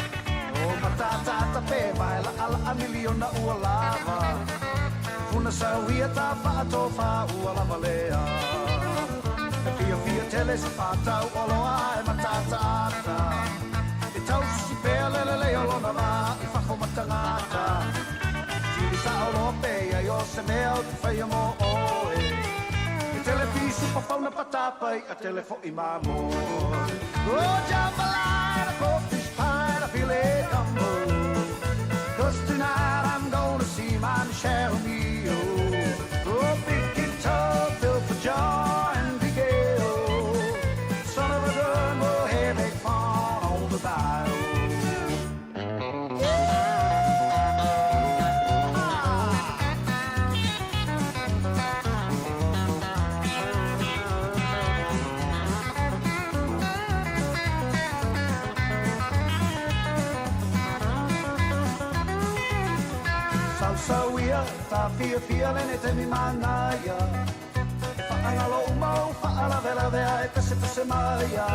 O matatata pe vai la ala a miliona ua lava. Funa sauia ta whaatofa ua lava lea. E fia fia tele se whātau o loa e matatata. E tausi pea lele leo lona va i whafo matangata. Tiri sa o lope ia i o se mea o te whaia mo oe. E tele pisu papauna patapai a tele fo i mamoe. Oh, jambalaya, crawfish pie, a filet gumbo. Cause tonight I'm gonna see my Michelle Romeo. Oh, big guitar built for John and Big Ale. Son of a gun, we'll have big fun on the bayou. Sausauia, ta fiafia lene taimi manaia. E whaangalo umau, whaalavelavea e pesepese maia.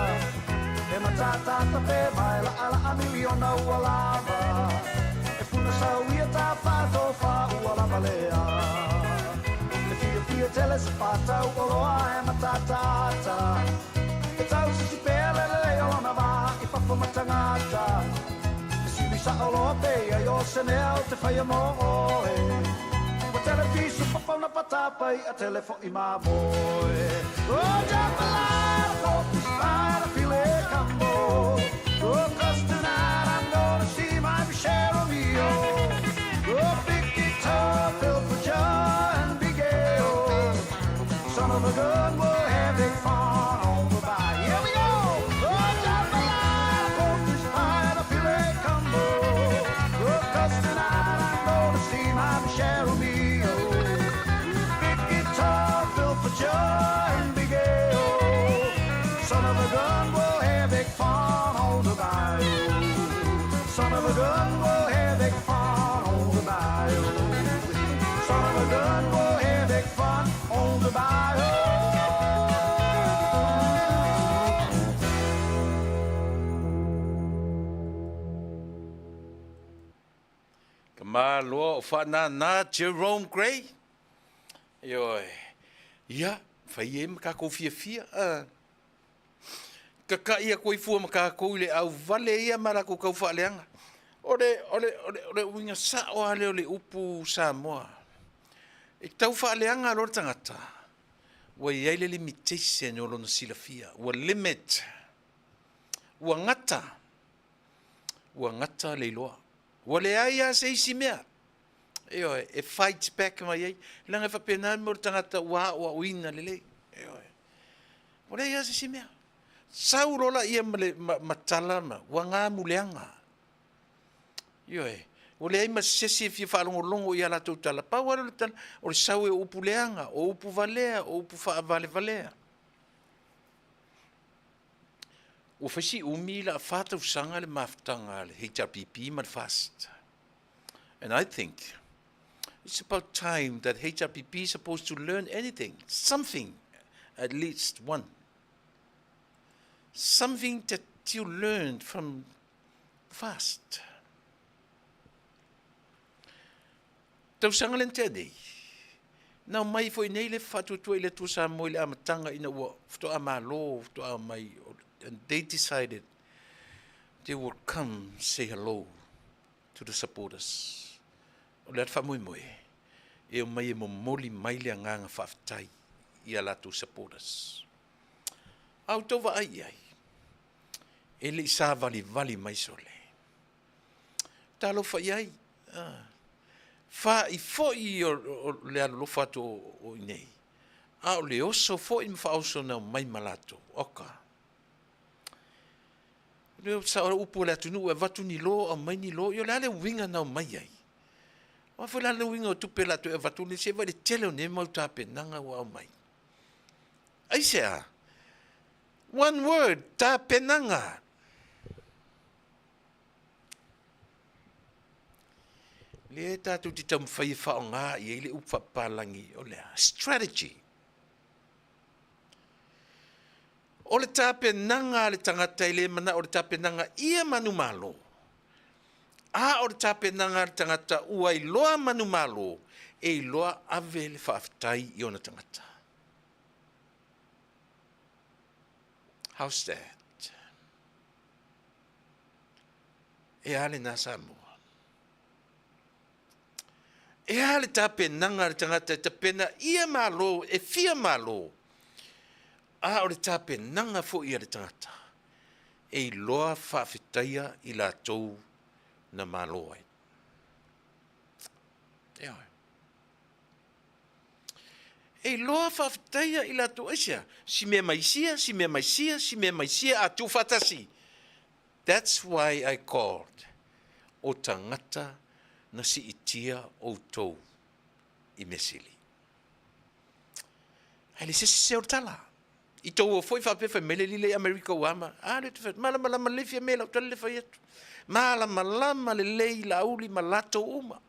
E matatata pe vai la ala a miliona ua lava. E funa sauia ta whaatofa ua lava lea. E fiafia tele se whātau o loa e matatata. E tau sisi pea lele leo lona vā i fafo matangata. E sili sa o loa pe ia i o se mea o te whaia mo oe. Ua tele pisu papauna patapai a tele fo i mamoe. Oh, jambalaya, crawfish pie, a filet gumbo. Oh, 'cause tonight I'm gonna see my Michelle Romeo. Oh, big guitar built for John and Big Ale. Son of a gun, we'll have big fun on the bayou. Here we go! Oh, jambalaya, crawfish pie, and a filet combo. Oh, 'cause tonight I'm gonna see my Michelle Romeo. Big guitar built for John and Big Ale. Son of a gun, we'll have big fun on the bayou. Son of a gun, we'll have big fun on the bayou. Son of a gun, we'll have big fun on the bayou. Ka maloa o faanānā Jerome Gray. Ioe. Ia, fai e ma kākou fiafia. Uh, kakaʻi aku ai fua ma kākou i le auvale ia ma lakou kau faaleaga. O le, o le, o le, o le uiga sao lava lea o le upu Samoa. E tau faaleaga loa le tagata, ua i ai le limitation o lona silafia, ua limit, ua gata, ua gata le iloa. Ua leai lava se isi mea. Ioe, e fight back mai ai. Leaga e faapena le mea o le tagata ua aoaoina lelei. Ioe. Ua leai lava se isi mea. Sau loa laia ma le ma, ma tala ma ua gamuleaga. Ioe. Ua leai ma se isi e fia faalogologo i a latou tala. Pau lava lea o le tala, o le sau e o upu leaga, o upu valea, o upu faavalevalea. Ua fai si umi la fa tausaga le mafutaga a le HRPP ma le FAST. And I think it's about time that HRPP is supposed to learn anything, something. At least one. Something that you learned from fast. Tausaga le na tea nei, na omai foi nei le faatuatua i le Atua Samoa i le amataga ina ua faatoa malo, faatoa omai, and they decided they would come say hello to the supporters. O le a le faamoemoe? E omai e momoli mai le agaga faafetai i a latou supporters. A outou vaai i ai, e le i savalivali mai sole. Talofa i ai, faai foi o le alolofa atu o i inei, a o le oso foi ma faaoso na omai ma latou. Oka. O le sao upu a le atunuu e avatu ni lo, aumai ni lo, ia o le a le uiga na omai ai? O a foi la le uiga o tupe latou e avatu, se i vaai i le tele o nei mau tapenaga ua aumai. Aisea? One word, tapenaga. Lea tatou te taumafai e faaaoga i ai le upu faapapalagi o le a? Strategy. O le tapenaga a le tagata e le manao o le tapenaga ia manumalo, a o le tapenaga a le tagata ua iloa manumalo, e iloa ave le faafetai i ona tagata. How's that? E a lena Samoa? E a le tapenaga a le tagata e tapena ia malo, e fia malo, a o le tapenaga foi a le tagata e iloa faafetaia i latou na malo ai. Ioe. E iloa faafetaia i latou, aisea? Si mea mai sia, si mea mai sia, si mea mai sia, a tuufaatasi. That's why I called o tagata na siitia outou i Measili. Ae le se sese o le tala. I tou o foi faapea fai mai le alii lea i Amerika ua ama. A lea te fai atu, malamalama lelei Fiame lau tala le fai atu. Malamalama lelei Laauli ma latou uma.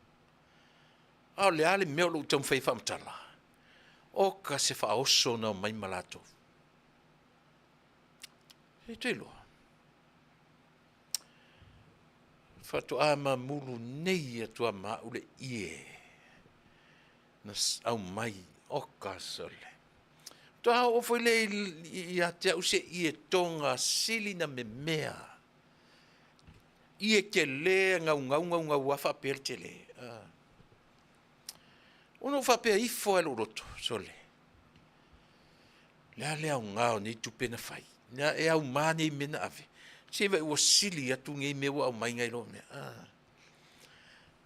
A o le a le mea o lou taumafai e faamatala? Oka se faaoso na omai ma latou. E te iloa. Faatoa mamulu nei atu a ma au le ie na aumai oka sole. Faatoa oo foi lea ia te au se ie toga sili na memea. Ie tele gaugau gaugau a faapea le tele. Ona ou faapea ifo lava i lou loto, sole, le a le aoga o nei tupe na fai? E auma nei mea na ave? Se vaai ua sili atu nei mea ua aumai nai lo mea.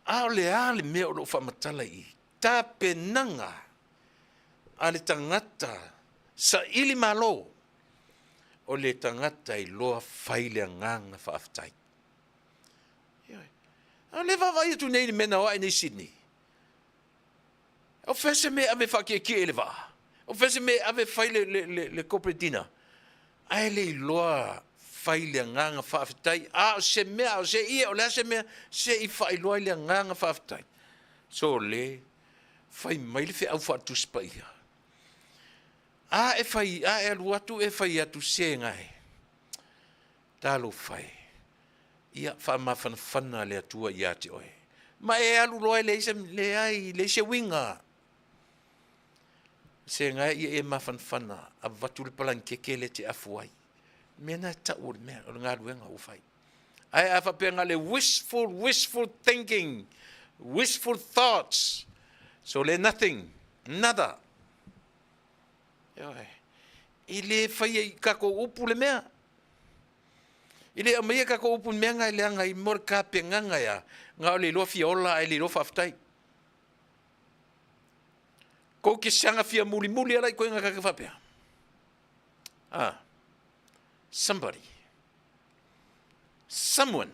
A o le a le mea o lo o faamatala i i? Tapenaga a le tagata saili malo, o le tagata iloa fai le agaga faafetai. Ioe. A o lea e vaavaai atu nei i le mea na o ae nei i Sydney. O fea se mea e ave e faatietie i le vaa? O fea se mea e ave e fai le, le, le, le corporate dinner? Ae le iloa fai le agaga faafetai. A o se mea, a o se ie, o le a se mea, se i faailoa ai le agaga faafetai. So le, fai mai le feau faale-Tusi Paia. A e fai, a e alu atu e fai atu se gae. Talofa e, ia faamafanafana le Atua ia te oe. Ma e alu loa e leai se, leai, leai se uiga. Se gae ia e mafanafana, avatu le palanikeke lea e te afu ai. Mea na e tau o le mea, o le galuega ua fai. Ae a faapea na o le wishful, wishful thinking, wishful thoughts, so le nothing, nada. Ioe. E le faia i kakou upu le mea. E le aumaia kakou upu i mea nga e leaga i mo le kapegaga ea, nga o le iloa fia ola ae le iloa faafetai. Kou ke siaga fia mulimuli ala i koe nga kaka faapea. Ah, somebody. Someone.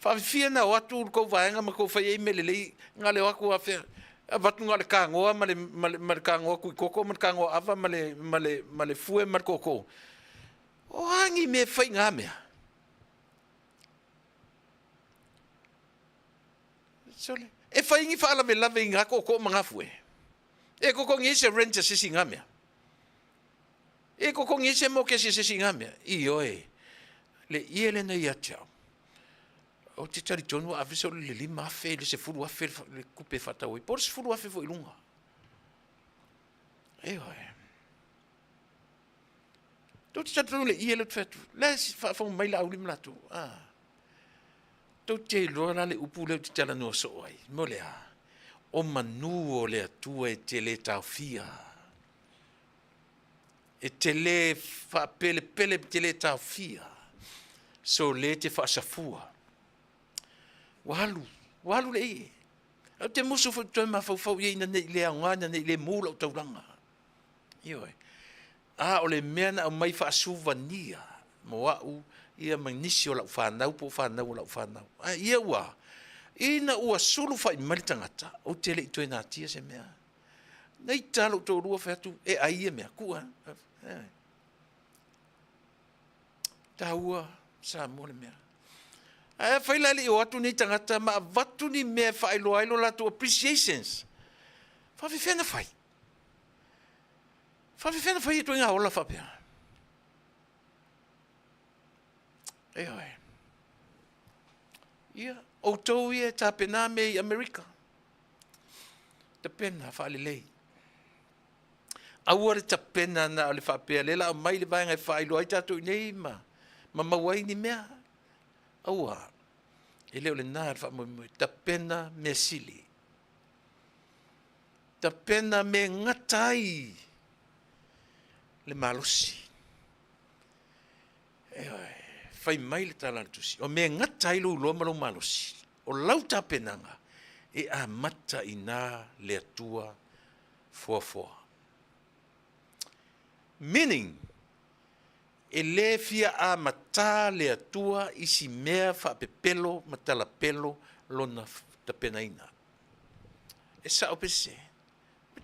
Faafifia na o atu le kou vaega ma kou fai ai mea lelei, nga le o atu afea, avatu nga le kagoa ma le, ma le, ma le kagoa kuikoko ma le kagoa ava ma le, ma le, ma le fue ma le koko. O a ni mea e fai ngā mea? Sole. E fai ni faalavelave i ngā koko ma ngā fue. E koko ni se rent a sisi ngā mea. E totogi ai se mokesi a se isi i na mea? Ioe. Le ie lena ia te au. Ou te talitonu ua ave solo i le 5,000 i le 10,000 le tupe e faatau ai, po o le 10,000 foi i luga. Ioe. Tou te talitonu i le ie lea ou te fai atu, la e faafofoga mai Laauli ma latou, a. Tou te iloa la le upu lea ou te talanoa soo ai, mo le a? O manu o le Atua e te le taofia. E te le faapelepele, e te le taofia. So le te faasafua. Ua alu, ua alu le ie. Ou te musu foi toe mafaufau i ai ina ne i le aoga, ina ne i le mu lau taulaga. Ioe. A o le mea na aumai faasuvania mo au ia ma nisi o lau fanau po o fanau o lau fanau. A ia ua, ina ua sulufai mai le tagata, ou te le i toe natia se mea. Na ita lou toalua fai atu, e ai ia mea, kua. Taua Samoa le mea. Ae afai la e le i o atu nei tagata ma avatu ni mea e faailoa ai lo latou appreciations, faafefea na fai? Faafefea na fai ia ituaiga ola faapea? Ioe. Ia, outou ia e tapena mea i Amerika, tapena faalelei. Aua le tapena na o le faapea lea la aumai le vaega e faailoa ai tatou i nei ma, ma maua ai ni mea. Aua, e le o lena le faamoemoe. Tapena mea sili. Tapena mea e gata ai le malosi. Ioe, fai mai le tala a le tusi, o mea e gata ai lou iloa ma lou malosi, o lau tapenaga e amata i ina le Atua foafoa. Meaning, e le fia amata le Atua i si mea faapepelo ma talapelo lona tapenaina. E sao pe sese?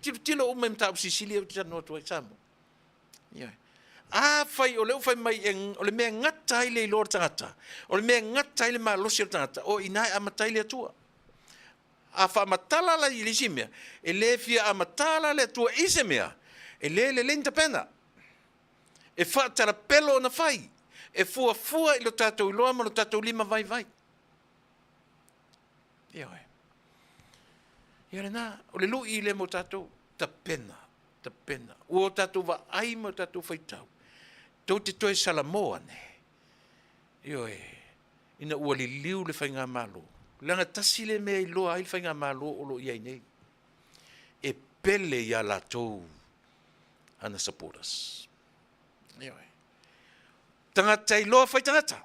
Tilotilo uma i mataupu silisili ia ou te talanoa atu ai, Samoa. Ioe. Afai o lea ua fai mai e, o le mea e gata ai le iloa o le tagata, o le mea e gata ai le malosi o le tagata, o i ina e amata ai le Atua. A faamatala la i le isi mea, e le fia amata la le Atua i se mea, e le lelei ni tapena. E faatalapelo ona fai, e fuafua i lo tatou iloa ma lo tatou lima vaivai. Ioe. Ia lena, o le lui lea mo tatou, tapena, tapena. Ua o tatou vaai ma o tatou faitau, tou te toe salamo ane, ioe, ina ua liliu le faigamalo. Leaga tasi le mea e iloa ai le faigamalo o lo o i ai nei, e pele ia latou ana supporters. Ioe. Tagata iloa fai tagata.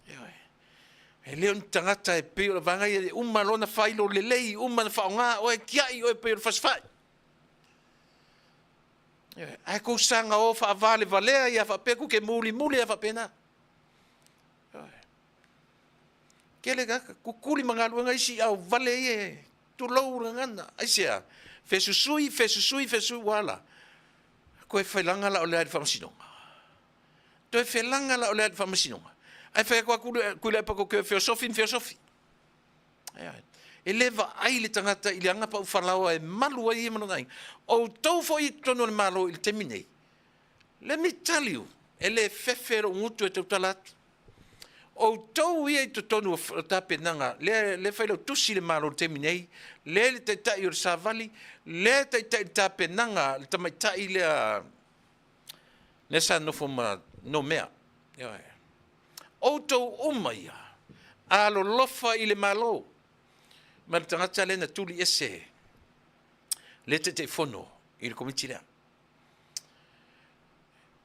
Ioe. E le o ni tagata e pei o le vaega ia e uma lona failo lelei, uma na faaaoga oe, tiai oe pei o le fasifai. Ioe. Ae kou saga o faavalevalea ia faapea ku ke mulimuli ia faapena. Ioe. Kele kaka, kukuli ma galuega isi au vale ia, tulou le gagana. Aisea? Fesusui, fesusui, fesusui, ua ala. Koe failaga la o le a i le faamasinoga. Toe felaga la o le a i le faamasinoga. Ae fai atu aku Tuilaepa tou te feosofi ma feosofi. E le vaai le tagata i le aga pau falaoa e malu ai ia ma lona aiga. Outou foi i totonu o le Malo i le taimi nei, let me tell you, e le fefe lou gutu e tautala atu. Outou ia i totonu o tapenaga, lea, lea failautusi le Malo i le taimi nei, lea le taitai o le savali, lea e taitai le tapenaga, le tamaitai lea, lea sa nofo ma Nomea. Ioe. Outou uma ia, alolofa i le Malo, ma le tagata lea na tuli ese le Taitaifono i le Komiti lea.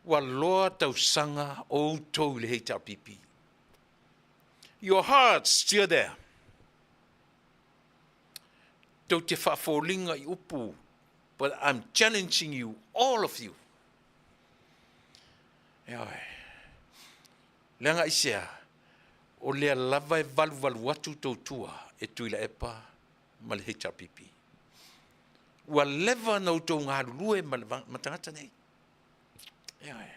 Ua loa tausaga outou i le HRPP. Your heart's still there. Tou te faafoliga i upu, but I'm challenging you, all of you. Ioe. Leaga aisea, o lea lava e valuvalu atu tou tua e Tuilaepa ma le HRPP. Ua leva ona outou galulue ma, le, ma tagata nei. Ioe.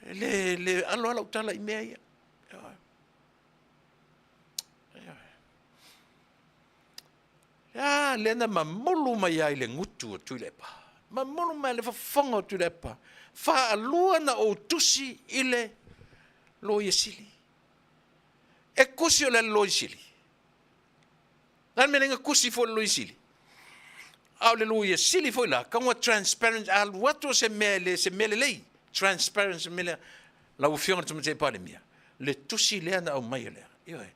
E le, le alo lava lau tala i mea ia. Ioe. Ioe. A, lea na mamulu mai ai le gutu o Tuilaepa. Mamulu mai le fofoga o Tuilaepa, faalua na ou tusi i le Loia Sili. E tusi o le Loia Sili. Na le mea na tusi foi le Loia Sili. A o le Loia Sili foi la, tago transparent, alu atu o se mea le, se mea lelei. Transparent se mea lea. Lau Afioga i le Tamaitai Palemia, le tusi lea na aumai lea. Ioe.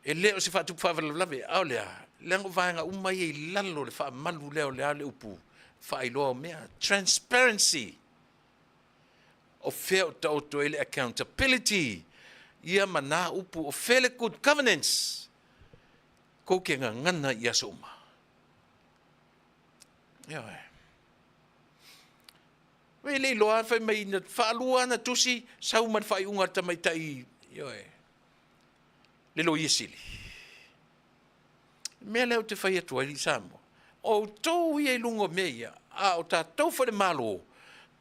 E le o se faatupu faavalavelave, a o le a? Leaga o vaega uma ia i lalo o le faamalu lea o le a le upu faailoa o mea. Transparency. O fea o taoto ai le accountability. Ia ma nā upu, o fea le good governance. Kou ke gagana i aso uma. Ioe. E le iloa fai mai na faalua ana tusi sau ma le faaiuga a le tamaitai, ioe, le Loia Sili. Le mea lea ou te fai atu ai i Samoa, o outou ia i luga o mea ia, a o tatou foi le Malo,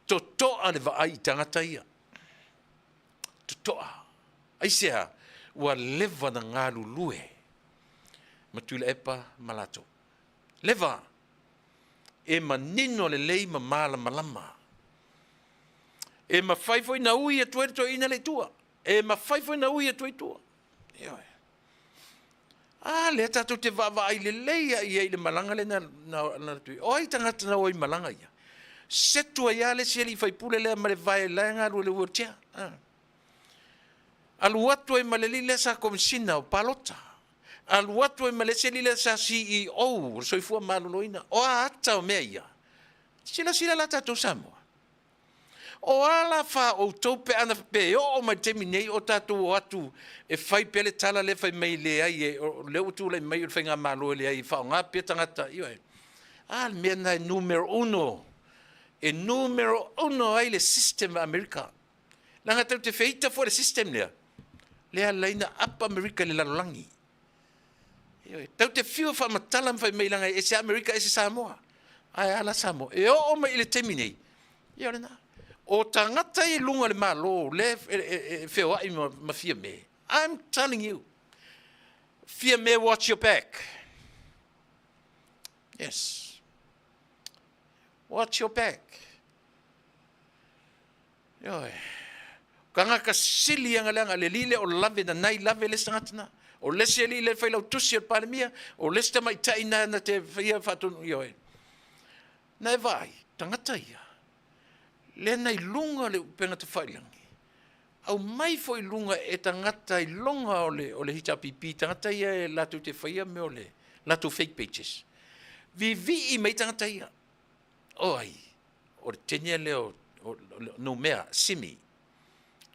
totoa le vaai i tagata ia. Totoa. Aisea? Ua leva na galulue ma Tuilaepa ma latou. Leva. E manino lelei ma malamalama. E mafai foi na ui atu ai le toeaina lea i tua. E mafai foi na ui atu ai i tua. Ioe. A lea tatou te vaavaai lelei lava i ai i le malaga lea na, na, na atu ai. O ai tagata na o ai i malaga ia? Setu ai lava le isi alii faipule lea ma le vae la e galue i le wheelchair. Ah. Alu atu ai ma le alii lea sa komisina o palota. Alu atu ai ma le isi alii lea sa CEO o le Soifua Maloloina. O a ata o mea ia? Silasila la tatou Samoa. O a la fa outou pe ana pe oo mai le taimi nei o tatou o atu e fai pea le tala lea fai mai leai e, o lea ua tulai mai o le faigamalo e leai e faaaoga pea tagata, ioe. A le mea lena e numero uno, e numero uno ai le system a Amerika. Leaga tatou te feita foi le system lea, lea ala ai na up Amerika i le lalolagi. Ioe, tatou te fiu e faamatala ma fai mai leaga e ese Amerika ese Samoa. Ae a la Samoa? E oo mai i le taimi nei, ia o lena. O tagata i luga o le Malo lea e feoai ma Fiame, I'm telling you, Fiame watch your back. Yes. Watch your back. Ioe. Tagata sili ia leaga le alii lea o lave na nai lave le isi tagata na. O le isi alii lea failautusi o le Palemia, o le isi tamaitai na na te faia faatonu, ioe. Na e vaai, tagata ia, lea na i luga o le upega tafailagi, aumai foi i luga e tagata iloga o le, o le HRPP, tagata ia e latou te faia mea o le latou fake pages. Vivii mai tagata ia. O ai? O le teine lea o, o, o Noumea, Simi.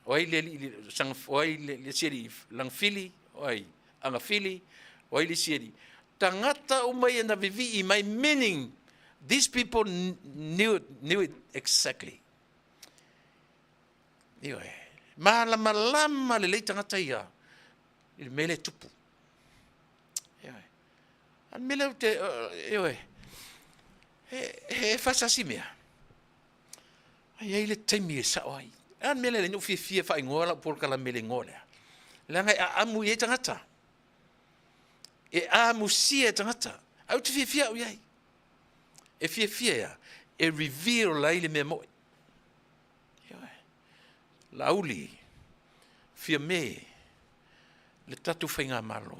O ai le alii, o ai le isi alii Langafili, o ai Agafili, o ai le isi alii. Tagata uma ia na vivii mai, meaning these people knew, knew it exactly. Ioe. Malamalama lelei tagata ia i le mea lea e tupu. Ioe. A le mea lea ou te, ioe, he, he faasasi mea. A i ai le taimi e sao ai. A le mea lea, ou fiafia e faaigoa lau polokalame i le igoa lea. Leaga e aamu i ai tagata. E amusia e tagata. Ae ou te fiafia au i ai. E fiafia ia, e reveal ai le mea moi. Ioe. Laauli, Fiame, le tatou faigamalo.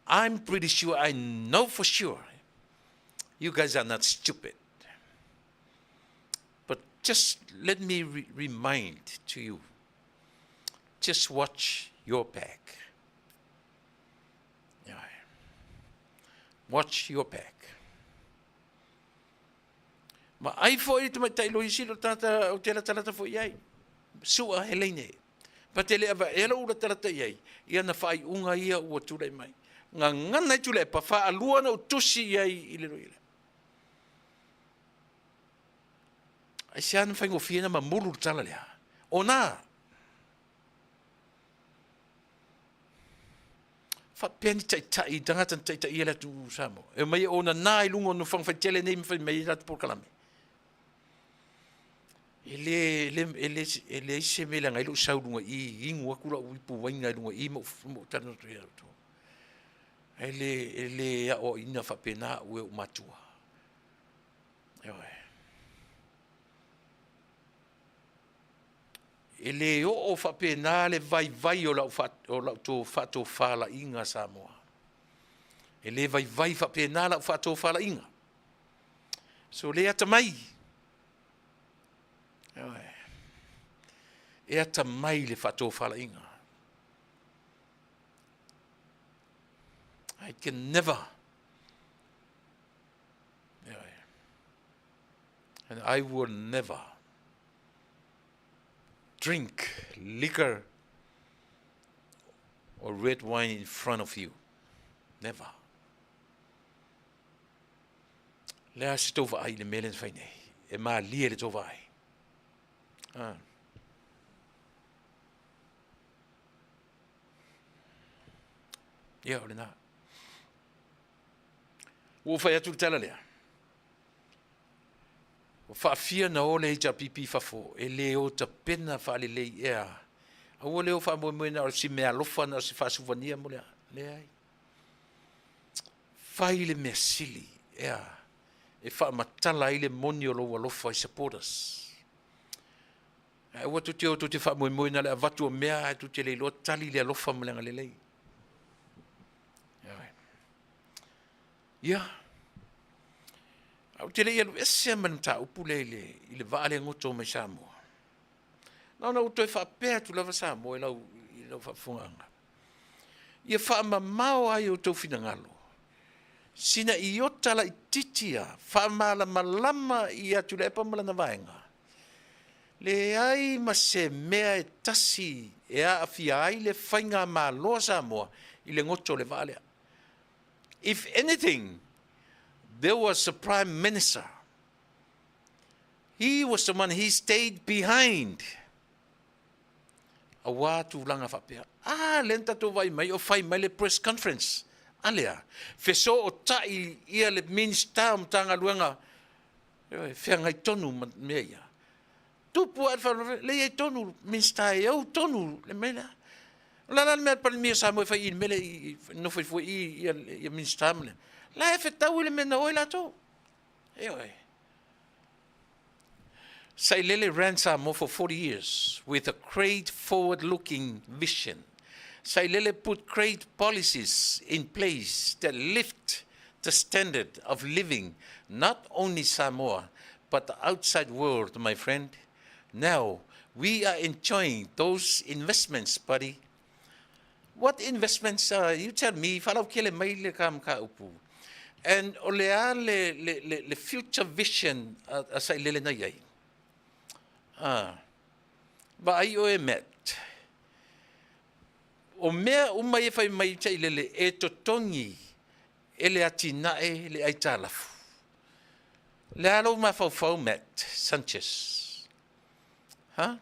I'm pretty sure, I know for sure, you guys are not stupid. But just let me re remind to you, just watch your back. Watch your back. Ma ai foi le tamaitai loia sili o tagata ou te latalata foi i ai. Sua Heleine. Pa te le ava ea lou latalata i ai, ia na faaiuga ia ua tulai mai. Gagana ai Tuilaepa, faalua na ou tusi i ai i le loia lea. Aisea na faigofie na mamulu le tala lea? O nā! Faapea ni taitai, tagata na taitaia le atunuu o Samoa. E omai e onana i luga o nofoaga faitele nei ma fai mai ai latou polokalame. E le, le, e le, e leai se mea e leaga ai lou sau i luga i i, inu atu lau ipu uaina i luga i i ma ou talanoa atu ia outou. E le, e le aoaoina faapena au e ou matua. Ioe. E le oo faapena le vaivai o lau, o lau to, faatofalaiga Samoa. E le vaivai faapena lau faatofalaiga. So le atamai. Ioe. E atamai le faatofalaiga. I can never. And I will never drink liquor or red wine in front of you. Never. Le a se tou vaai i le mea lea na fai nei. E malie le tou vaai. Ah. Ia, o lena. Ua ou fai atu le tala lea. Ua faafia na o le HRPP i fafo, e le o tapena faalelei ea. Aua le o faamoemoe na o si meaalofa na o se faasuvania mo le a. Leai. Fai le mea sili ea e faamatala ai le moni o lou alofa i supporters. Ae aua tou te o tou te faamoemoe na o le avatu o mea ae tou te le iloa tali le alofa ma le agalelei. Ia, ae ou te le i alu ese ma le mataupu lea i le, i le vaa lea e goto mai Samoa. Na ona ou toe faapea atu lava Samoa i lau, i lau faafofogaaga. Ia faamamao ai outou finagalo, sina iota laitiiti lava, faamalamalama ia Tuilaepa ma lana vaega, leai ma se mea e tasi e aafia ai le faigamalo a Samoa i le goto o le vaa lea. If anything, there was a prime minister. He was the one, he stayed behind. Aua tulaga faapea. A lea na tatou vaai mai o fai mai le press conference. A lea, fesootai ia le Minisita o Matagaluega e feagai tonu ma mea ia. Tupu ae le faalavelave, lea e i ai tonu Minisita e ou tonu le mea lea. O le a la le mea a le Palemia o Samoa e fai i le mea lea i nofo ifo i ia, ia Minisita ma le. La e fetaui le mea na o ai latou. Ioe. Sailele ran Samoa for 40 years with a great forward-looking vision. Sailele put great policies in place that lift the standard of living not only Samoa but the outside world, my friend. Now, we are enjoying those investments, buddy. What investments are, you tell me, faalautele mai le ka mataupu. And o le a le, le, le, le future vision a, a Sailele na i ai? Ah. Vaai oe Matt. O mea uma ia fai mai Sailele e totogi e le atinae le aitalafu. Le a lou mafaufau Matt Sanchez? Ha?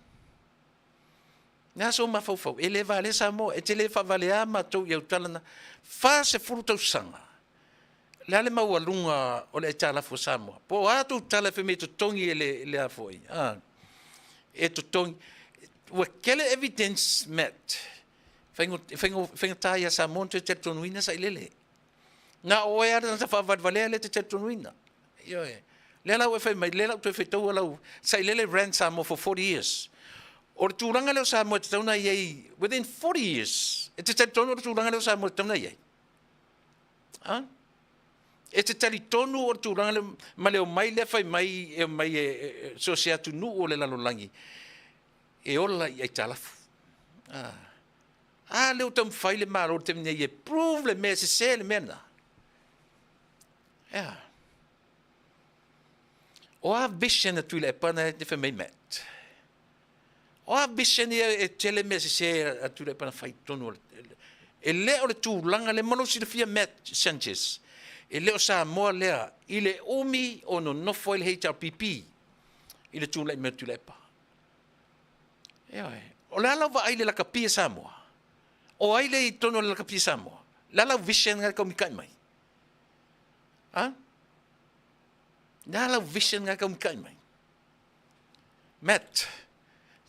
Le a sou mafaufau? E le valea Samoa, e te le faavalea matou i au tala na. 40 tausaga. Le a le maualuga o le aitalafu a Samoa? Po o a tou tala e fai mai e totogi e le, le a foi. Ah. E totogi. Ua tele evidence met. Faigata ia Samoa ona toe talitonuina Sailele. Na o oe lava le tagata faavalevalea lea e te talitonuina. Ioe. Lea la ua e fai mai, lea la ua toe faitaua lau Sailele ran Samoa for 40 years. O le tulaga lea o Samoa e tatau ona i ai within 40 years, e te talitonu o le tulaga lea o Samoa e tatau ona i ai? A? E te talitonu o le tulaga lea ma le omai lea fai mai e omai e, e, so se atunuu o le lalolagi e ola i aitalafu. A, a lea ua taumafai le Malo i le taimi nei e prove le mea e sese le mea lena. Ea. O a vision a Tuilaepa na e te fai mai Matt? O a vision ia e tele mea sese a Tuilaepa na fai tonu o le E le o le tulaga lea ma lou silafia Matt Sanchez, e le o Samoa lea i le umi o nonofo ai le HRPP i le tulai mai o Tuilaepa. Ioe. O le a lau vaai i le lakapi a Samoa? O ai le i totonu o le lakapi a Samoa? Le a lau vision nga e kaumika'i mai? Ha? Le a lau vision nga e kaumika'i mai? Matt,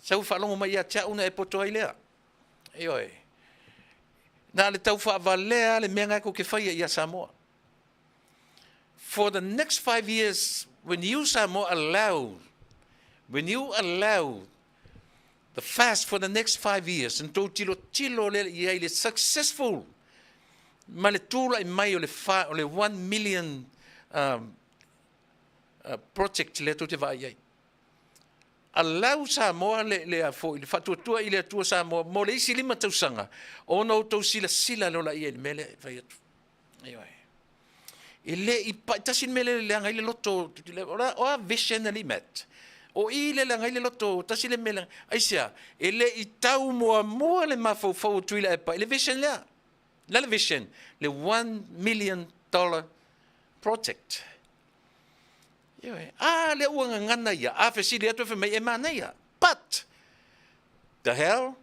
sau faalogo mai ia te au na e poto ai lea. Ioe. Na o le tau faavalea le mea na e tou te faia ia Samoa. For the next 5 years, when you Samoa allow, when you allow the fast for the next 5 years, na tou tilotilo lea i ai le successful ma le tulai mai o le 1 million project lea tou te vaai ai. Allow Samoa le a foi le faatuatua i le Atua Samoa mo le isi 5 tausaga ona outou silasila loa i ai le mea lea e fai atu. Ioe. E le i tasi le mea lea e leaga ai le loto o a vision ali met. O i le leaga ai le loto tasi le mea leaga. Aisea, e le i tau muamua le mafaufau o Tuilaepa i le vision lea. Le le vision, le $1 million project. Ioe. A lea ua gagana ia, a fesili atu e fai mai e manaia. But, the hell?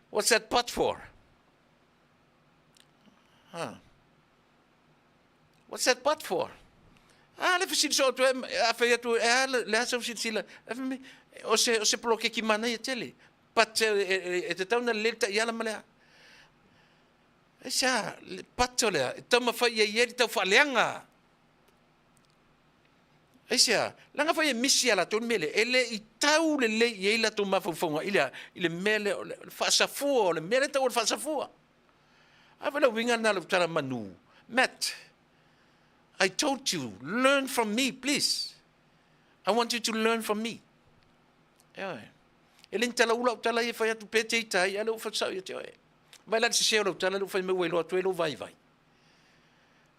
What's that but for? Huh. What's that but for? A le fesili so atu e a fai atu e a le a sau silasila. E fai mai, o se poloketi manaia tele. But e te tau na lele ta iala ma lea. E sa, le but o lea, e taumafai ia i ai le tau faaleaga. Aisea, leaga foi e misi ia latou le mea lea, e le i tau lelei i ai latou mafaufauga i le mea lea o le faasafua, o le mea lea e tau o le faasafua. A foi le uiga lena o lau tala manu. Matt, I told you, learn from me, please. I want you to learn from me. Ioe. E le ni tala ula au tala ia e fai atu pe te ita ai, a lea ua fatusau ia te oe. Vai la le sese o lau tala lea ua fai mai ua iloa atu ai lou vaivai.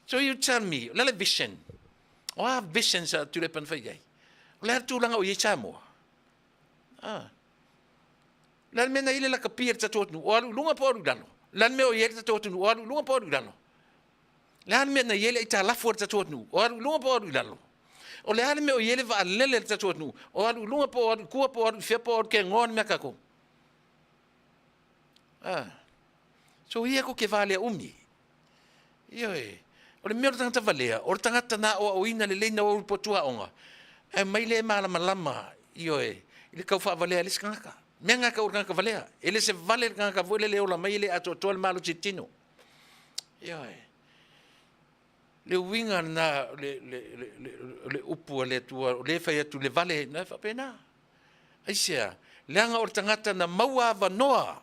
So you tell me, o le a le vision? O a vision sa Tuilaepa na fai ai? O le a le tulaga o i ai Samoa? Ah. O le a le mea na i le lakapi e le tatou atunuu? O alu i luga po o alu i lalo? O le a le mea o i ai le tatou atunuu? O alu i luga po o alu i lalo? O le a le mea na i ai le aitalafu a le tatou atunuu? O alu i luga po o alu i lalo? O le a le mea o i ai le vaalele a le tatou atunuu? O alu i luga po o alu i tua po o alu i fea po o alu i kegoa le mea a tatou? Ah. So ia tou te valea umi. Ioe. O le mea o le tagata valea, o le tagata na aoaoina lelei na o i potu aoga, ae mai le malamalama, ioe, i le tau faavalea e le isi tagata. Mea na tau o le tagata valea. E le se vale le tagata foi lele e ola mai e le atoatoa le malosi i le tino. Ioe. Le uiga lena o le upu a le Atua, o lea e fai atu le vale, na e faapena. Aisea, leaga o le tagata na maua avanoa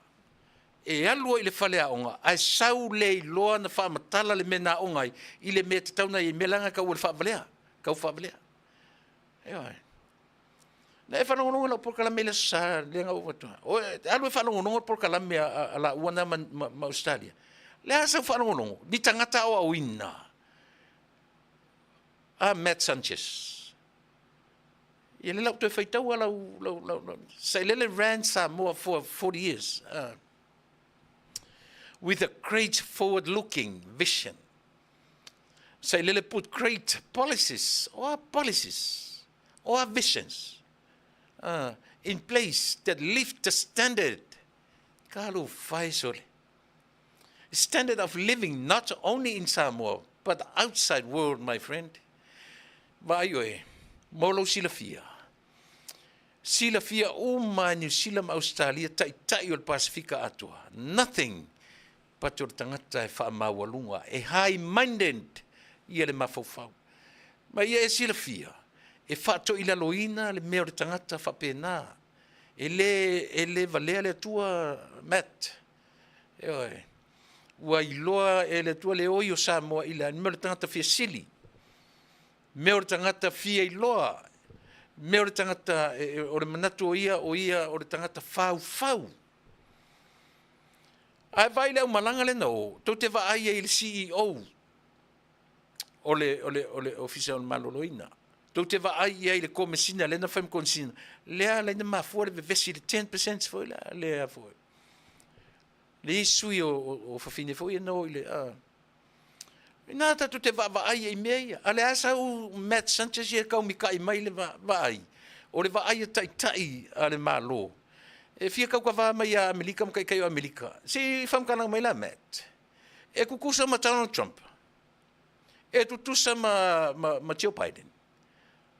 e alu ai i le faleaoga, ae sau le iloa na faamatala le mea na aoga ai i le mea e tatau ona i ai, mea leaga e tau o le faavalea, tau faavalea. Ioe. Na e faalogologo i lau polokalame i le Aso Sa lea na ou atu. O alu e faalogologo le polokalame a laua na ma Ausetalia. Le a sau faalogologo, ni tagata aoaoina. A Matt Sanchez. Ia le lau toe faitaua lau Sailele ran Samoa for 40 years. With a great forward-looking vision. Sailele put great policies, or policies, or visions in place that lift the standard. Talo faisole. Standard of living not only in Samoa, but outside world, my friend. Vaai oe, mo lou silafia. Silafia uma Niu Sila ma Australia taitai o le Pasifika atoa. Nothing but o le tagata e faamaualuga, e high-minded ia le mafaufau. Ma ia e silafia, e faatoilaloina le mea o le tagata faapena. E le valea le Atua, Matt. Ioe. Ua iloa e le Atua le oi o Samoa i le mea o le tagata fia sili. Mea o le tagata fia iloa. Mea o le tagata, o le manatu o ia, o ia o le tagata faufau. Ae vaai le aumalaga lena o, tou te vaai ai i le CEO o le Ofisa o le Maloloina. Tou te vaai i ai i le komesina lea na fai ma komesina. Lea ala i na mafua le vevesi i le 10% foi la, lea foi. Le isi sui o fafine foi e no i le... Ina tatou te vaavaai ai i mea ia. A le a sau Matt Sanchez ia taumita'i mai le vaai. O le vaai a taitai a le Malo. E fia taukava mai ia Amerika ma taitai o Amerika. Se i faamatalaga mai la Matt. E tutusa ma Donald Trump. E tutusa ma Joe Biden.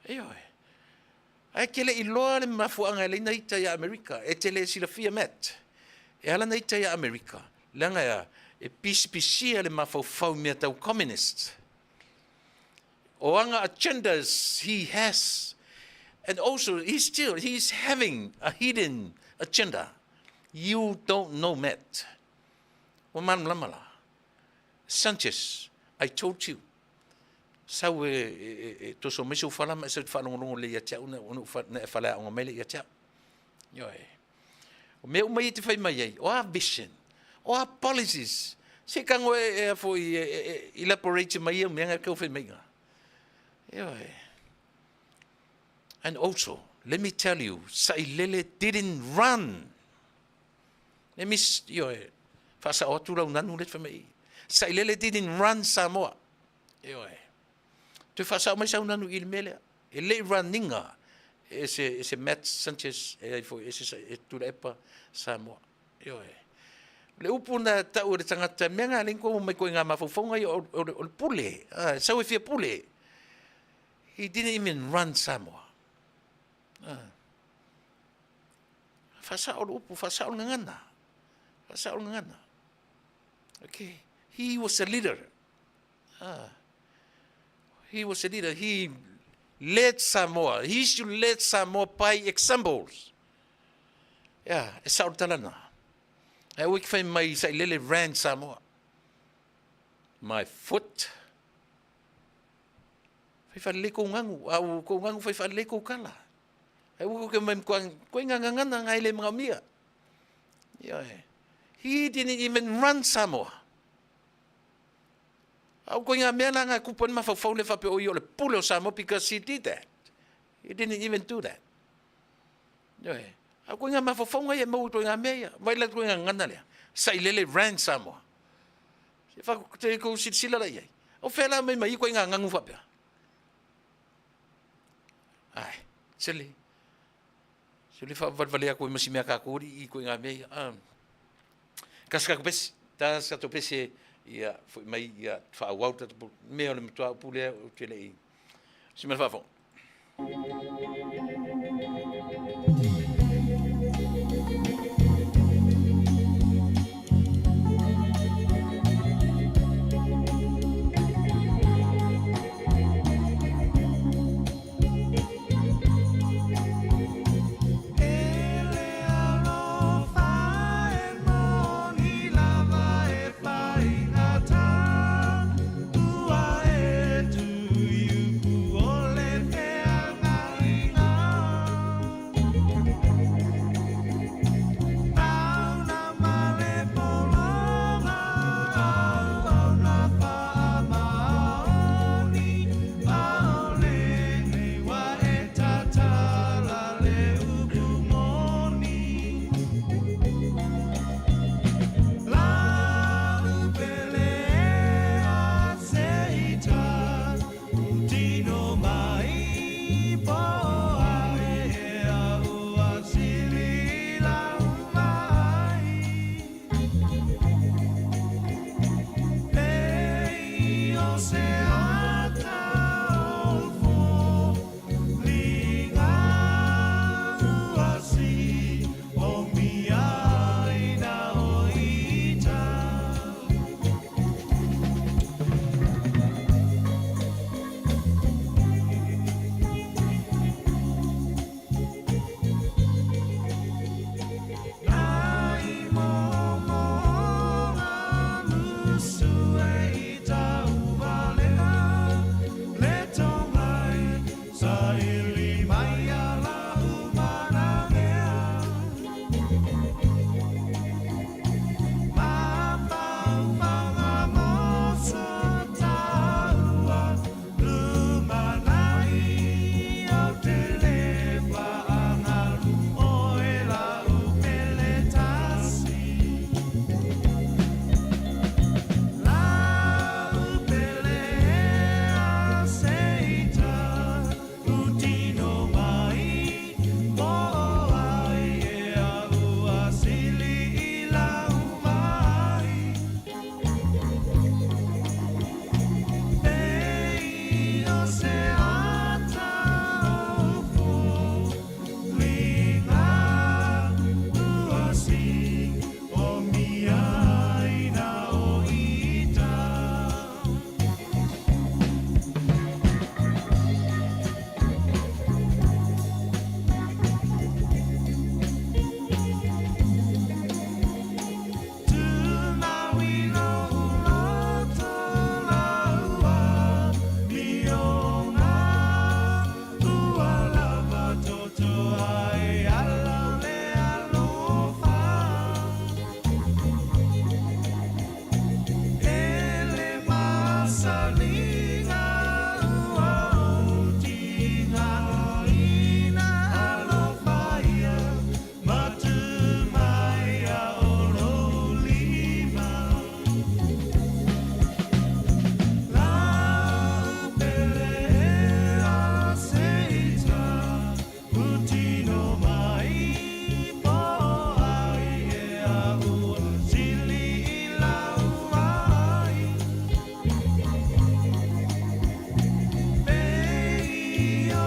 Ioe. Ae te le iloa le mafuaaga e ala ai na ita ia Amerika. E te le silafia Matt. E ala na ita ia Amerika. Leaga ea, E pisipisia le mafaufau i mea tau communist. O aga agendas he has and also he still he is having a hidden agenda. You don't know Matt. Ua malamalama la. Sanchez, I told you, sau e, e, e, e toso mai sou fala ma e sau te faalogologo lelei ia te au na, na e faleaoga mai lea ia te au. Ioe. O mea uma ia te fai mai ai, o a vision, o a policies, se kago e, e a foi, e, e, e elaborate mai ia mea nga kau fai mai nga. Ioe. And also, let me tell you, Sailele didn't run. Let me, ioe, faasao atu lau nanu le fai mai. Sailele didn't run Samoa. Ioe. Toe faasao mai sau nanu i le mea lea. E le i runninga e se, e se Matt Sanchez e ai foi, e se, e Tuilaepa Samoa. Ioe. O le upu na tau e le tagata, mea ngā leng koe mai koe ngā mafaufauga ia o, o, o le pule. Ah, sau e fia pule. He didn't even run Samoa. Ah. Faasao le upu, faasao le gagana. Faasao le gagana. Okay. He was a leader. Ah. He was a leader. He led Samoa. He should lead Samoa by examples. Yeah, e sao le talana. E ui ki whai mai sa i lele ran Samoa. My foot. Whai whalele kou ngangu. Au kou ngangu whai whalele kou kala. E ui ke mai mkoa koe ngā ngangana ngā ile mga mia. Yeah. He didn't even run Samoa. Au koe ngā mea la ngā kupu ni mafaufau le whape o i o le pule o Samoa because he did that. He didn't even do that. Ioe. Au koe ngā mafaufau ngai e mau i koe ngā mea ia. Vai la koe ngā ngana lea. Sailele ran Samoa. Se whaku te kou silasila la iai. O whea la mai mai i koe ngā ngangu whapea. Ai, sele. Sele whavalevale ako i masi mea ka kori i koe ngā mea ia. Um, kasi kako pesi, ta sa to pesi ia foi mai ia whaawau tata mea o le matua upu lea o te lei. Si mea whaafo.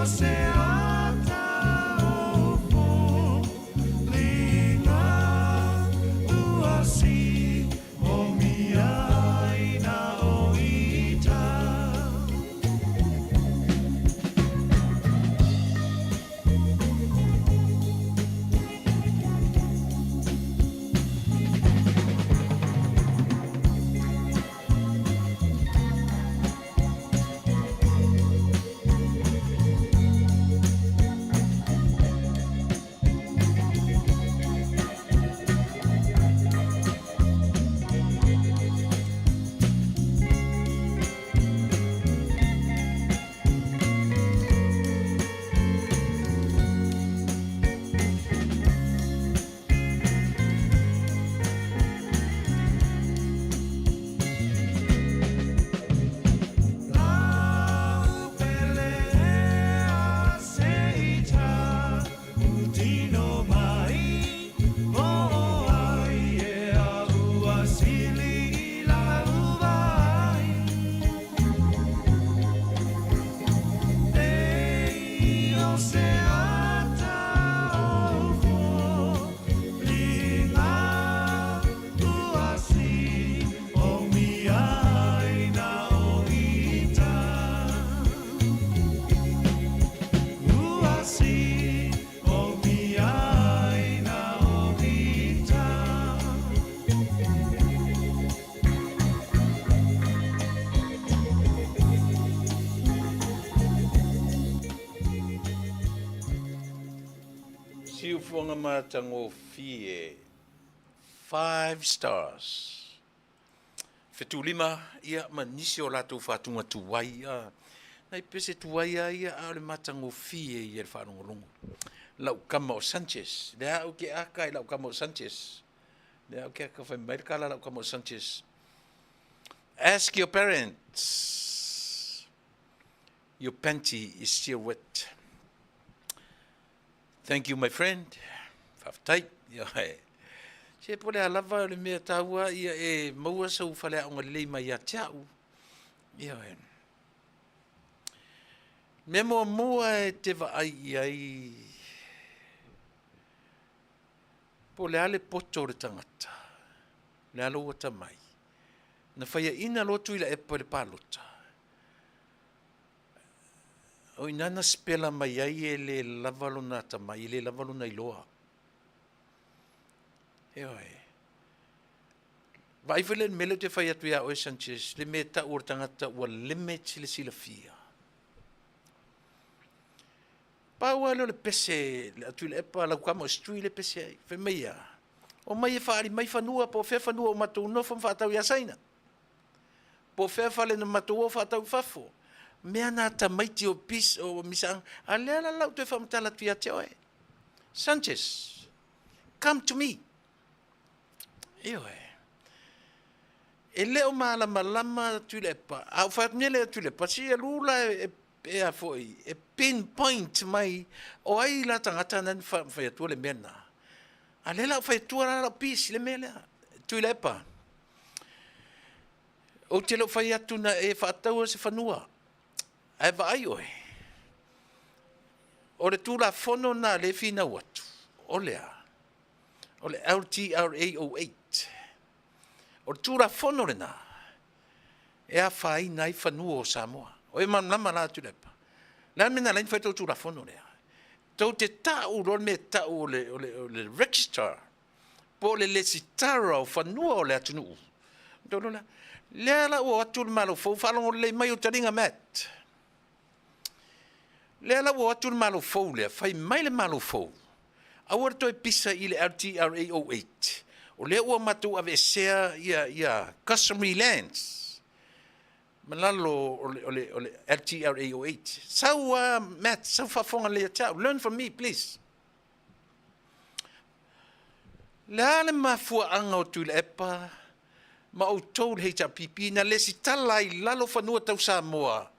se ata o foliga ua si o mia ai na o ita. Siufoga matagofie Five stars. Fetulima, ia, ma nisi o latou faatuga tuai, a, nai pese tuai a ia, a o le matagofie ia le faalogologo. Lau kama o Sanchez, lea au ke aka i lau kama o Sanchez. Lea au ke aka fai mai le kala lau kama o Sanchez. Ask your parents. Your panty is still wet. Thank you my friend. Faafetai. Ioe. Se po le a lava o le mea taua ia e maua sau faleaoga lelei mai ia te au. Ioe. Mea muamua e te vaai i ai po o le a le poto o le tagata, le a lou atamai. Na faiaina loa Tuilaepa i le palota. O i ina na sipela mai ai e le lava lona atamai, e le lava lona iloa. Ioe. Vaai foi le mea lea ou te fai atu ia oe Sanchez, le mea e tau o le tagata ua limit le silafia. Pau lava lea o le pese a Tuilaepa, lau kama o Stewie le pese ai. Fai mai ia, omai e faaali mai fanua po o fea fanua o matou nofo ma faatau ia Saina. Po o fea fale na matou o faatau i fafo. Mea na tamaiti o pis o misaaga. A lea la lau toe faamatala atu ia te oe. Sanchez, come to me. Ioe. E le o malamalama Tuilaepa. A ou fai atu nei le Tuilaepa, si alu la e, e a foi, e pinpoint mai o ai la tagata na fai atua le mea na. A lea la ou fai atua la lau pisi le mea lea. Tuilaepa, ou te le o fai atu na e faataua se fanua, ae vaai oe, o le Tulafono na le finau atu, o le a? O le LTRA 08. O le Tulafono lena e afaina ai fanua o Samoa. O e malamalama la Tuilaepa. Le a le mea na ala ai ona fai tou Tulafono lea? Tou te tau loa le mea e tau o le, o le, o le registrar po o le lesitara o fanua o le atunuu. Lea la ua o atu le Malo fou, faalogo lelei mai o taliga Matt. Lea la ua o atu le Malo fou lea, fai mai le Malo fou, aua le toe pisa i le LTRA 08, o lea ua matou aveesea ia, ia customary lands ma lalo o le, o le, o le LTRA 08. Sau a Matt, sau faafofoga lelei ia te au. Learn from me, please. Le a le mafuaaga o Tuilaepa ma outou le HRPP na lesitala ai i lalo fanua tau Samoa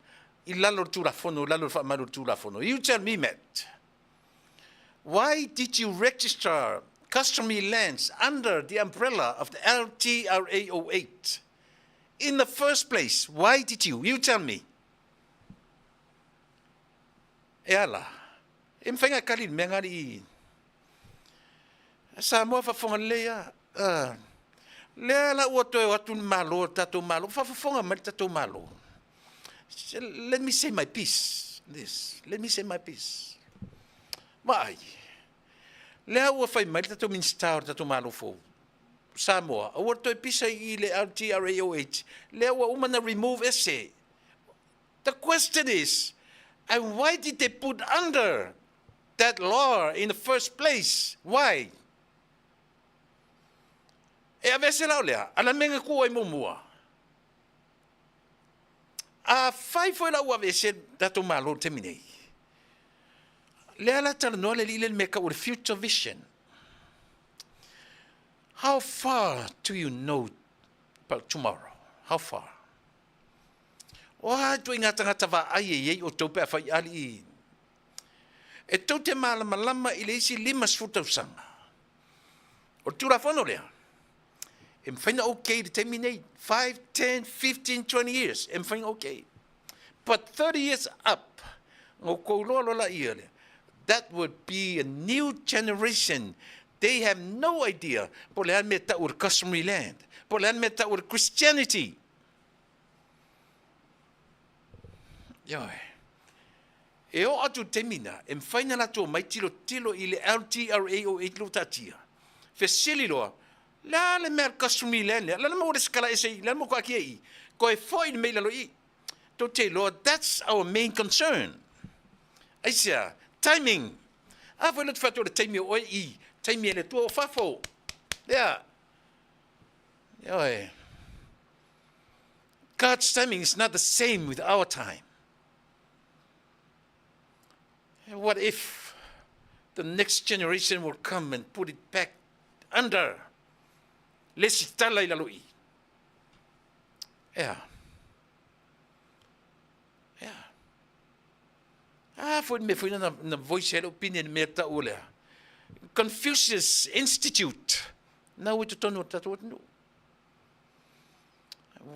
i lalo o le Tulafono, i lalo o le faamalu o le Tulafono? You tell me, Matt. Why did you register customary lands under the umbrella of the LTRA 08 in the first place? Why did you? You tell me. E ala, e mafai ona e kali i le mea na alii. Samoa faafofoga lelei lava. Uh, lea la ua toe o atu le Malo, le tatou Malo, faafofoga mai le tatou Malo. Let me say my piece. This. Let me say my piece. Vaai, lea ua fai mai le tatou Minisita o le tatou Malo fou, Samoa, aua le toe pisa i le LTRAOH, lea ua uma na remove ese. The question is, and why did they put under that law in the first place? Why? E aveese la o lea, a le mea na tuu ai muamua. A fai foi la ua aveese tatou Malo i le taimi nei, lea la talanoa le alii lea i le mea e tau o le future vision. How far do you know about tomorrow? How far? O a ituaiga tagata vaai e i ai outou pe a fai alii? E tou te malamalama i le isi 50 tausaga. O le Tulafono lea, e mafai ona okay i le taimi nei, 5, 10, 15, 20 years, e mafai ona okay. But 30 years up, na outou iloa loa laia lea, that would be a new generation. They have no idea po o le a le mea e tau o le customary land, po o le a le mea e tau o le Christianity. Ioe. E oo atu i le taimi na, e mafai ona latou omai tilotilo i le LTRA08 lea ua taatia, fesili loa, le a le mea a le customary land lea? Le a le mea ua lesitala ese i i? Le a le mea ua taatia i i? Toe foi le mea i lalo i i. Tou te iloa, that's our main concern. Aisea? Timing. A foi la te fai atu o le taimi o oe i, taimi e le Atua o fafo. Lea. Ioe. God's timing is not the same with our time. What if the next generation will come and put it back under le sitala i lalo i? Ea. Ea. A foi le mea foi na, na voice ai le opinion mea tau o lea. Confucius Institute, na ua i totonu o le tatou atunuu.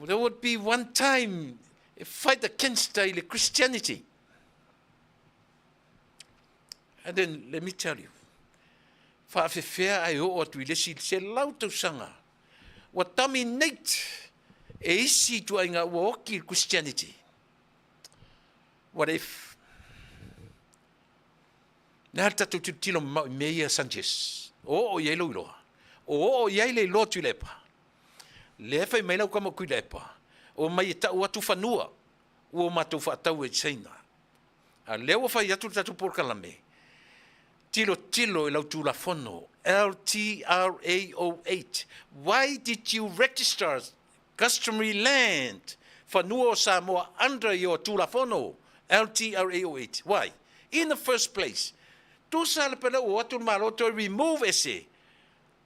There would be one time a fight against i le Christianity. And then let me tell you, faafefea ae oo atu i le isi 100 tausaga ua dominate e isi ituaiga ua oki i le Christianity. What if? Le a le tatou tilotilo mamao i mea ia Sanchez? O oo i ai lou iloa. O oo i ai le iloa Tuilaepa. Lea e fai mai lau tama o Tuilaepa, omai e tau atu fanua ua o matou faatau ai i Saina. A lea ua fai atu le tatou polokalame, tilotilo i lau Tulafono LTRA08. Why did you register customary land, fanua o Samoa under your Tulafono LTRA08? Why? In the first place, tusa le pele ua o atu le Malo toe remove ese,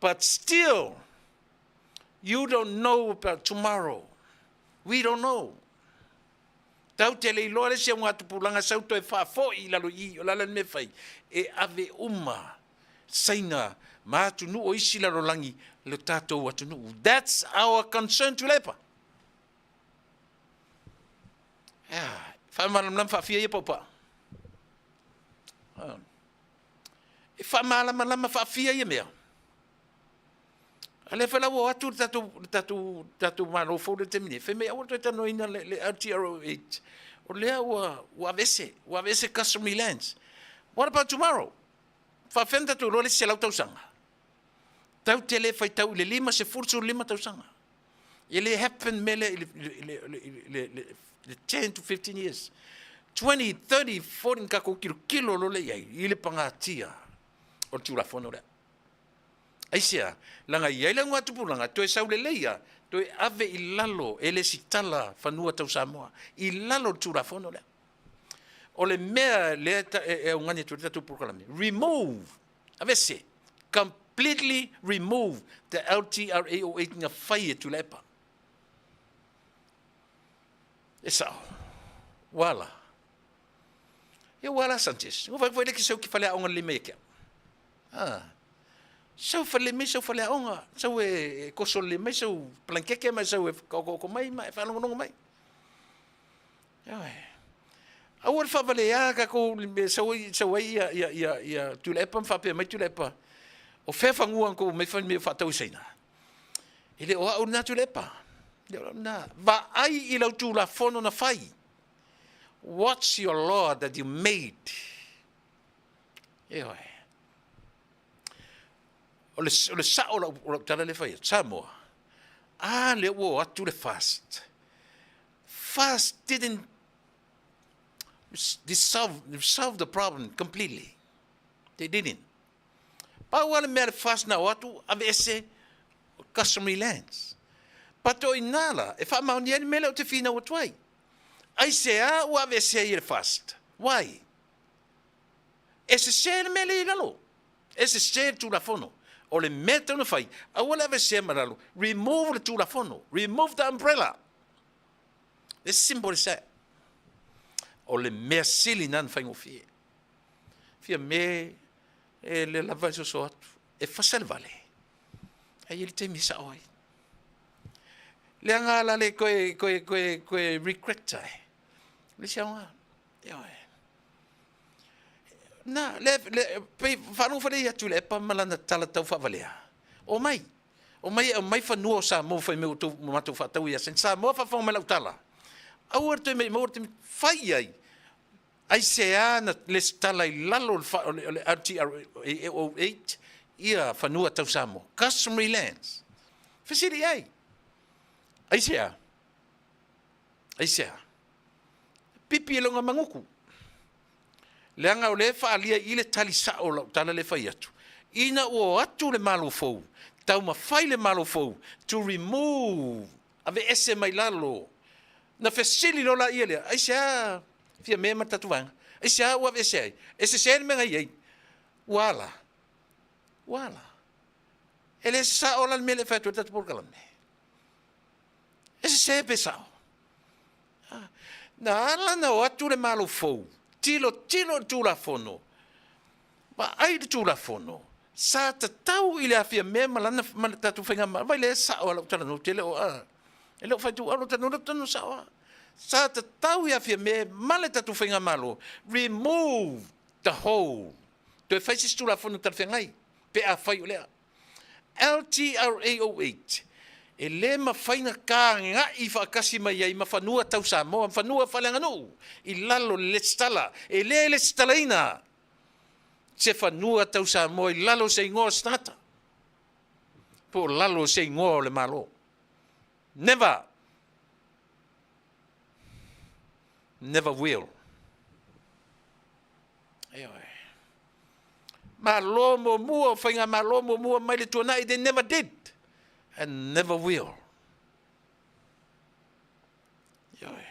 but still you don't know about tomorrow. We don't know. Tau te le iloa le isi augatupulaga sau toe faafoi i lalo i i, o le a la le mea e fai? E ave uma Saina ma atunuu o isi lalolagi lo tatou atunuu. That's our concern Tuilaepa. Ea, faamalamalama faafia ia paupaa. E faamalamalama faafia ia mea. A lea foi la ua o atu le tatou, le tatou, tatou Malo fou lea i le taimi nei, fai mai aua le toe talanoaina le, le LTRO8. O lea ua, ua aveese, ua aveese customary lands. What about tomorrow? Faafefea ona tatou iloa le isi 100 tausaga? Tau te le faitau i le 50, 15 tausaga. E le happen mea lea i le, le, le, le, le, le 10 to 15 years. 20, 30, 40, na tatou tilotilo loa lea i ai i le pagatia o le Tulafono lea. Aisea? Leaga e i ai le augatupulaga, toe sau lelei a, toe ave i lalo e lesitala fanua tau Samoa, i lalo o le Tulafono lea. O le mea lea e augani atu ai le tatou polokalame, remove, aveese, completely remove the LTRA 08 na fai e Tuilaepa. E sao. Ua ala. Ia ua ala Sanchez. Ua fai foi le ki sau ki faleaoga lelei mai e ke au. Ah. Sau fale mai sau faleaoga, sau e koso lelei mai sau palankeke mai sau e kaokaoko mai ma e faalogologo mai. Ioe. Aua Aua le faavalea tatou i le mea e sau ai, sau ai ia, ia, ia, ia Tuilaepa ma faapea mai Tuilaepa, o fea fanua na tou omai fai mai e faatau i Saina? E le o au lena Tuilaepa. E le o au lena. Vaai i lau Tulafono na fai. What's your law that you made? Ioe. O le, o le sao o lau, o lau tala lea e fai atu, Samoa, a lea ua o atu le FAST. FAST didn't dissolve, resolve the problem completely. They didn't. Pau lava le mea le FAST na o atu, aveese customary lands. But o i ina la, e faamaonia ai le mea lea ou te finau atu ai. Aisea ua aveese ai e le FAST? Why? E sese le mea lea i lalo. E sese le Tulafono. O le mea e tatau ona fai, aua le aveesea ma lalo, remove le Tulafono, remove the umbrella. As simple as that. O le mea sili lena na faigofie. Fia me e le lava e soso atu, e fasa le vale, ae i ai le taimi e sao ai. Leaga la le koe, koe, koe, koe regret ai. Le isi aoga. Ioe. Na, le, le, pei faalogo foi lea ia Tuilaepa ma lana tala tau faavalea. Omai, omai e aumai fanua o Samoa fai mai ua outou ua matou faatau ia Saina. Samoa faafofoga mai lau tala. Aua le toe maimau le taimi, fai i ai. Aisea na lesitala i lalo o le, o le LTRA 08 ia fanua tau Samoa? Customary lands. Fesili i ai. Aisea? Aisea? Pipi e loga maguku. Leaga o lea e faaalia i i le tali sao o lau tala lea e fai atu, ina ua o atu le Malo fou, taumafai le Malo fou to remove, aveese mai lalo. Na fesili loa laia lea, aisea Fiame ma le tatou vaega, aisea ua aveese ai? E sese le mea na i ai. Ua ala. Ua ala. E le sao la le mea lea e fai atu ai le tatou polokalame. E sese pe sao? Na ala na o atu le Malo fou, tilotilo i le Tulafono, vaai i le Tulafono, sa tatau i le Afia Mea ma lana ma le tatou faigamalo, vaai lea e sao lava lau talanoa, ou te le o, e le o fai ituau lau talanoa, lau talanoa sao lava. Sa tatau i Afia Mea ma le tatou faigamalo, remove the whole, toe fai se isi Tulafono talafeagai, pe afai o lea. LTRA 08, e le mafai ona tagai faatasi mai ai ma fanua tau Samoa ma fanua faaleaganuu i lalo o le lesitala. E le lesitalaina se fanua tau Samoa i lalo o se igoa o se tagata po o lalo o se igoa o le Malo. Never! Never will. Ioe. Malo muamua, o faigamalo muamua mai le tuanai, they never did and never will. Ioe.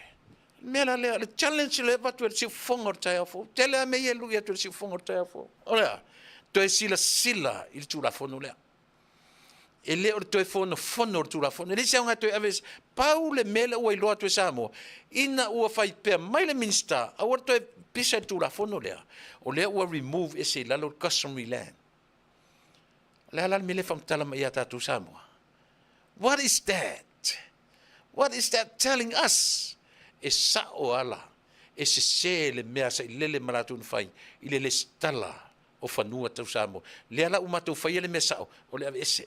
Mea la lea, le challenge le avatu e le siufofoga o le taeao fou. Tele a mea ia e lui atu e le siufofoga o le taeao fou. O le a? Toe silasila i le Tulafono lea. E le o le toe fonofono o le Tulafono. E leai se aoga e toe ave, pau le mea lea ua iloa atu e Samoa, ina ua faipea mai le Minisita, aua le toe pisa i le Tulafono lea, o lea ua remove ese i lalo le customary land. O le a la le mea lea e faamatala mai ia tatou Samoa? What is that? What is that telling us? E sao ala, e sese le mea a Sailele ma latou na fai i le lesitala o fanua tau Samoa. Lea la ua matou faia le mea sao, o le aveese.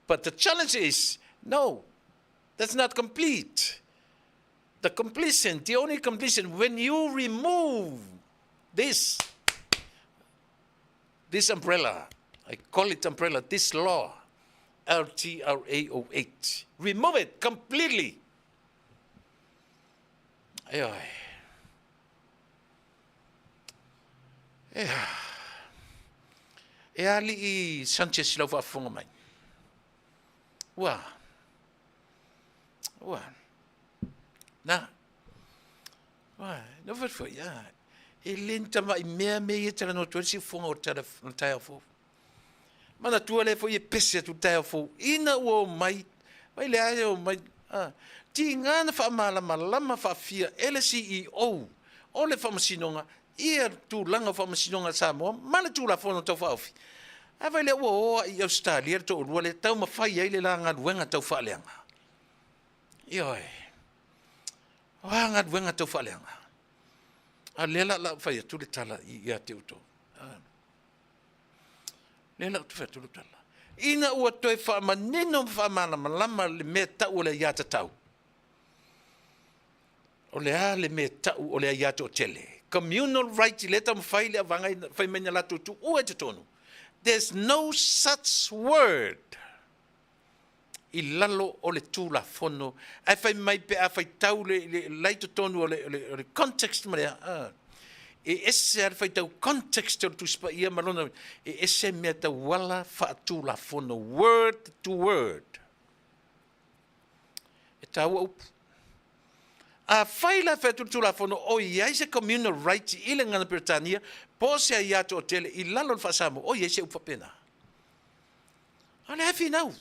But the challenge is, no, that's not complete. The completion, the only completion, when you remove this, this umbrella, I call it umbrella, this law, LTRA 08, remove it completely. Ioe. Ea. E alii Sanchez i lau faafofoga mai. Ua. Ua. Na. Ua. No fai foi, ia. E le ni tamai mea me ia talanoa atu ai le siufofoga o le tala o le taeao fou. Manatua lea foi e pese atu le taeao fou ina ua omai, vai lea e omai, a, tiga na faamalamalama faafia e le CEO o le Faamasinoga ia tulaga o Faamasinoga a Samoa ma le Tulafono Tau Faaofi. A vai lea ua o i Ausetalia le toalua lea taumafai ai le la galuega tau faaleaga. Ioe. O a galuega tau faaleaga? A lea la la fai atu le tala ia te outou. Lea la ou te fai atu le tala. Ina ua toe faamanino ma faamalamalama le mea tau o le aiatatau, o le a le mea tau o le aia toatele? Communal right lea e taumafai le vaega fai mai na latou tuua i totonu. There's no such word i lalo o le Tulafono, ae fai mai pe a faitau le la i totonu o le context ma le e ese lava le faitau context o le Tusi Paia ma lona, e ese mea tauala faatulafono, word to word. E taua upu. Afai la e fai atu le Tulafono o i ai se communal right i le gagana Peretania po o se aia toatele i lalo o le faa-Samoa, o i ai se upu faapena. A o lea e finau.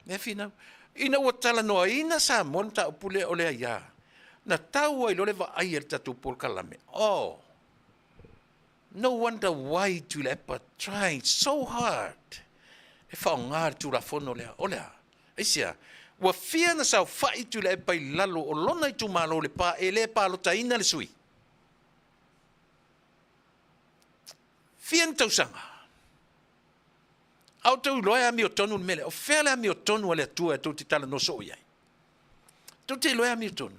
Lea e finau. Ina ua talanoaina Samoa le mataupu lea o le aia, na tau ai loa le vaai a le tatou polokalame, oh, no wonder why Tuilaepa trying so hard e faaaoga le Tulafono lea. O le a? Aisea? Ua fia na saofai Tuilaepa i lalo o lona itumalo o Lepa e le palotaina le sui? Fia ni tausaga? A outou iloa e amiotonu le mea lea, o fea le amiotonu a le Atua e tou te talanoa soo i ai? Tou te iloa e amiotonu.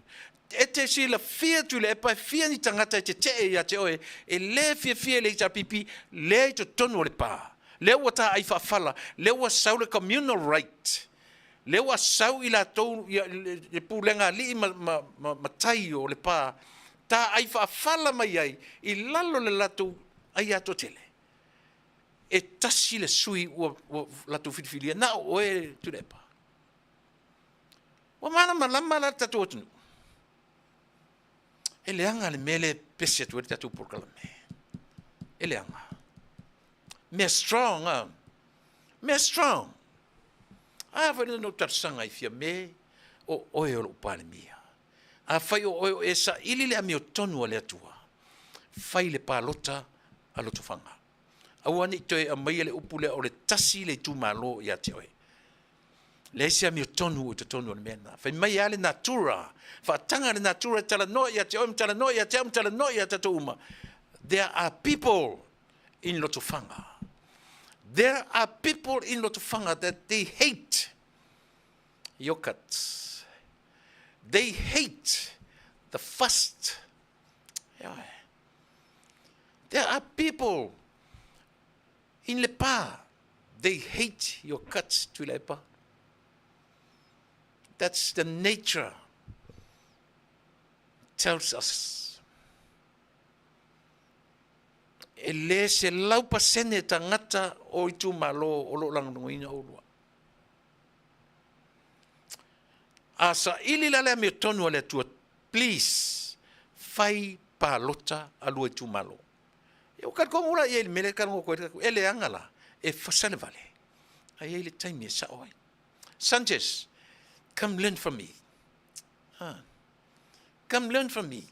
E te silafia Tuilaepa e fia ni tagata e tetee ia te oe e le fiafia i le HRPP lea i totonu o Lepa, lea ua taai faafala, lea ua sau le communal right, lea ua sau i latou le pulega alii ma matai o Lepa, taai faafala mai ai i lalo o le latou aiatoatele. E tasi le sui ua latou filifilia, na o oe Tuilaepa. Ua malamalama la le tatou atunuu. E leaga le mea lea e pese atu ai le tatou polokalame. E leaga. Mea strong, ah. Mea strong. A foi lea na ou talosaga ai Fiame, o oe o lou Palemia. Afai o oe o e saili le amiotonu a le Atua, fai le palota a Lotofaga. Aua ne i toe aumaia le upu lea o le tasi le itumalo ia te oe. Leai se amiotonu o i totonu o le mea lena. Fai mai lava le natura, faataga le natura e talanoa ia te oe ma talanoa ia te au ma talanoa ia tatou uma. There are people in Lotofaga. There are people in Lotofaga that they hate your guts. They hate the first. There are people in Lepa, they hate your guts, Tuilaepa. That's the nature tells us. E le 100% tagata o itumalo o lo o lagolagoina oulua. A saili la le amiotonu a le Atua, please, fai palota a lua itumalo. Ia ua talitonu la i ai i le mea lea e talanoa atu ai, e leaga la, e fasa le vale, ae i ai le taimi e sao ai. Sanchez, come learn from me. Ah. Come learn from me.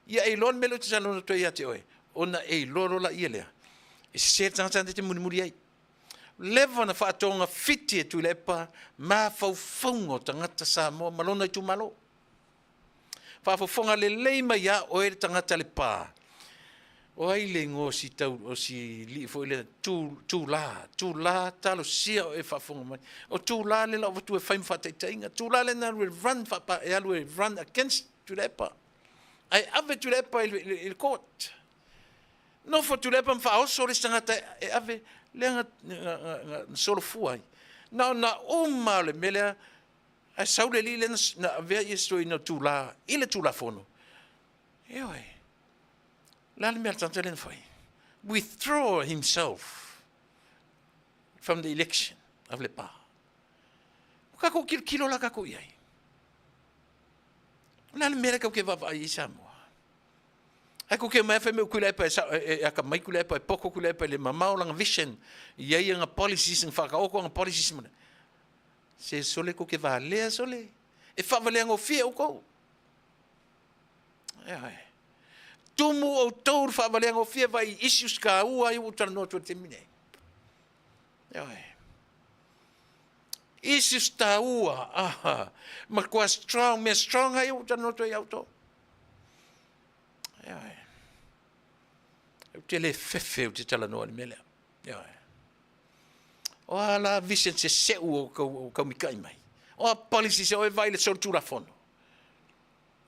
Ia e iloa le mea lea ou te talanoa atu ai ia te oe, ona e iloa loa laia lea, e sese le tagata e te mulimuli ai. Leva ona faatogafiti e Tuilaepa mafaufauga o tagata Samoa ma lona itumalo. Faafofoga lelei mai ia oe le tagata Lepa. O ai le igoa o si tau, o si lii foi lea, tu, Tula, Tula, talosia oe e faafofoga mai. O Tula le lau avatu e fai ma faataitaiga. Tula le na alu e run, faapa, e alu e run against Tuilaepa. Ae ave Tuilaepa i le, i le court. Nofo Tuilaepa ma faaoso le isi tagata e ave, lea na, na, na, na solofua ai. Na ona uma o le mea lea, Ae sau le alii lea na avea Iesu toeaina o Tula i le Tulafono. Ioe. O le a le mea a le tagata lea na fai? Withdraw himself from the election of Lepa. Ua tatou tilotilo la tatou i ai. O le a le mea lea tatou te vaavaai ai Samoa? Ae kou te omai fai mai o Tuilaepa e atamai Tuilaepa, e poto Tuilaepa e le mamao lana vision, e i ai ana policies na faataoto ana policies ma Se sole kou te valea sole, e faavalea gofie outou. Ioe. Tumu outou i le faavalea gofie vai i issues taua ai ua ou talanoa atu ai i le taimi nei. Ioe. Issues taua, aha, matua strong, mea strong ai ua ou talanoa atu ai ia outou. Ioe. Ou te le fefe ou te talanoa i le mea lea. Ioe. O a la vision se seu o kau, o kau mikai mai. O a policy se o e vai le solitulafono.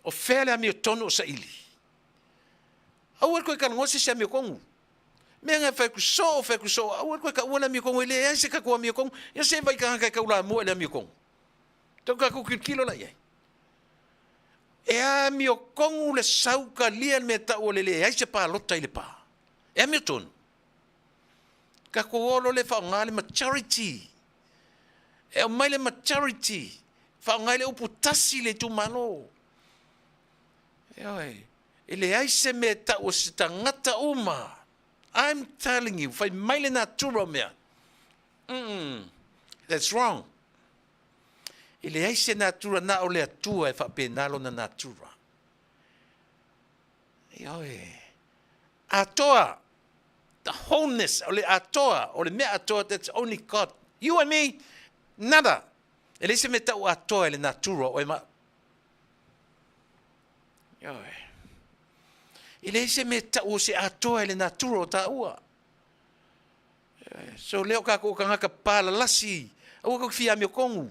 O fea le amiotonu o saili. Aua le koe talanoa se se amiokongu. Mea nga fai ku so, fai ku so, aua le koe ka ua le amiokongu, e leai se tatou amiokongu. Ia se vai tagata e taulamua i le amiokongu. Tau tatou tilotilo la i ai. E amiokongu le sau talia le mea tau o le leai se palota i Lepa. E amiotonu. Tatou o loa lea e faaaoga le majority. E aumai le majority, faaaoga ai le upu tasi le itumalo. Ioe. E leai se mea e tau o se tagata uma. I'm telling you, fai mai le natura o mea. That's wrong. E leai se natura na o le Atua e faapena lona natura. Ioe. Atoa. The wholeness, o le atoa, o le mea atoa, that's only God. You and me, nada. E leai se mea tau atoa i le natura o e ma. Ioe. E leai se mea tau o se atoa i le natura o tāua. So lea o kākou tagata palalasi, aua kou te fia amiokongu.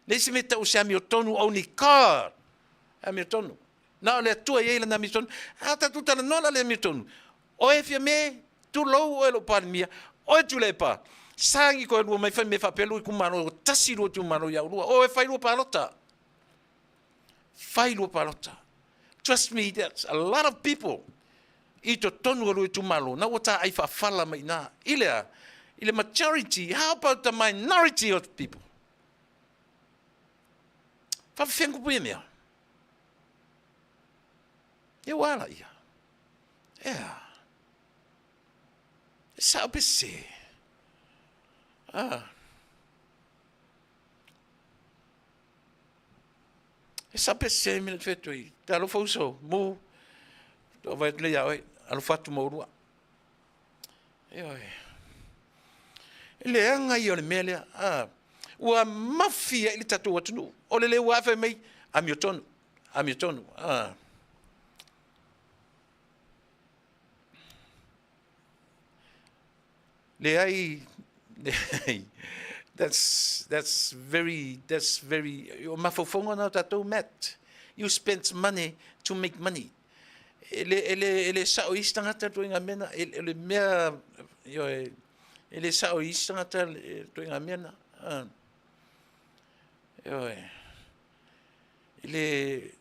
Leai se mea tau o se amiotonu only God. Amiotonu. Na o le Atua e i ai lana amiotonu. A tatou talanoa la le amiotonu. Oe Fiame, tulou oe lou Palemia, oe Tuilaepa, sagi koe lua mai fai mea faapea lou itumalo, tasi lua itumalo ia oulua. Oe fai lua palota. Fai lua palota. Trust me, that's a lot of people i totonu o lua itumalo, na ua taai faafala mai ina. I le a? I le majority, how about the minority of the people? Faafefea kupu ia mea? Ia ua ala ia. Ea. E sao pe se. Ah. E sao pe se me le whetui. i. Te alofa uso, mu. Toa vai atu le ia oe. Alofa atu ma urua. Ioe. E leaga ia o le mea lea. Ah. Ua mafi ai le tatou atunuu. O le le ua afe mai, amiotonu. Amiotonu. Ah. Leai, leai. That's, that's very, that's very, o mafaufauga na o tatou, Matt. You spent money to make money. E le, e le, e le sao i isi tagata ituaiga mea na. E, o le mea, ioe, e le sao i isi tagata ituaiga mea na. Ioe. E le,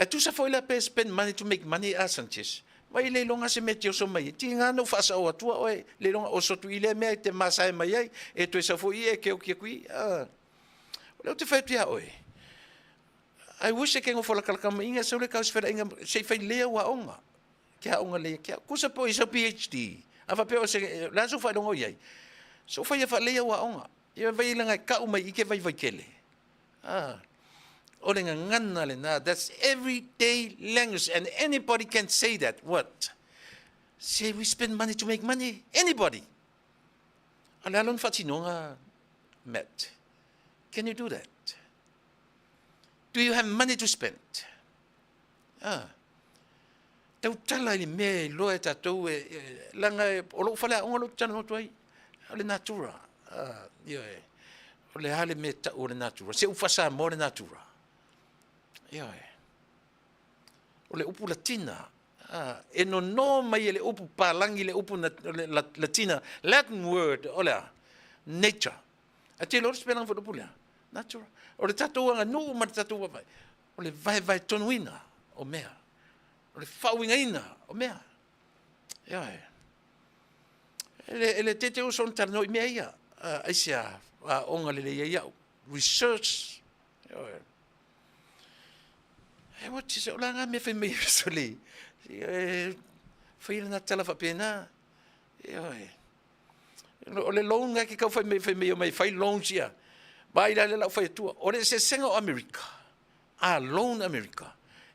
E tusa foi la pe spend money to make money a Sanchez. Mai le iloga se mea e te oso mai ai. Tiga na ou faasao atua oe, le iloga oso atu i lea mea e te masae mai ai, e toe sau foi ia e keoki aku i. Ah. O lea ou te fai atu ia oe. I wish e ke ngofo lakalaka mai inga sau le kau se inga se i fai lea ua aoga. Ke aoga lea ke kusa po i sau PhD. A faapea o se la sau faailoga o i ai. So fai e faalelei au aoga. Ia vai langa e kau mai i ke vaivai kele. Ah, o le gagana lena. That's everyday language and anybody can say that. What? Say we spend money to make money. Anybody. A le a lona faatinoga, Matt? Can you do that? Do you have money to spend? Ah. Tautala i le mea e iloa e tatou e, e, leaga e, o lou faleaoga lou talanoa atu ai, o le natura. Ah, ioe. O le a le mea e tau o le natura? Se upu faa-Samoa le natura. Ioe. O le upu Latina, ah, e nono mai e le upu palagi le upu na, le, la, Latina, Latin word, o le a? Nature. A te iloa le sipelaga foi o le upu lea? Natura. O le tatou aganuu ma le tatou vaavaai, o le vaevae tonuina o mea. O le faauigaina o mea. Ioe. E le, e le tete uso ona talanoa i mea ia. Uh, aisea, aoga lelei ai au. Research. Ioe. E what is, o la ngā mea whai mai so le. E, whai lana tala whapena. Ioe. O le loan nga ke kau whai mai, whai mai o mai, whai loans ia. Ba i la le lau whai atua. O le eseesega o Amerika, a loan Amerika,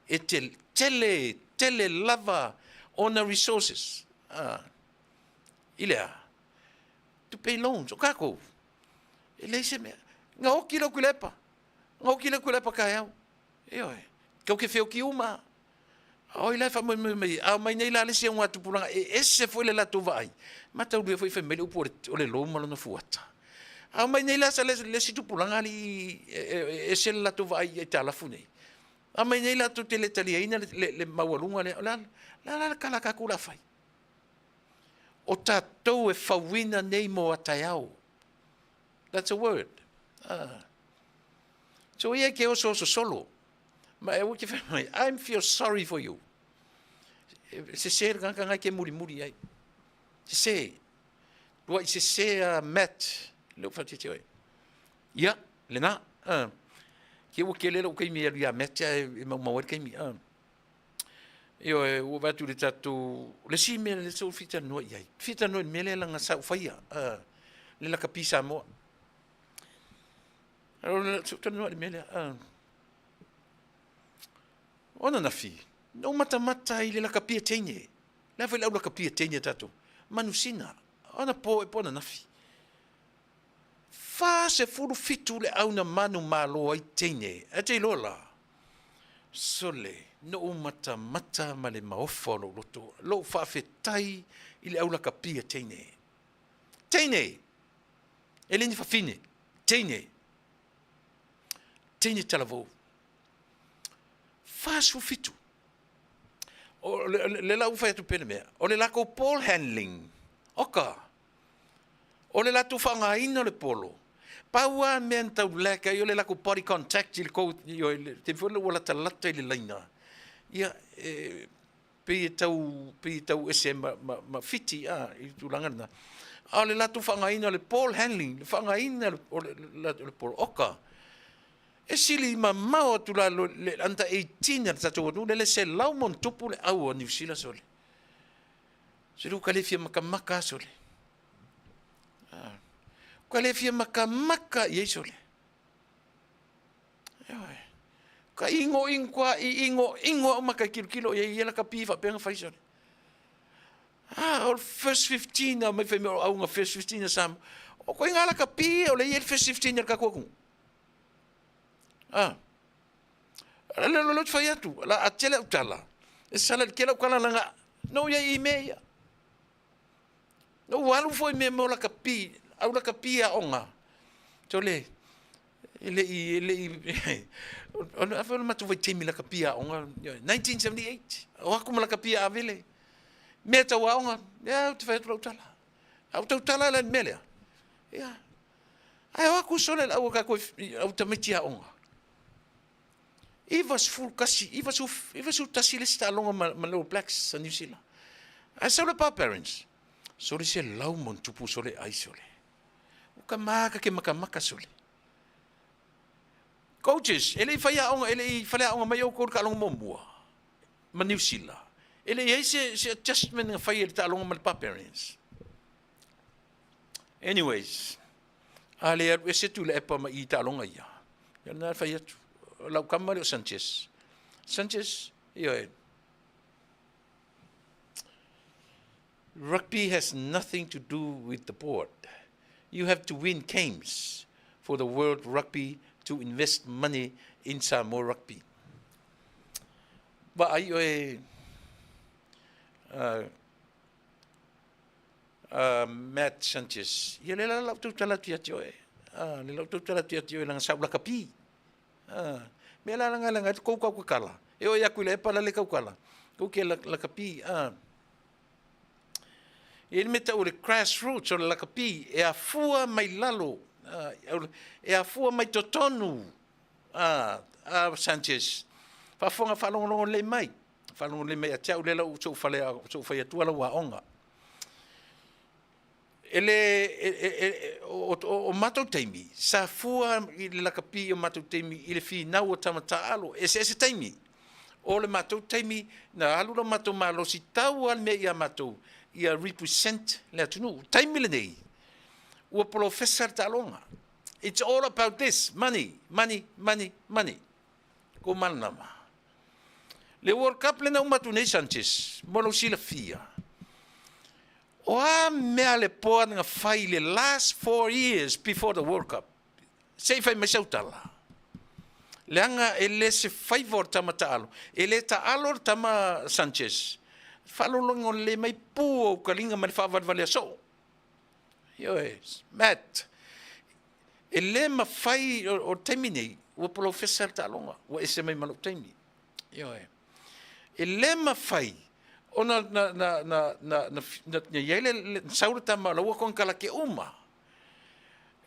e te tele, tele lava ona resources. A, i le a? To pay loans. O kākou, e leai se mea. Ngaoki lau kulepa. Ngaoki lau kulepa kaeau. Ioe. Kau ke whioki uma. A o ai la e faamoemoe mai ai? A omai nei la le isi augatupulaga e ese foi le latou vaai, mataulia foi fai mai le upu o le lou ma lona fuata. A omai nei la le isi tupulaga alii e ese le latou vaai i aitalafu nei, a omai nei latou te le taliaina le maualuga lea, o le a la le tala a tatou o le a fai? O tatou e fauina nei mo a taeao. That's a word. So ia e te osooso solo, ma e aua e te fai mai, I'm feel sorry for you. E sese le tagata lena e te mulimuli i ai. Sese. Tuai sese a Matt, lea ua faatiti oe. Ia, lena. Ke ua tele lou taimi e alu ia Matt ae maumau ai le taimi. Ioe, ua vaai atu i le tatou, le isi mea lea sa ou fia talanoa i ai, fia talanoa i le mea lea leaga sa ou faia, le lakapi Samoa. Sa ou talanoa i le mea lea. O ananafi, na ou matamata i le lakapi a teine. Le a foi le au lakapi a teine a tatou? Manusina, anapo ea po o ananafi. 47 le au na manumalo ai teine. Ae te iloa la, sole, na ou matamata ma le maofa o lou loto, lou faafetai i le au lakapi a teine. Teine! E le ni fafine, teine. Teine talavou. 47. O le la ua fai atu pea le mea, o le latou ball handling, oka, O le latou faaaogaina o le polo, pau lava mea na tau lack ai o le latou body contact i le kou, i le taimi foi lea ua latalata i le laina, ia, e pei e tau, pei e tau ese ma, ma, ma Fiti a, i le tulaga lena. A o le latou faaaogaina o le ball handling, le faaaogaina o le, o le polo, oka, e sili mamao atu la le under 18 a le tatou atunuu lele 100+ le au a Niu Sila sole. Sole ua ka le fia makamaka lava sole. Ua ka le fia makamaka i ai sole. Ioe. Ka ingo ingo a i ingo ingo au maka kilokilo i ai ia lakapi faapea na fai sole. Ah, o le first 15 a mai fai mai o auga first 15 a Samoa. O koe ngā lakapi o le i le first 15 a le tatou atunuu. Ah. Le le le fai atu, la a tele au tala. E sala le tele au kala langa. No ia i mea ia. Na ua alu foi mea mo lakapi, au lakapi aoga. Tole, e le i, e le i, o le afe o le matou vaitaimi lakapi aoga, 1978, o aku ma lakapi a Avele, mea tau aoga, ia, ou te fai atu lau tala. A ou tautala la i le mea lea, ia, ae o aku sole le au a tatou, au tamaiti aoga. 91, 91 le isi taaloga ma, ma le All Blacks a New Zealand. Ae sau le Barbarians, sole 100+ sole ai sole. Ua ka maka ke makamaka sole. Coaches, e le i fai aoga, e le i faleaoga mai outou i le taaloga muamua ma New Zealand. E le i ai se, se adjustment na fai e le taaloga ma le Barbarians. Anyways, A le alu ese Tuilaepa ma i taaloga ia. Ia lena e fai atu. O lau tama lea o Sanchez. Sanchez, ioe. Rugby has nothing to do with the board. You have to win games for the World Rugby to invest money in Samoa Rugby. Vaai oe, Matt Sanchez, ia le la lau tautala atu ia te oe. Le lau tautala atu ia te oe langa sa ula kapi. Mea la langa langa kou kau kakala. E oi aku i le epa la le kaukala. Kou ke la, la kapi. E le mea tau o le grassroots o le lakapi e afua mai lalo, e afua mai totonu. Sanchez, faafofoga faalogologo lelei mai. Faalogo lelei mai ia te au lea lau sou fale sou fai atua lau aoga. E le e, e, e, o, o, o matou taimi, sa fua i le lakapi o matou taimi i le finau o tama taaalo, eseese taimi. O le matou taimi, na alu lo matou malosi tau lava le mea ia matou, ia represent le atunuu. Taimi lenei, ua polofesa le taaloga. It's all about this, money, money, money, money. Ko malamalama. Le World Cup lena uma atu nei Sanchez, mo lou silafia, o a mea le poa na fai le last 4 years before the World Cup? Se i fai mai sau tala. Leaga e le se faiva o le tama taalo, e le taalo le tama Sanchez. Faalologo lelei mai pu o ukaliga ma le faavalevalea soo. Ioe, Matt, e le mafai o le taimi nei, ua polofesa le taaloga, ua ese mai ma lou taimi. Ioe. E le mafai ona na, na, na, na, na, na, na i ai le, le sau le tama o laua konekarate uma.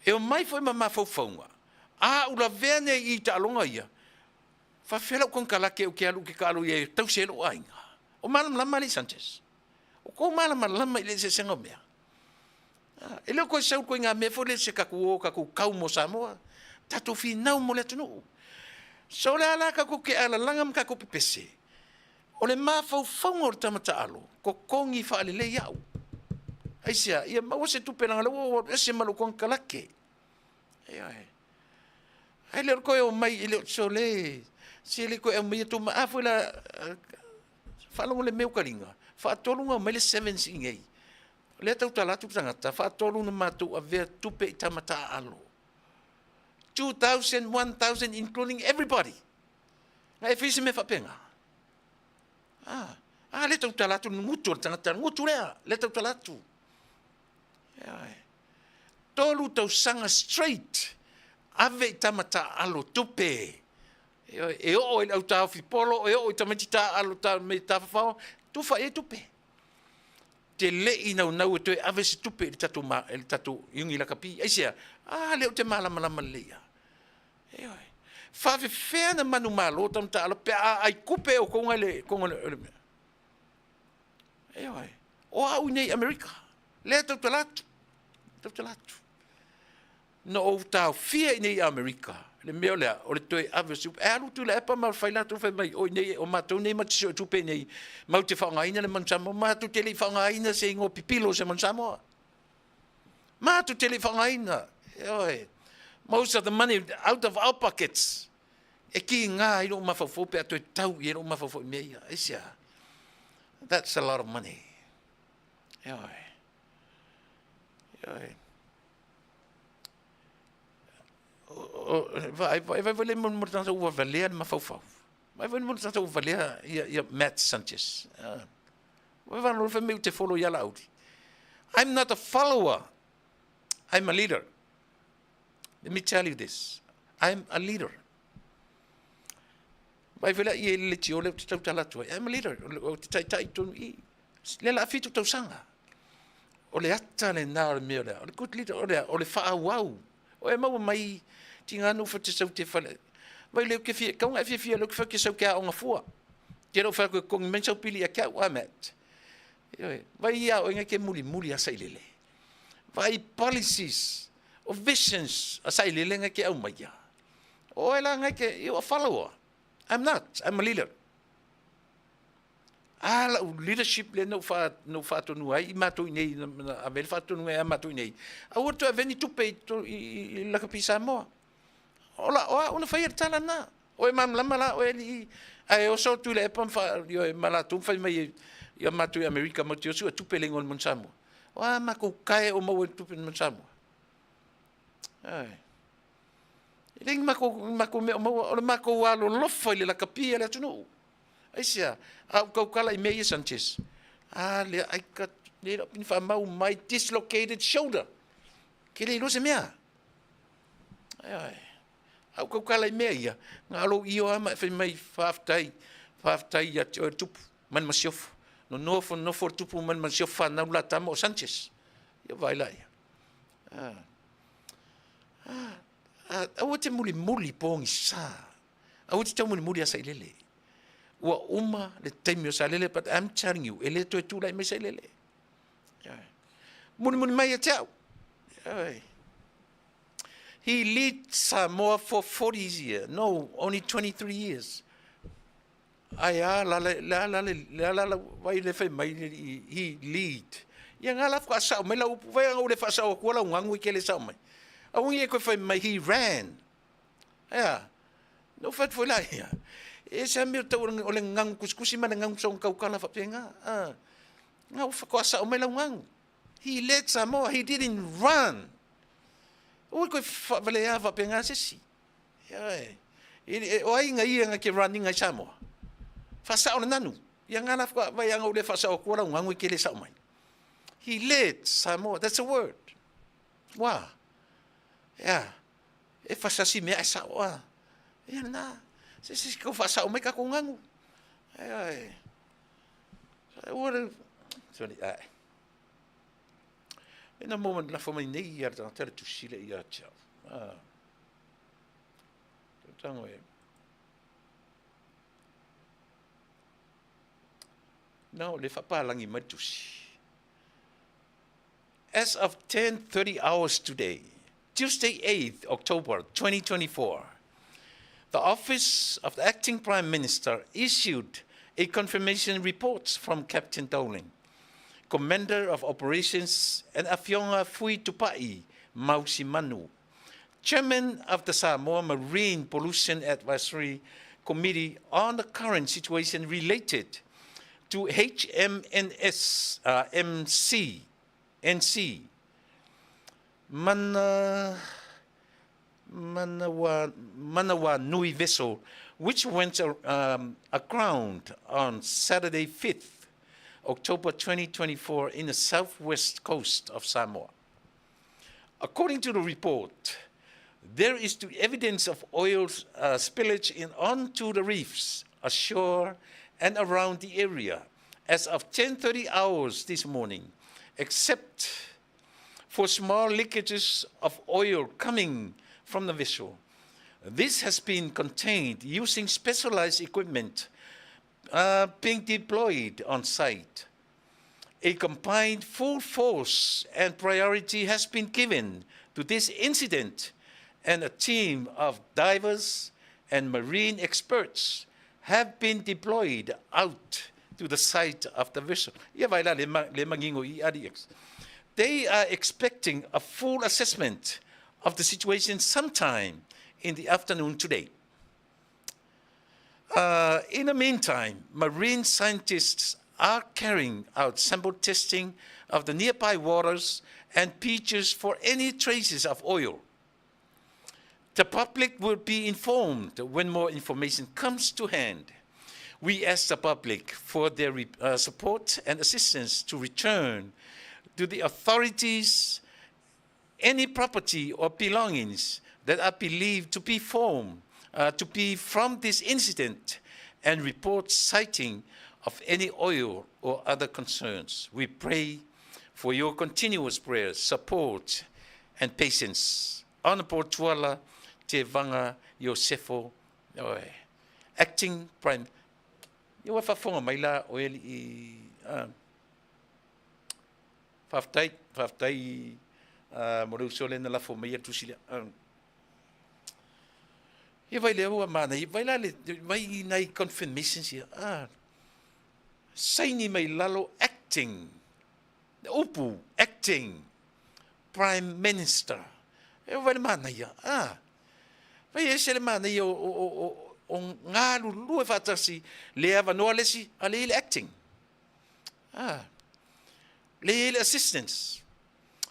E omai foi ma mafaufauga, a ou lavea nei i taaloga ia, faafefea lau konekarate ou te alu ou te taalo i ai e tausi ai lou aiga. O malamalama alii Sanchez. O kou malamalama i le eseesega o mea. E le o toe sau ituaiga mea foi lea se tatou o tatou tau mo Samoa, tatou finau mo le atunuu. So o le a la tatou te alalaga ma tatou pepese, o le mafaufauga o le tama taalo, totogi faalelei au. Aisea? Ia maua se tupe leaga o lea ua ou alu ese ma lou konekarate. Ioe. Ae le o le toe omai, e le o, sole, se le toe aumaia tou, a foi la, faalogo i le mea o taliga, faatolu ona aumai le sevens i inei. O lea e tautala atu le tagata, faatolu ona matou avea tupe i tama taaalo. 2,000, 1,000 including everybody. Na e fai se mea faapena? Ah, ah lea e tautala atu le gutu o le tagata, le gutu lea, lea e tautala atu. 3 tausaga straight, ave i tama taaalo tupe. E oo i le autaofi polo, e oo i tamaiti taaalo ta, me tafafao, tufa i ai tupe. Te le i naunau e toe ave se tupe i le tatou, ma, i le tatou iuni lakapi. Aisea? Ah, lea ou te malamalama lelei lava. Ioe. Faafefea na manumalo tama taaalo pe a ai tupe e outou nai le tonu o le mea. Ioe. O au i nei Amerika. Lea tautala atu. Tautala atu. Na ou taofia i nei Amerika, le mea o lea, o le toe ave o se upu. E alu Tuilaepa ma fai latou fai mai, oi nei, o matou nei ma te sue tupe nei, matou te faaaogaina le manu Samoa, matou te le i faaaogaina se igoa pipilo o se manu Samoa. Matou te le i faaaogaina. Ioe. Most of the money out of our pockets. E kiga ai lou mafaufau pe a toe tau i ai lou mafaufau i mea ia. Aisea? That's a lot of money. Ioe. Ioe. Vaai, vaai, vaai le mo le tagata ua valea le mafaufau. Vaai vaai le mo le tagata ua valea ia, ia Matt Sanchez. Vaai vaai loa fai mai ou te follow ia Laauli. I'm not a follower. I'm a leader. Let me tell you this. I'm a leader. Vai foi la i e le tio le te tautala atu ai. I'm a leader. O te taitai tonu i. Le la 7 tausaga. O le ata lena o le mea lea. O le good leader, o le, o le faaauau. O e maua mai tiga nu fa te sau te fale. Vai le ke fia, kaunga e fia fia le ke fa ke sau ke aonga fua. Te lo fa ke kongi men sau pili a kia ua met. Vai ia o inga ke muli muli a sailele. Vai policies o visions a sailele nga ke au mai ia. O e la ngai ke, you a follower. I'm not, I'm a leader. A lau leadership lea na ou fa, na ou faatonu ai i matou i nei, na, na ave ai le faatonuga ia matou i nei, aua le toe ave ni tupe i, i, i, i Lakapi Samoa. O la, o au na faia le tala na. O e malamalama la oe alii, ae oso atu i le epa ma fa, ioe, ma latou ma fai mai ia matou i Amerika matou te oso e tupe le igoa o le manu Samoa. O a matou kae o maua i le tupe i le manu Samoa. Ai. E le ni matou, matou mea o maua, o le matou alolofa i le lakapi a le atunuu. Aisea? A ou tautala i mea ia Sanchez, a lea ai ka, le lau pini faamau my dislocated shoulder. Ke le iloa se mea. Ai, a ou tautala i mea ia, na o lou io lava ma e fai mai, faafetai, faafetai ia te oe le tupu, ma le masiofo. Nonofo, nonofo le tupu ma le masiofo fanau la tama o Sanchez. Ia vaai la ia. Ah. Ah, ah, aua te mulimuli pogisa. Aua te taumulimuli ia Sailele. Ua uma le taimi o Sailele, but I'm telling you, e le toe tulai mai Sailele. Yeah. Mulimuli mai ia te au. Yeah. He lead Samoa for 40 years. No, only 23 years. Ai a la le la la le la la la vai le fai mai he lead. Ia ngā la whakasao mai la upu vai anga ule whakasao kua la ungangu i ke le sao mai. A ungi e koe fai mai he ran. Ea, no fai atu foi la ia. E se mea tau o le gagu kusikusi ma le gagu soga kaukala faapena. Ah, nga ua faatoa mai lau gagu. He led Samoa, he didn't run. Ua koe faavalea faapena se isi. Ioe. O ai ga ia na te run ina i Samoa? Faasao le nanu. Ia nga la vai anga ule faasao atua lau nanu e te le sao mai. He led Samoa. That's a word. Wa. Ea. E fasasi mea e sao a. Ia na. Se se kau faasao mai kakou nanu. Ea e. Ua le. Sorry. Ae. Ina mo lafo mai nei ia le tagata le tusi le ia te au. Ah. Tango e. Na o le whapalangi mai tusi. As of 10:30 hours today, Tuesday 8th October 2024, the Office of the Acting Prime Minister issued a confirmation report from Captain Dowling, Commander of Operations, and Afioga Fui Tupai Mausi Manu, Chairman of the Samoa Marine Pollution Advisory Committee on the current situation related to HMNS MC NC Mana Manawa Nui vessel, which went aground on Saturday 5th October 2024 in the southwest coast of Samoa. According to the report, there is the evidence of oil spillage onto the reefs ashore and around the area as of 10:30 hours this morning, except for small leakages of oil coming from the vessel. This has been contained using specialized equipment being deployed on site. A combined full force and priority has been given to this incident, and a team of divers and marine experts have been deployed out to the site of the vessel. Ia vai la le le mangingo i RDX. They are expecting a full assessment of the situation sometime in the afternoon today. In the meantime, marine scientists are carrying out sample testing of the nearby waters and beaches for any traces of oil. The public will be informed when more information comes to hand. We ask the public for their support and assistance to return to the authorities any property or belongings that are believed to be from this incident and report sighting of any oil or other concerns. We pray for your continuous prayers, support, and patience. Honorable Tuala Tevaga Iosefo, oe, Acting Prime. Ia ua faafofoga mai la o e alii. Faafetai, faafetai mo le uso lea na lafo mai le tusi lea. Ia vai lea ua manaia, vai la le, vai nai confirmations ia. Saini mai lalo acting, upu, acting, Prime Minister. E vai le manaia. Vai ese le manaia o galulue faatasi le avanoa le isi a le i le acting. Le i le assistance.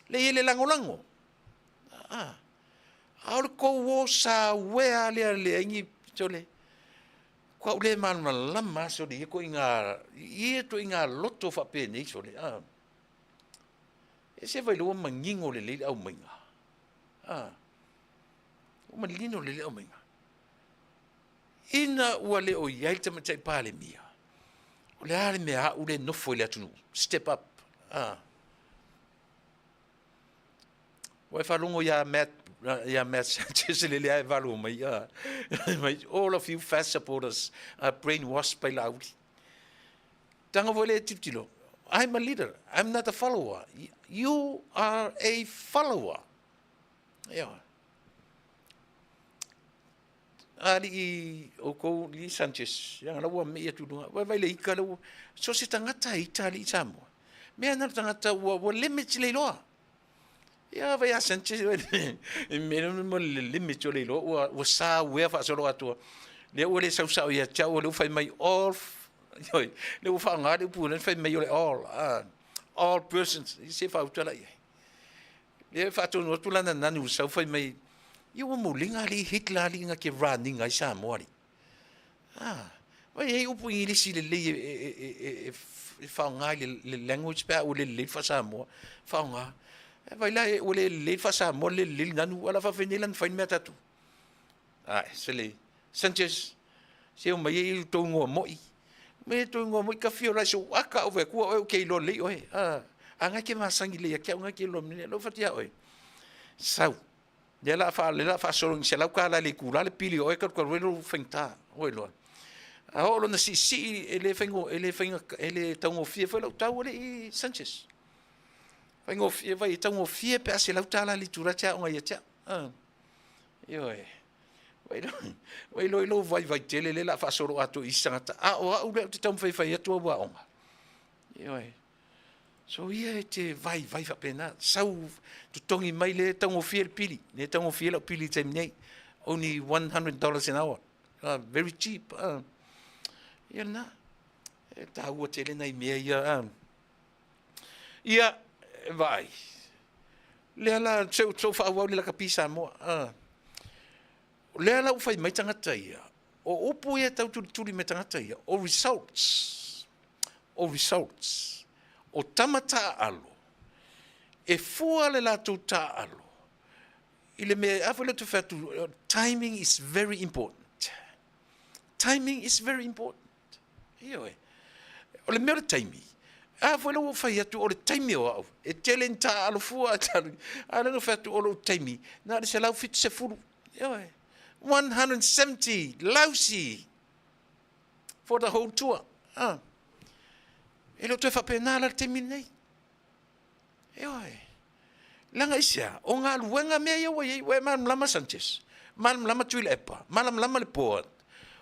Le i le lagolago. A o le kou o sa uea lea le aingi sole. Kua ule malamalama sole ia ko inga ia to inga loto whapenei sole. E se vai loa mangingo le leile au mainga. O malino le le au mainga. Ina ua le o iai le tamaitai Palemia, o le a le mea a'u le nofo i le atunuu, step up. Ua e faalogo ia Matt, ia Matt Sanchez le lea e valu mai, mai, all of you fast supporters are brainwashed by Laauli. Tanga foi le tilotilo, I'm a leader, I'm not a follower. You are a follower. Ia. Alii oukou alii Sanchez, ia la ua mei atu luga, vai vai le ika le ua, so se tagata e ita alii Samoa. Mea na le tagata ua limit le iloa. Ia vai a Sanchez, e mea mo le limit o le iloa, ua sa uea faasolo atua. Lea ua le sausao ia te au, lea ua fai mai all, lea ua faaaoga le upu lea fai mai o le all, all persons, se faauta la i ai. Lea faatonu atu lana nanu sau fai mai. Ia ua muliga alii Hitler alii na ke raniga ai Samoa alii. Ah, vai e upu Ingilisi lelei e faaaoga i le language pe a ua le lelei le faa-Samoa, faaaoga. E vai la ua le lelei le faa-Samoa le lelei le nanu, a o le a faafenei la ona fai le mea a tatou? Ae, sole, Sanchez, se omai e i tou igoa moi. Omai e tou igoa moi ka fia ola i sou aka au fai atu oe ou te iloa lelei oe. A, a na e te masani lelei ia te au, na e te iloa lelei. Lea ua fai atu ia oe, sau. Lea la a lea la faasolo i $100 i le itula le pili o oe talu talu ai lou faigata. Ua iloa. A oo loa ina siisii, e le faigo, e le faiga, e le taugofie foi lau tau alii Sanchez. Faigofie, vai e taugofie pe a $100 i le itula e te aoga ia te au. Ioe. Vai loa i lou vaivai tele lea o le a faasolo atoa i isi tagata, a o au lea ou te taumafai e fai atu au aoga. Ioe. So ia e te vaivai faapena, sau totogi mai le taugofie le pili, le taugofie lau pili i le taimi nei. Only $100 an hour. Very cheap. Ia lena. E taua tele nai mea ia. Ia, vaai. Lea la, se ou faaauau le lakapi Samoa. O lea la ua fai mai tagata ia, o upu ia e tau tulituli mai tagata ia, o results, o results, o tama taaalo, e fua le latou taaalo i le mea, a foi lea ou te fai atu, timing is very important. Timing is very important. Ioe. O le mea o le taimi, a foi la ua ou fai atu o le taimi o au, e tele ni taaalo fua a talu, a lea na ou fai atu o lou taimi, na o le 170, ioe, 170 lousy for the whole tour. Ah. E le o toe faapena la le taimi lenei. Ioe. Leaga aisea? O galuega mea ia ua i ai, ua e malamalama Sanchez, malamalama Tuilaepa, malamalama le board,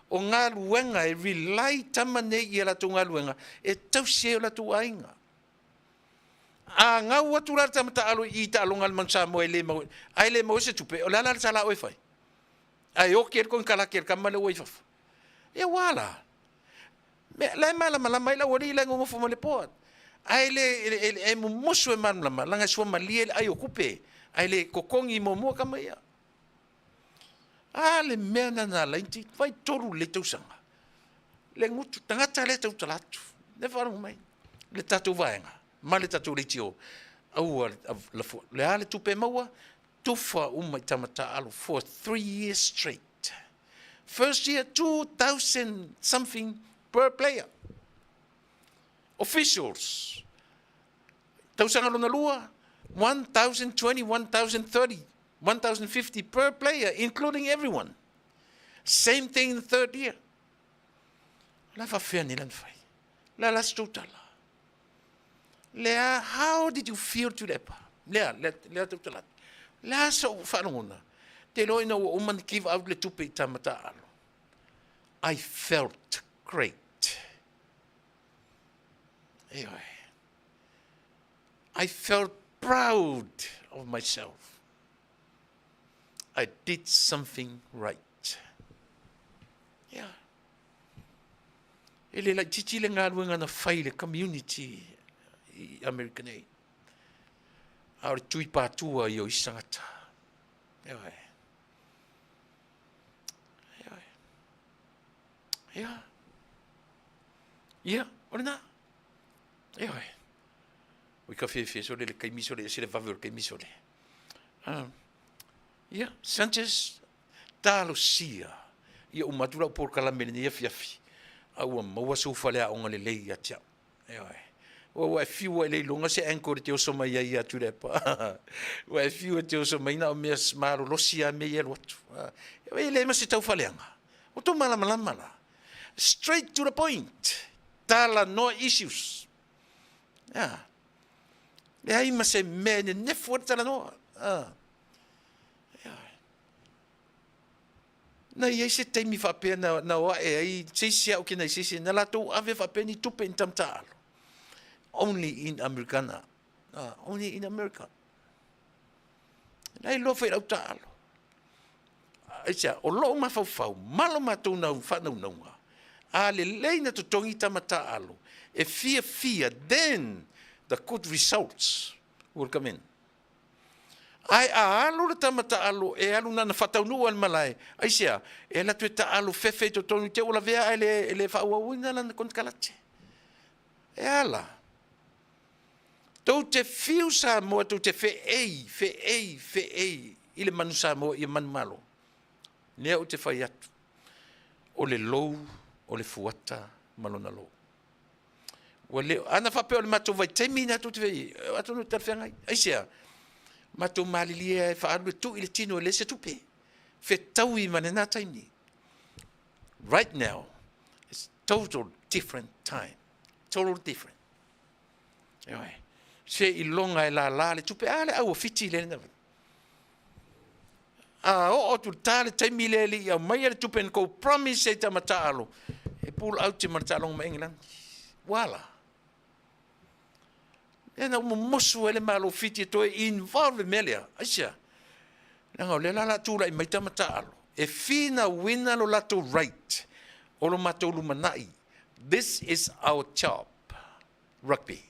o galuega e rely tama nei i a latou galuega e tausi ai o latou aiga. A gau atu la le tama taalo i i taaloga a le Manu Samoa e le maua, ae le maua se tupe, o le a la le tala oe e fai? Ae oki ai le konekarate a le tama lea ua i fafo. Ia ua a la? Mea, la e malamalama ai le aualii la e nonofo ma le board. Ae le, e, e mumusu e malamalama, laga e suamalie le ai o tupe, ae le totogi muamua tama ia. A le mea na na laiti, fai tolu lelei tausaga. Le gutu, tagata lea tautala atu. Le faalogo mai, le tatou vaega, ma le tatou leitio, aua le a le tupe e maua, tufa uma i tama taaalo for 3 years straight. First year, 2,000 something per player. Officials, tausaga lona lua, 1,020, 1,030, 1,050 per player, including everyone. Same thing in the third year. La faafefea nei la na fai? La la se tou tala. Lea, how did you feel Tuilaepa? Lea, lea, lea tautala atu. Le a sou faalogona? Te iloa ina ua uma ona give out le tupe i tama taaalo. I felt great. Ioe. I felt proud of myself. I did something right. Yeah. E le laitiiti le galuega na fai i le community i Amerika nei. A o le tui patua ia o isi tagata. Ioe. Ioe. Ia. Ia, o lena. Ioe. Ui ka fiafia sole le taimi sole, ese le vave o le taimi sole. Ia, Sanchez, talosia ia uma atu lau polokalame i lenei afiafi, a ua maua sou faleaoga lelei ia te au. Ioe. Ua, ua e fiu e le iloga se ankle e te oso mai ai ia Tuilaepa. Ua e fiu e te oso mai na o mea malolosi lava mea ia e alu atu. E le ma se taufaleaga. Ua tou malamalama la. Straight to the point. Talanoa issues. Yeah. Leai ma se mea e nenefu ai le talanoa. Na i ai se taimi faapea na, na o ae ai se isi au ke nai se isi, na latou ave faapea ni tupe i ni tama taaalo. Only in Americana. Only in America. Na iloa foi i lau taaalo. Aisea, o lou mafaufau ma lo matou nau faanaunauga, a lelei na totogi tama taaalo e fiafia, then the good results will come in. Ae a alu le tama taalo e alu na ona faataunuu lava i le malae, aisea? E alu atu e taaalo fefe i totonu i te i ua lavea ae le, e le faaauauina lana konekarate. E a la? Tou te fiu Samoa tou te feei, feei, feei i le manu Samoa ia manumalo. Lea ou te fai atu, o le lou o le fuata ma lona lou. Ua le, ana faapea o le matou vaitaimi lena tou te fai ai, atonu e talafeagai. Aisea? Matou malilie lava e faaalu e tui le tino e leai se tupe. Fetaui ma lena taimi. Right now, it's total different time. Total different. Ioe. Seiloga e lala le tupe. A le au a Fiti lea na A oo atu i le ta le taimi lea e le i aumaia le tupe na kou promise ai tama taalo, e pull out ma le taaloga ma Engelani. Ua a la? Lea na ou momosu ai le Malo Fiti e toe involve le mea lea. Aisea? Leaga o lea la o le a tulai mai tama taalo e finauina lo latou right o lo matou lumanai. This is our job, rugby.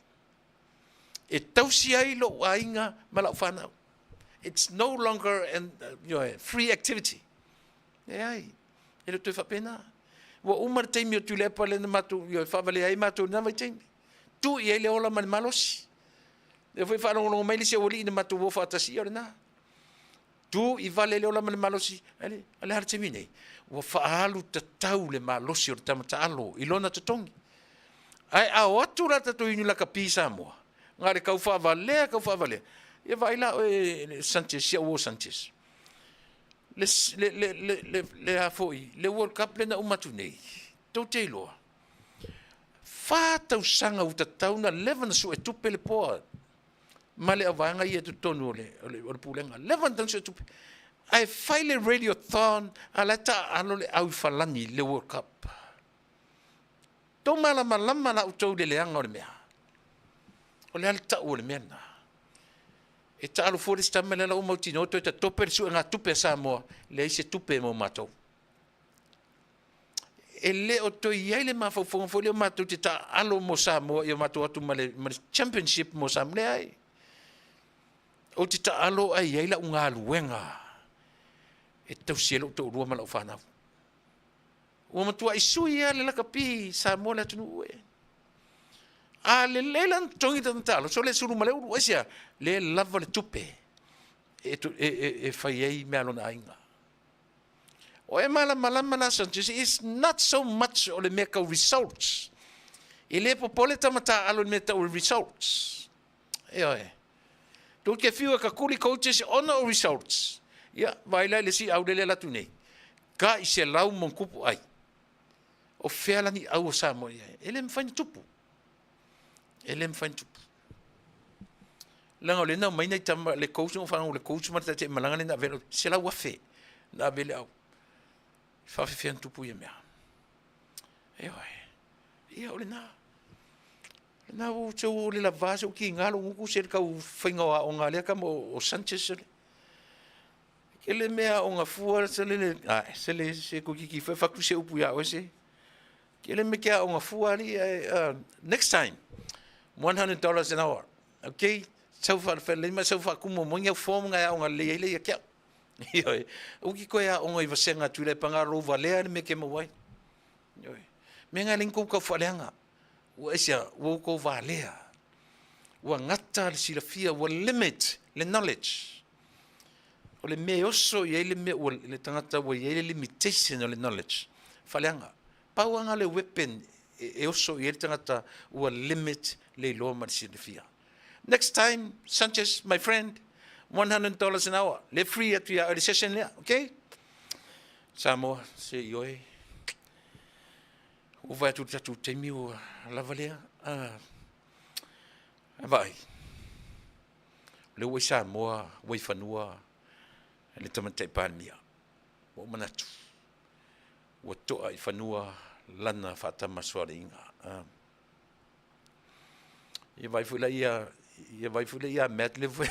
E tausi ai lou aiga ma lau fanau. It's no longer an, you know, free activity. Leai, e le toe faapena. Ua uma le taimi o Tuilaepa lea na matou, you know, faavalea ai matou i lena vaitaimi. Tuu i ai le ola ma le malosi. Lea foi faalogologo mai le isi aualii na matou o faatasi, ia o lena. Tu i vale le ola ma le malosi, a le a le taimi nei, ua faaalu tatau le malosi o le tama taalo i lona totogi. Ae a o atu la tatou i ni lakapi Samoa, na o le kau faavalea, kau faavalea, ia vaai la oe Sanchez, si au uo Sanchez. Le, le, le, le, le, le a foi, le World Cup lea na uma atu nei, tou te iloa, 4 tausaga ua tatau ona leva ona suetupe le board ma le auvaega ia i totonu o le, o le, o le pulega. Leva ona tatau ona suetupe. Ae fai le radiothon, a la e taaalo le au i Falani i le World Cup. Tou malamalama la outou i le leaga o le mea. O le a le tau o le mea lena? E taalo fua le isi tama lea la ua mautinoa toe tatope le suegatupe a Samoa, leai se tupe mo matou. E le o toe i ai le mafaufauga foi lea o matou te taaalo mo Samoa ia matou atu ma le, ma le championship mo Samoa. Leai. Ou te taalo ae i ai lau galuega e tausi ai lou toalua ma lau fanau. Ua matuai sui lava le lakapi i Samoa le atunuu e. A lelei la ona totogi le taalo, sole sulu ma le ulu, aisea? Le lava le tupe e, e, e, e fai ai mea a lona aiga. O e malamalama la Sanchez, it's not so much o le mea tau results. E le popole tama taaalo i le mea tau results. Ioe. Tou te fiu e kakuli coaches ona o results. Ia, vaai la i le isi aulele alu atu nei. Tai 100+ ai. O fea la ni au o Samoa i ai? E le mafai ona tupu. E le mafai ona tupu. Leaga o lea na aumai nai tama, le coach na ou faalogo le coach ma le taitai malaga lea na ave 100,000 na ave le au. E faafefea ona tupu ia mea? Ioe. Ia o lena. Lena ua ou le lava se u kiga lou gutu se le tau faiga o aoga a lea tama o Sanchez le. Ke le mea aoga fua se le ai se le se toeitiiti foi fatu se upu ia oe se. Ke le mea ke aoga fua alii ae next time $100 an hour. Okay, sau faalefalelei ma sau faatumu mai au form na e aoga lelei ai lea ia te au. Ioe, aua ki toe aoga i vasega atu i le paga lou valea le mea ke maua ai. Ioe, mea na e leai ni tou taufaaleaga. Ua aisea? Ua outou valea. Ua gata le silafia, ua limit le knowledge. O le mea e oso i ai le mea ua, le tagata ua i ai le limitation o le knowledge, faaleaga. Pau lava lena o le weapon e oso i ai le tagata ua limit le iloa ma le silafia. Next time, Sanchez, my friend, $100 an hour. Le free atu ia oe le session lea, okay? Samoa, se i oe. Ua vaai atu i le tatou taimi ua lava lea. A vaai, o lea ua i Samoa, ua i fanua le Tamaitai Palemia. Ua ou manatu, ua to'a i fanua lana faatamasoaliiga. Ia vaai foi la ia, ia vaai foi la ia Matt le foi,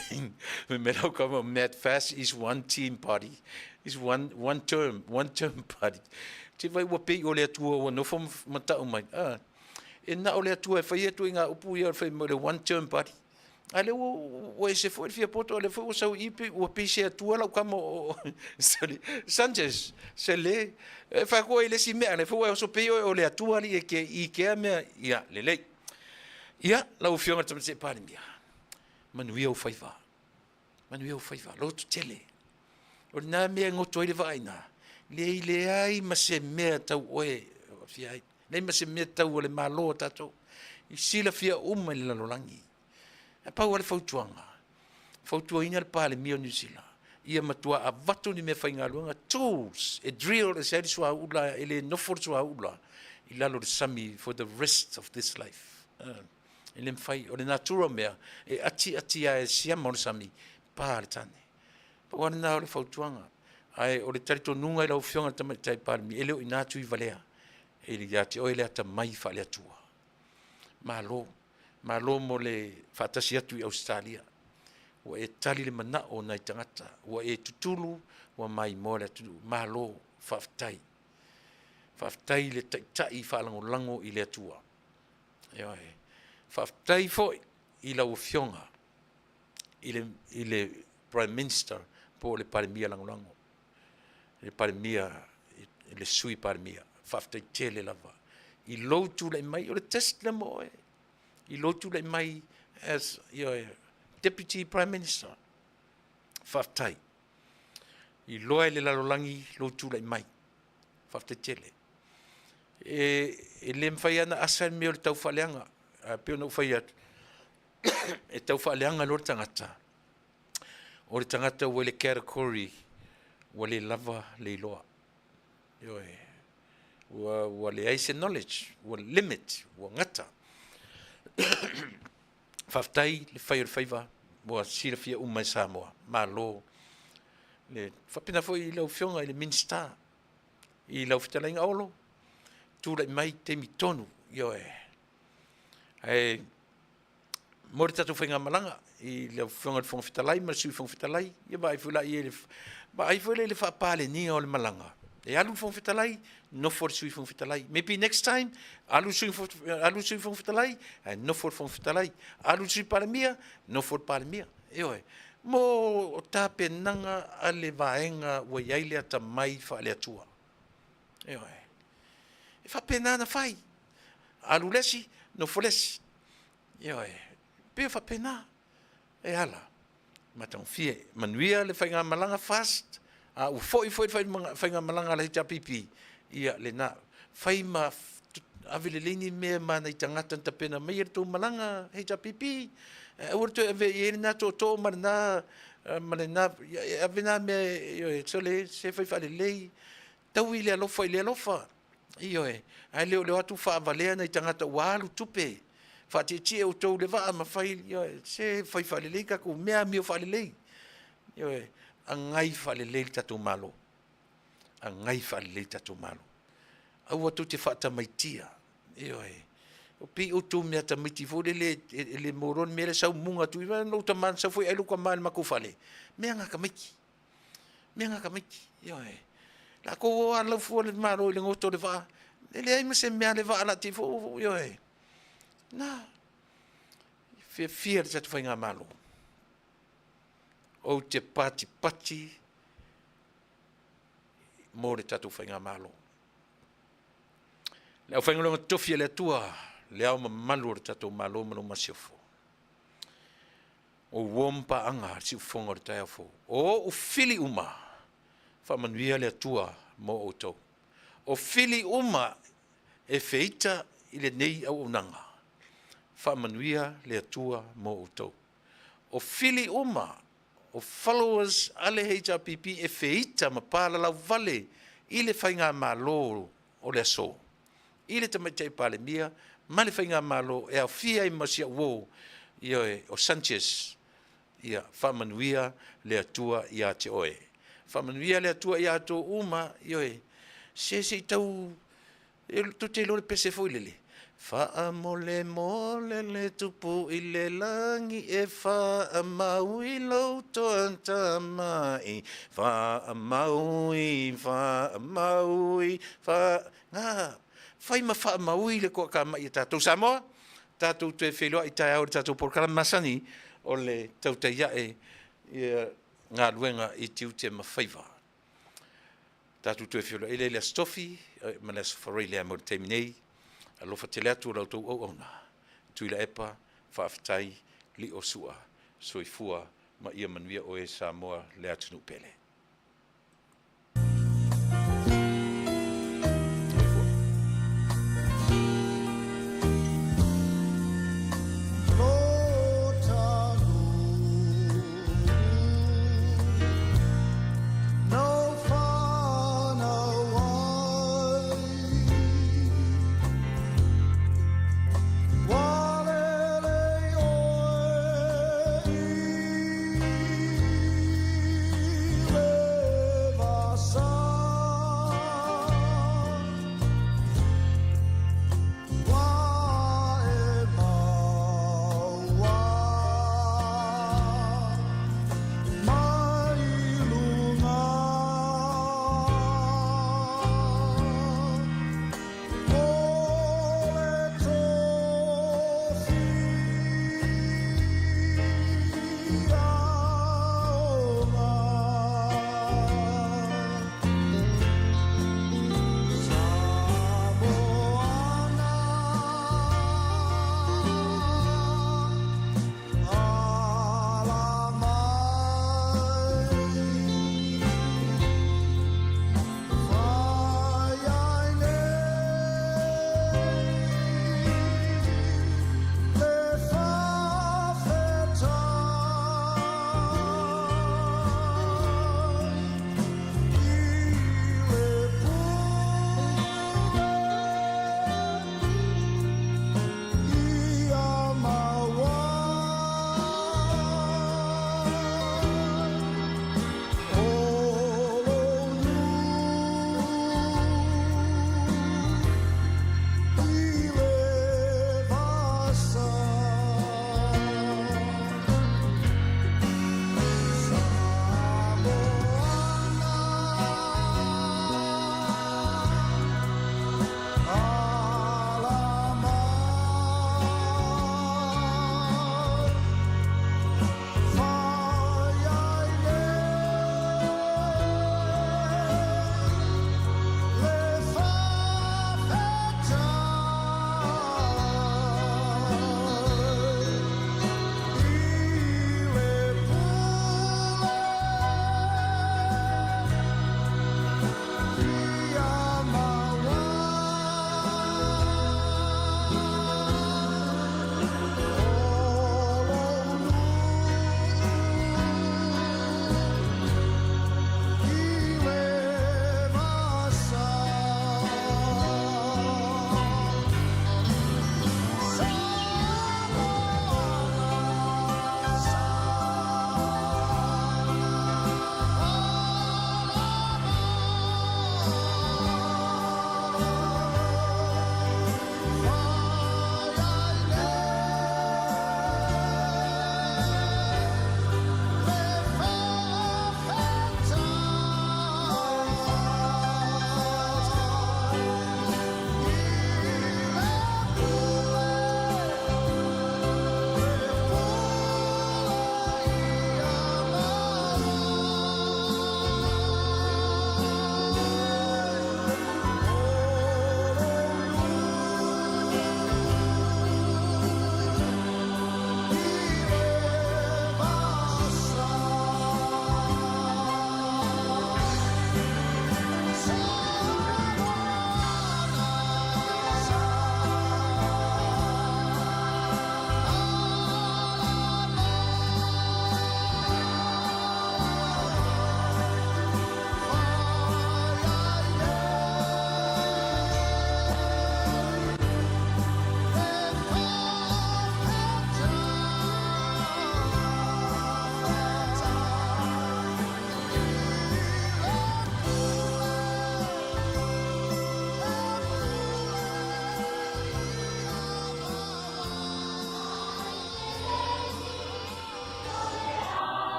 fai mai lau tama, Matt Fast is one team party, is one, one term, one term party. Te vai ua pei o le Atua ua nofo ma tau mai, ah, e na o le Atua e fai atu i ngā upu ia o le fai mai o le one term party. A lea ua, ua ese foi le fia poto, a lea foi ua sau i i, ua pei se atua lau tama o, sorry, Sanchez, se le, e fai atu oe i le isi mea, a lea foi ua e oso pei oe o le Atua alii e ke, i kea mea, ia, lelei. Ia, lau Afioga i le Tamaitai Palemia, manuia ou faiva, manuia ou faiva, lototele. O lena mea e goto ai le vaa i ina, leai leai ma se mea tau oe e aafia ai, leai ma se mea tau a le Malo o tatou, i silafia uma i le lalolagi. Ae pau lava le fautuaga, fautuaina le Palemia o Niu Sila, ia matua avatu ni meafaigaluega, tools, e drill ese ai le suauu la, e le nofo le suauu la i lalo o le sami for the rest of this life. E le mafai, o le natura o mea, e atiati lava e siama o le sami, pa le tane. Pau lava lena o le fautuaga. Ae o le talitonuga i lau Afioga i le Tamaitai Palemia, e le o i ina Tuivalea, e ia te oe le atamai faale-Atua. Malo. Malo mo le faatasi atu i Ausetalia. Ua e tali le manao o nai tagata, ua e tutulu, ua maimoa le atunuu. Malo, faafetai. Faafetai i le Taitai faalagolago i le Atua. Ioe. Faafetai foi i lau Afioga i le, i le Prime Minister po o le Palemia Lagolago, le Palemia, le Sui Palemia. Faafetai tele lava i lou tulai mai, o le test lea mo oe, i lou tulai mai as ioe, Deputy Prime Minister. Faafetai. Iloa e le lalolagi lou tulai mai. Faafetai tele. E, e le mafai lava ona asa le mea o le taufaaleaga. Ae pei ona ou fai atu, e taufaaleaga loa le tagata, o le tagata ua i le category ua le lava le iloa. Ioe. Ua, ua leai se knowledge, ua limit, ua gata. Faafetai le fai o le faiva ua silafia uma e Samoa. Malo. Le faapena foi i lau Afioga i le Minisita, i lau fetalaiga Olo, tulai mai taimi tonu, ioe. Ae mo le tatou faigamalaga i le Afioga i le Fofoga Fetalai ma le Sui Fofoga Fetalai, ia vaai foi la i ai, vaai foi lea i le faapaleniga o le malaga. E alu le Fofoga Fetalai, nofo le Sui Fofoga Fetalai. Maybe next time, alu le Sui, alu le Sui Fofoga Fetalai, ae nofo le Fofoga Fetalai. Alu le Sui Palemia, nofo le Palemia. Ioe. Mo tapenaga a le vaega ua i ai le atamai faale-Atua. Ioe. E faapena ona fai. Alu le isi, nofo le isi. Ioe. Pei e faapena. E ala. Matagofie. Manuia le faigamalaga fast. A ua foi foi le faigamalaga a le HRPP, ia lena. Fai ma ave lelei ni mea ma nai tagata na tapena mai e le tou malaga HRPP. Aua le toe ave i ai lena tootoo ma lena, ma lena, ave na mea, ioe, sole, se fai faalelei. Taui le alofa i le alofa. Ioe, ae le o le o atu faavalea nai tagata ua alu tupe, faatietie outou i le vaa ma fai, ioe, se fai faalelei tatou mea, amio faalelei. Ioe, agai faalelei le tatou Malo, agai faalelei le tatou Malo. Aua tou te faatamaitia, ioe, o pei outou mea tamaiti foi lele e le maua loa le mea lea sau muga atu, lou tama na sau foi ai lou tama i le matou fale, mea na tamaiti. Mea na tamaiti, ioe. Latou o lava lau fua le Malo i le goto o le vaa, e leai ma se mea a le vaa la te fo, ioe. Na, fiafia le tatou faigamalo. Ou te patipati mo le tatou faigamalo. Le aufaigaluega totofi a le Atua, le ao mamalu o le tatou Malo ma lau masiofo. O uo ma paaga a le siufofoga o le taeao fou. O ou fili uma, faamanuia le Atua mo outou. O fili uma e feita i lenei auaunaga, faamanuia le Atua mo outou. O fili uma o followers a le HRPP e feita ma palalau vale i le faigamalo o le aso, i le Tamaitai Palemia ma le Faigamalo e aofia ai ma si au uo, ioe, o Sanchez, ia faamanuia le Atua ia te oe. Faamanuia le Atua ia outou uma, ioe, se se i tau, tou te iloa le pese foi lele, Faamolemole le Tupu i le lagi e faamau i lou toatamai, faamaui, faamaui, fa, na, fai ma faamaui le toatamai a tatou Samoa. Tatou toe feiloai taeao i le tatou polokalame masani o le tautai ae ia galuega i tiute ma faiva. Tatou toe feiloai lea i le Aso Tofi ma le Aso Faraile mo le taimi nei. Alofa tele atu i la outou auauna. Tuilaepa, faafetai, lio, sua, soifua ma ia manuia oe Samoa le atunuu pele.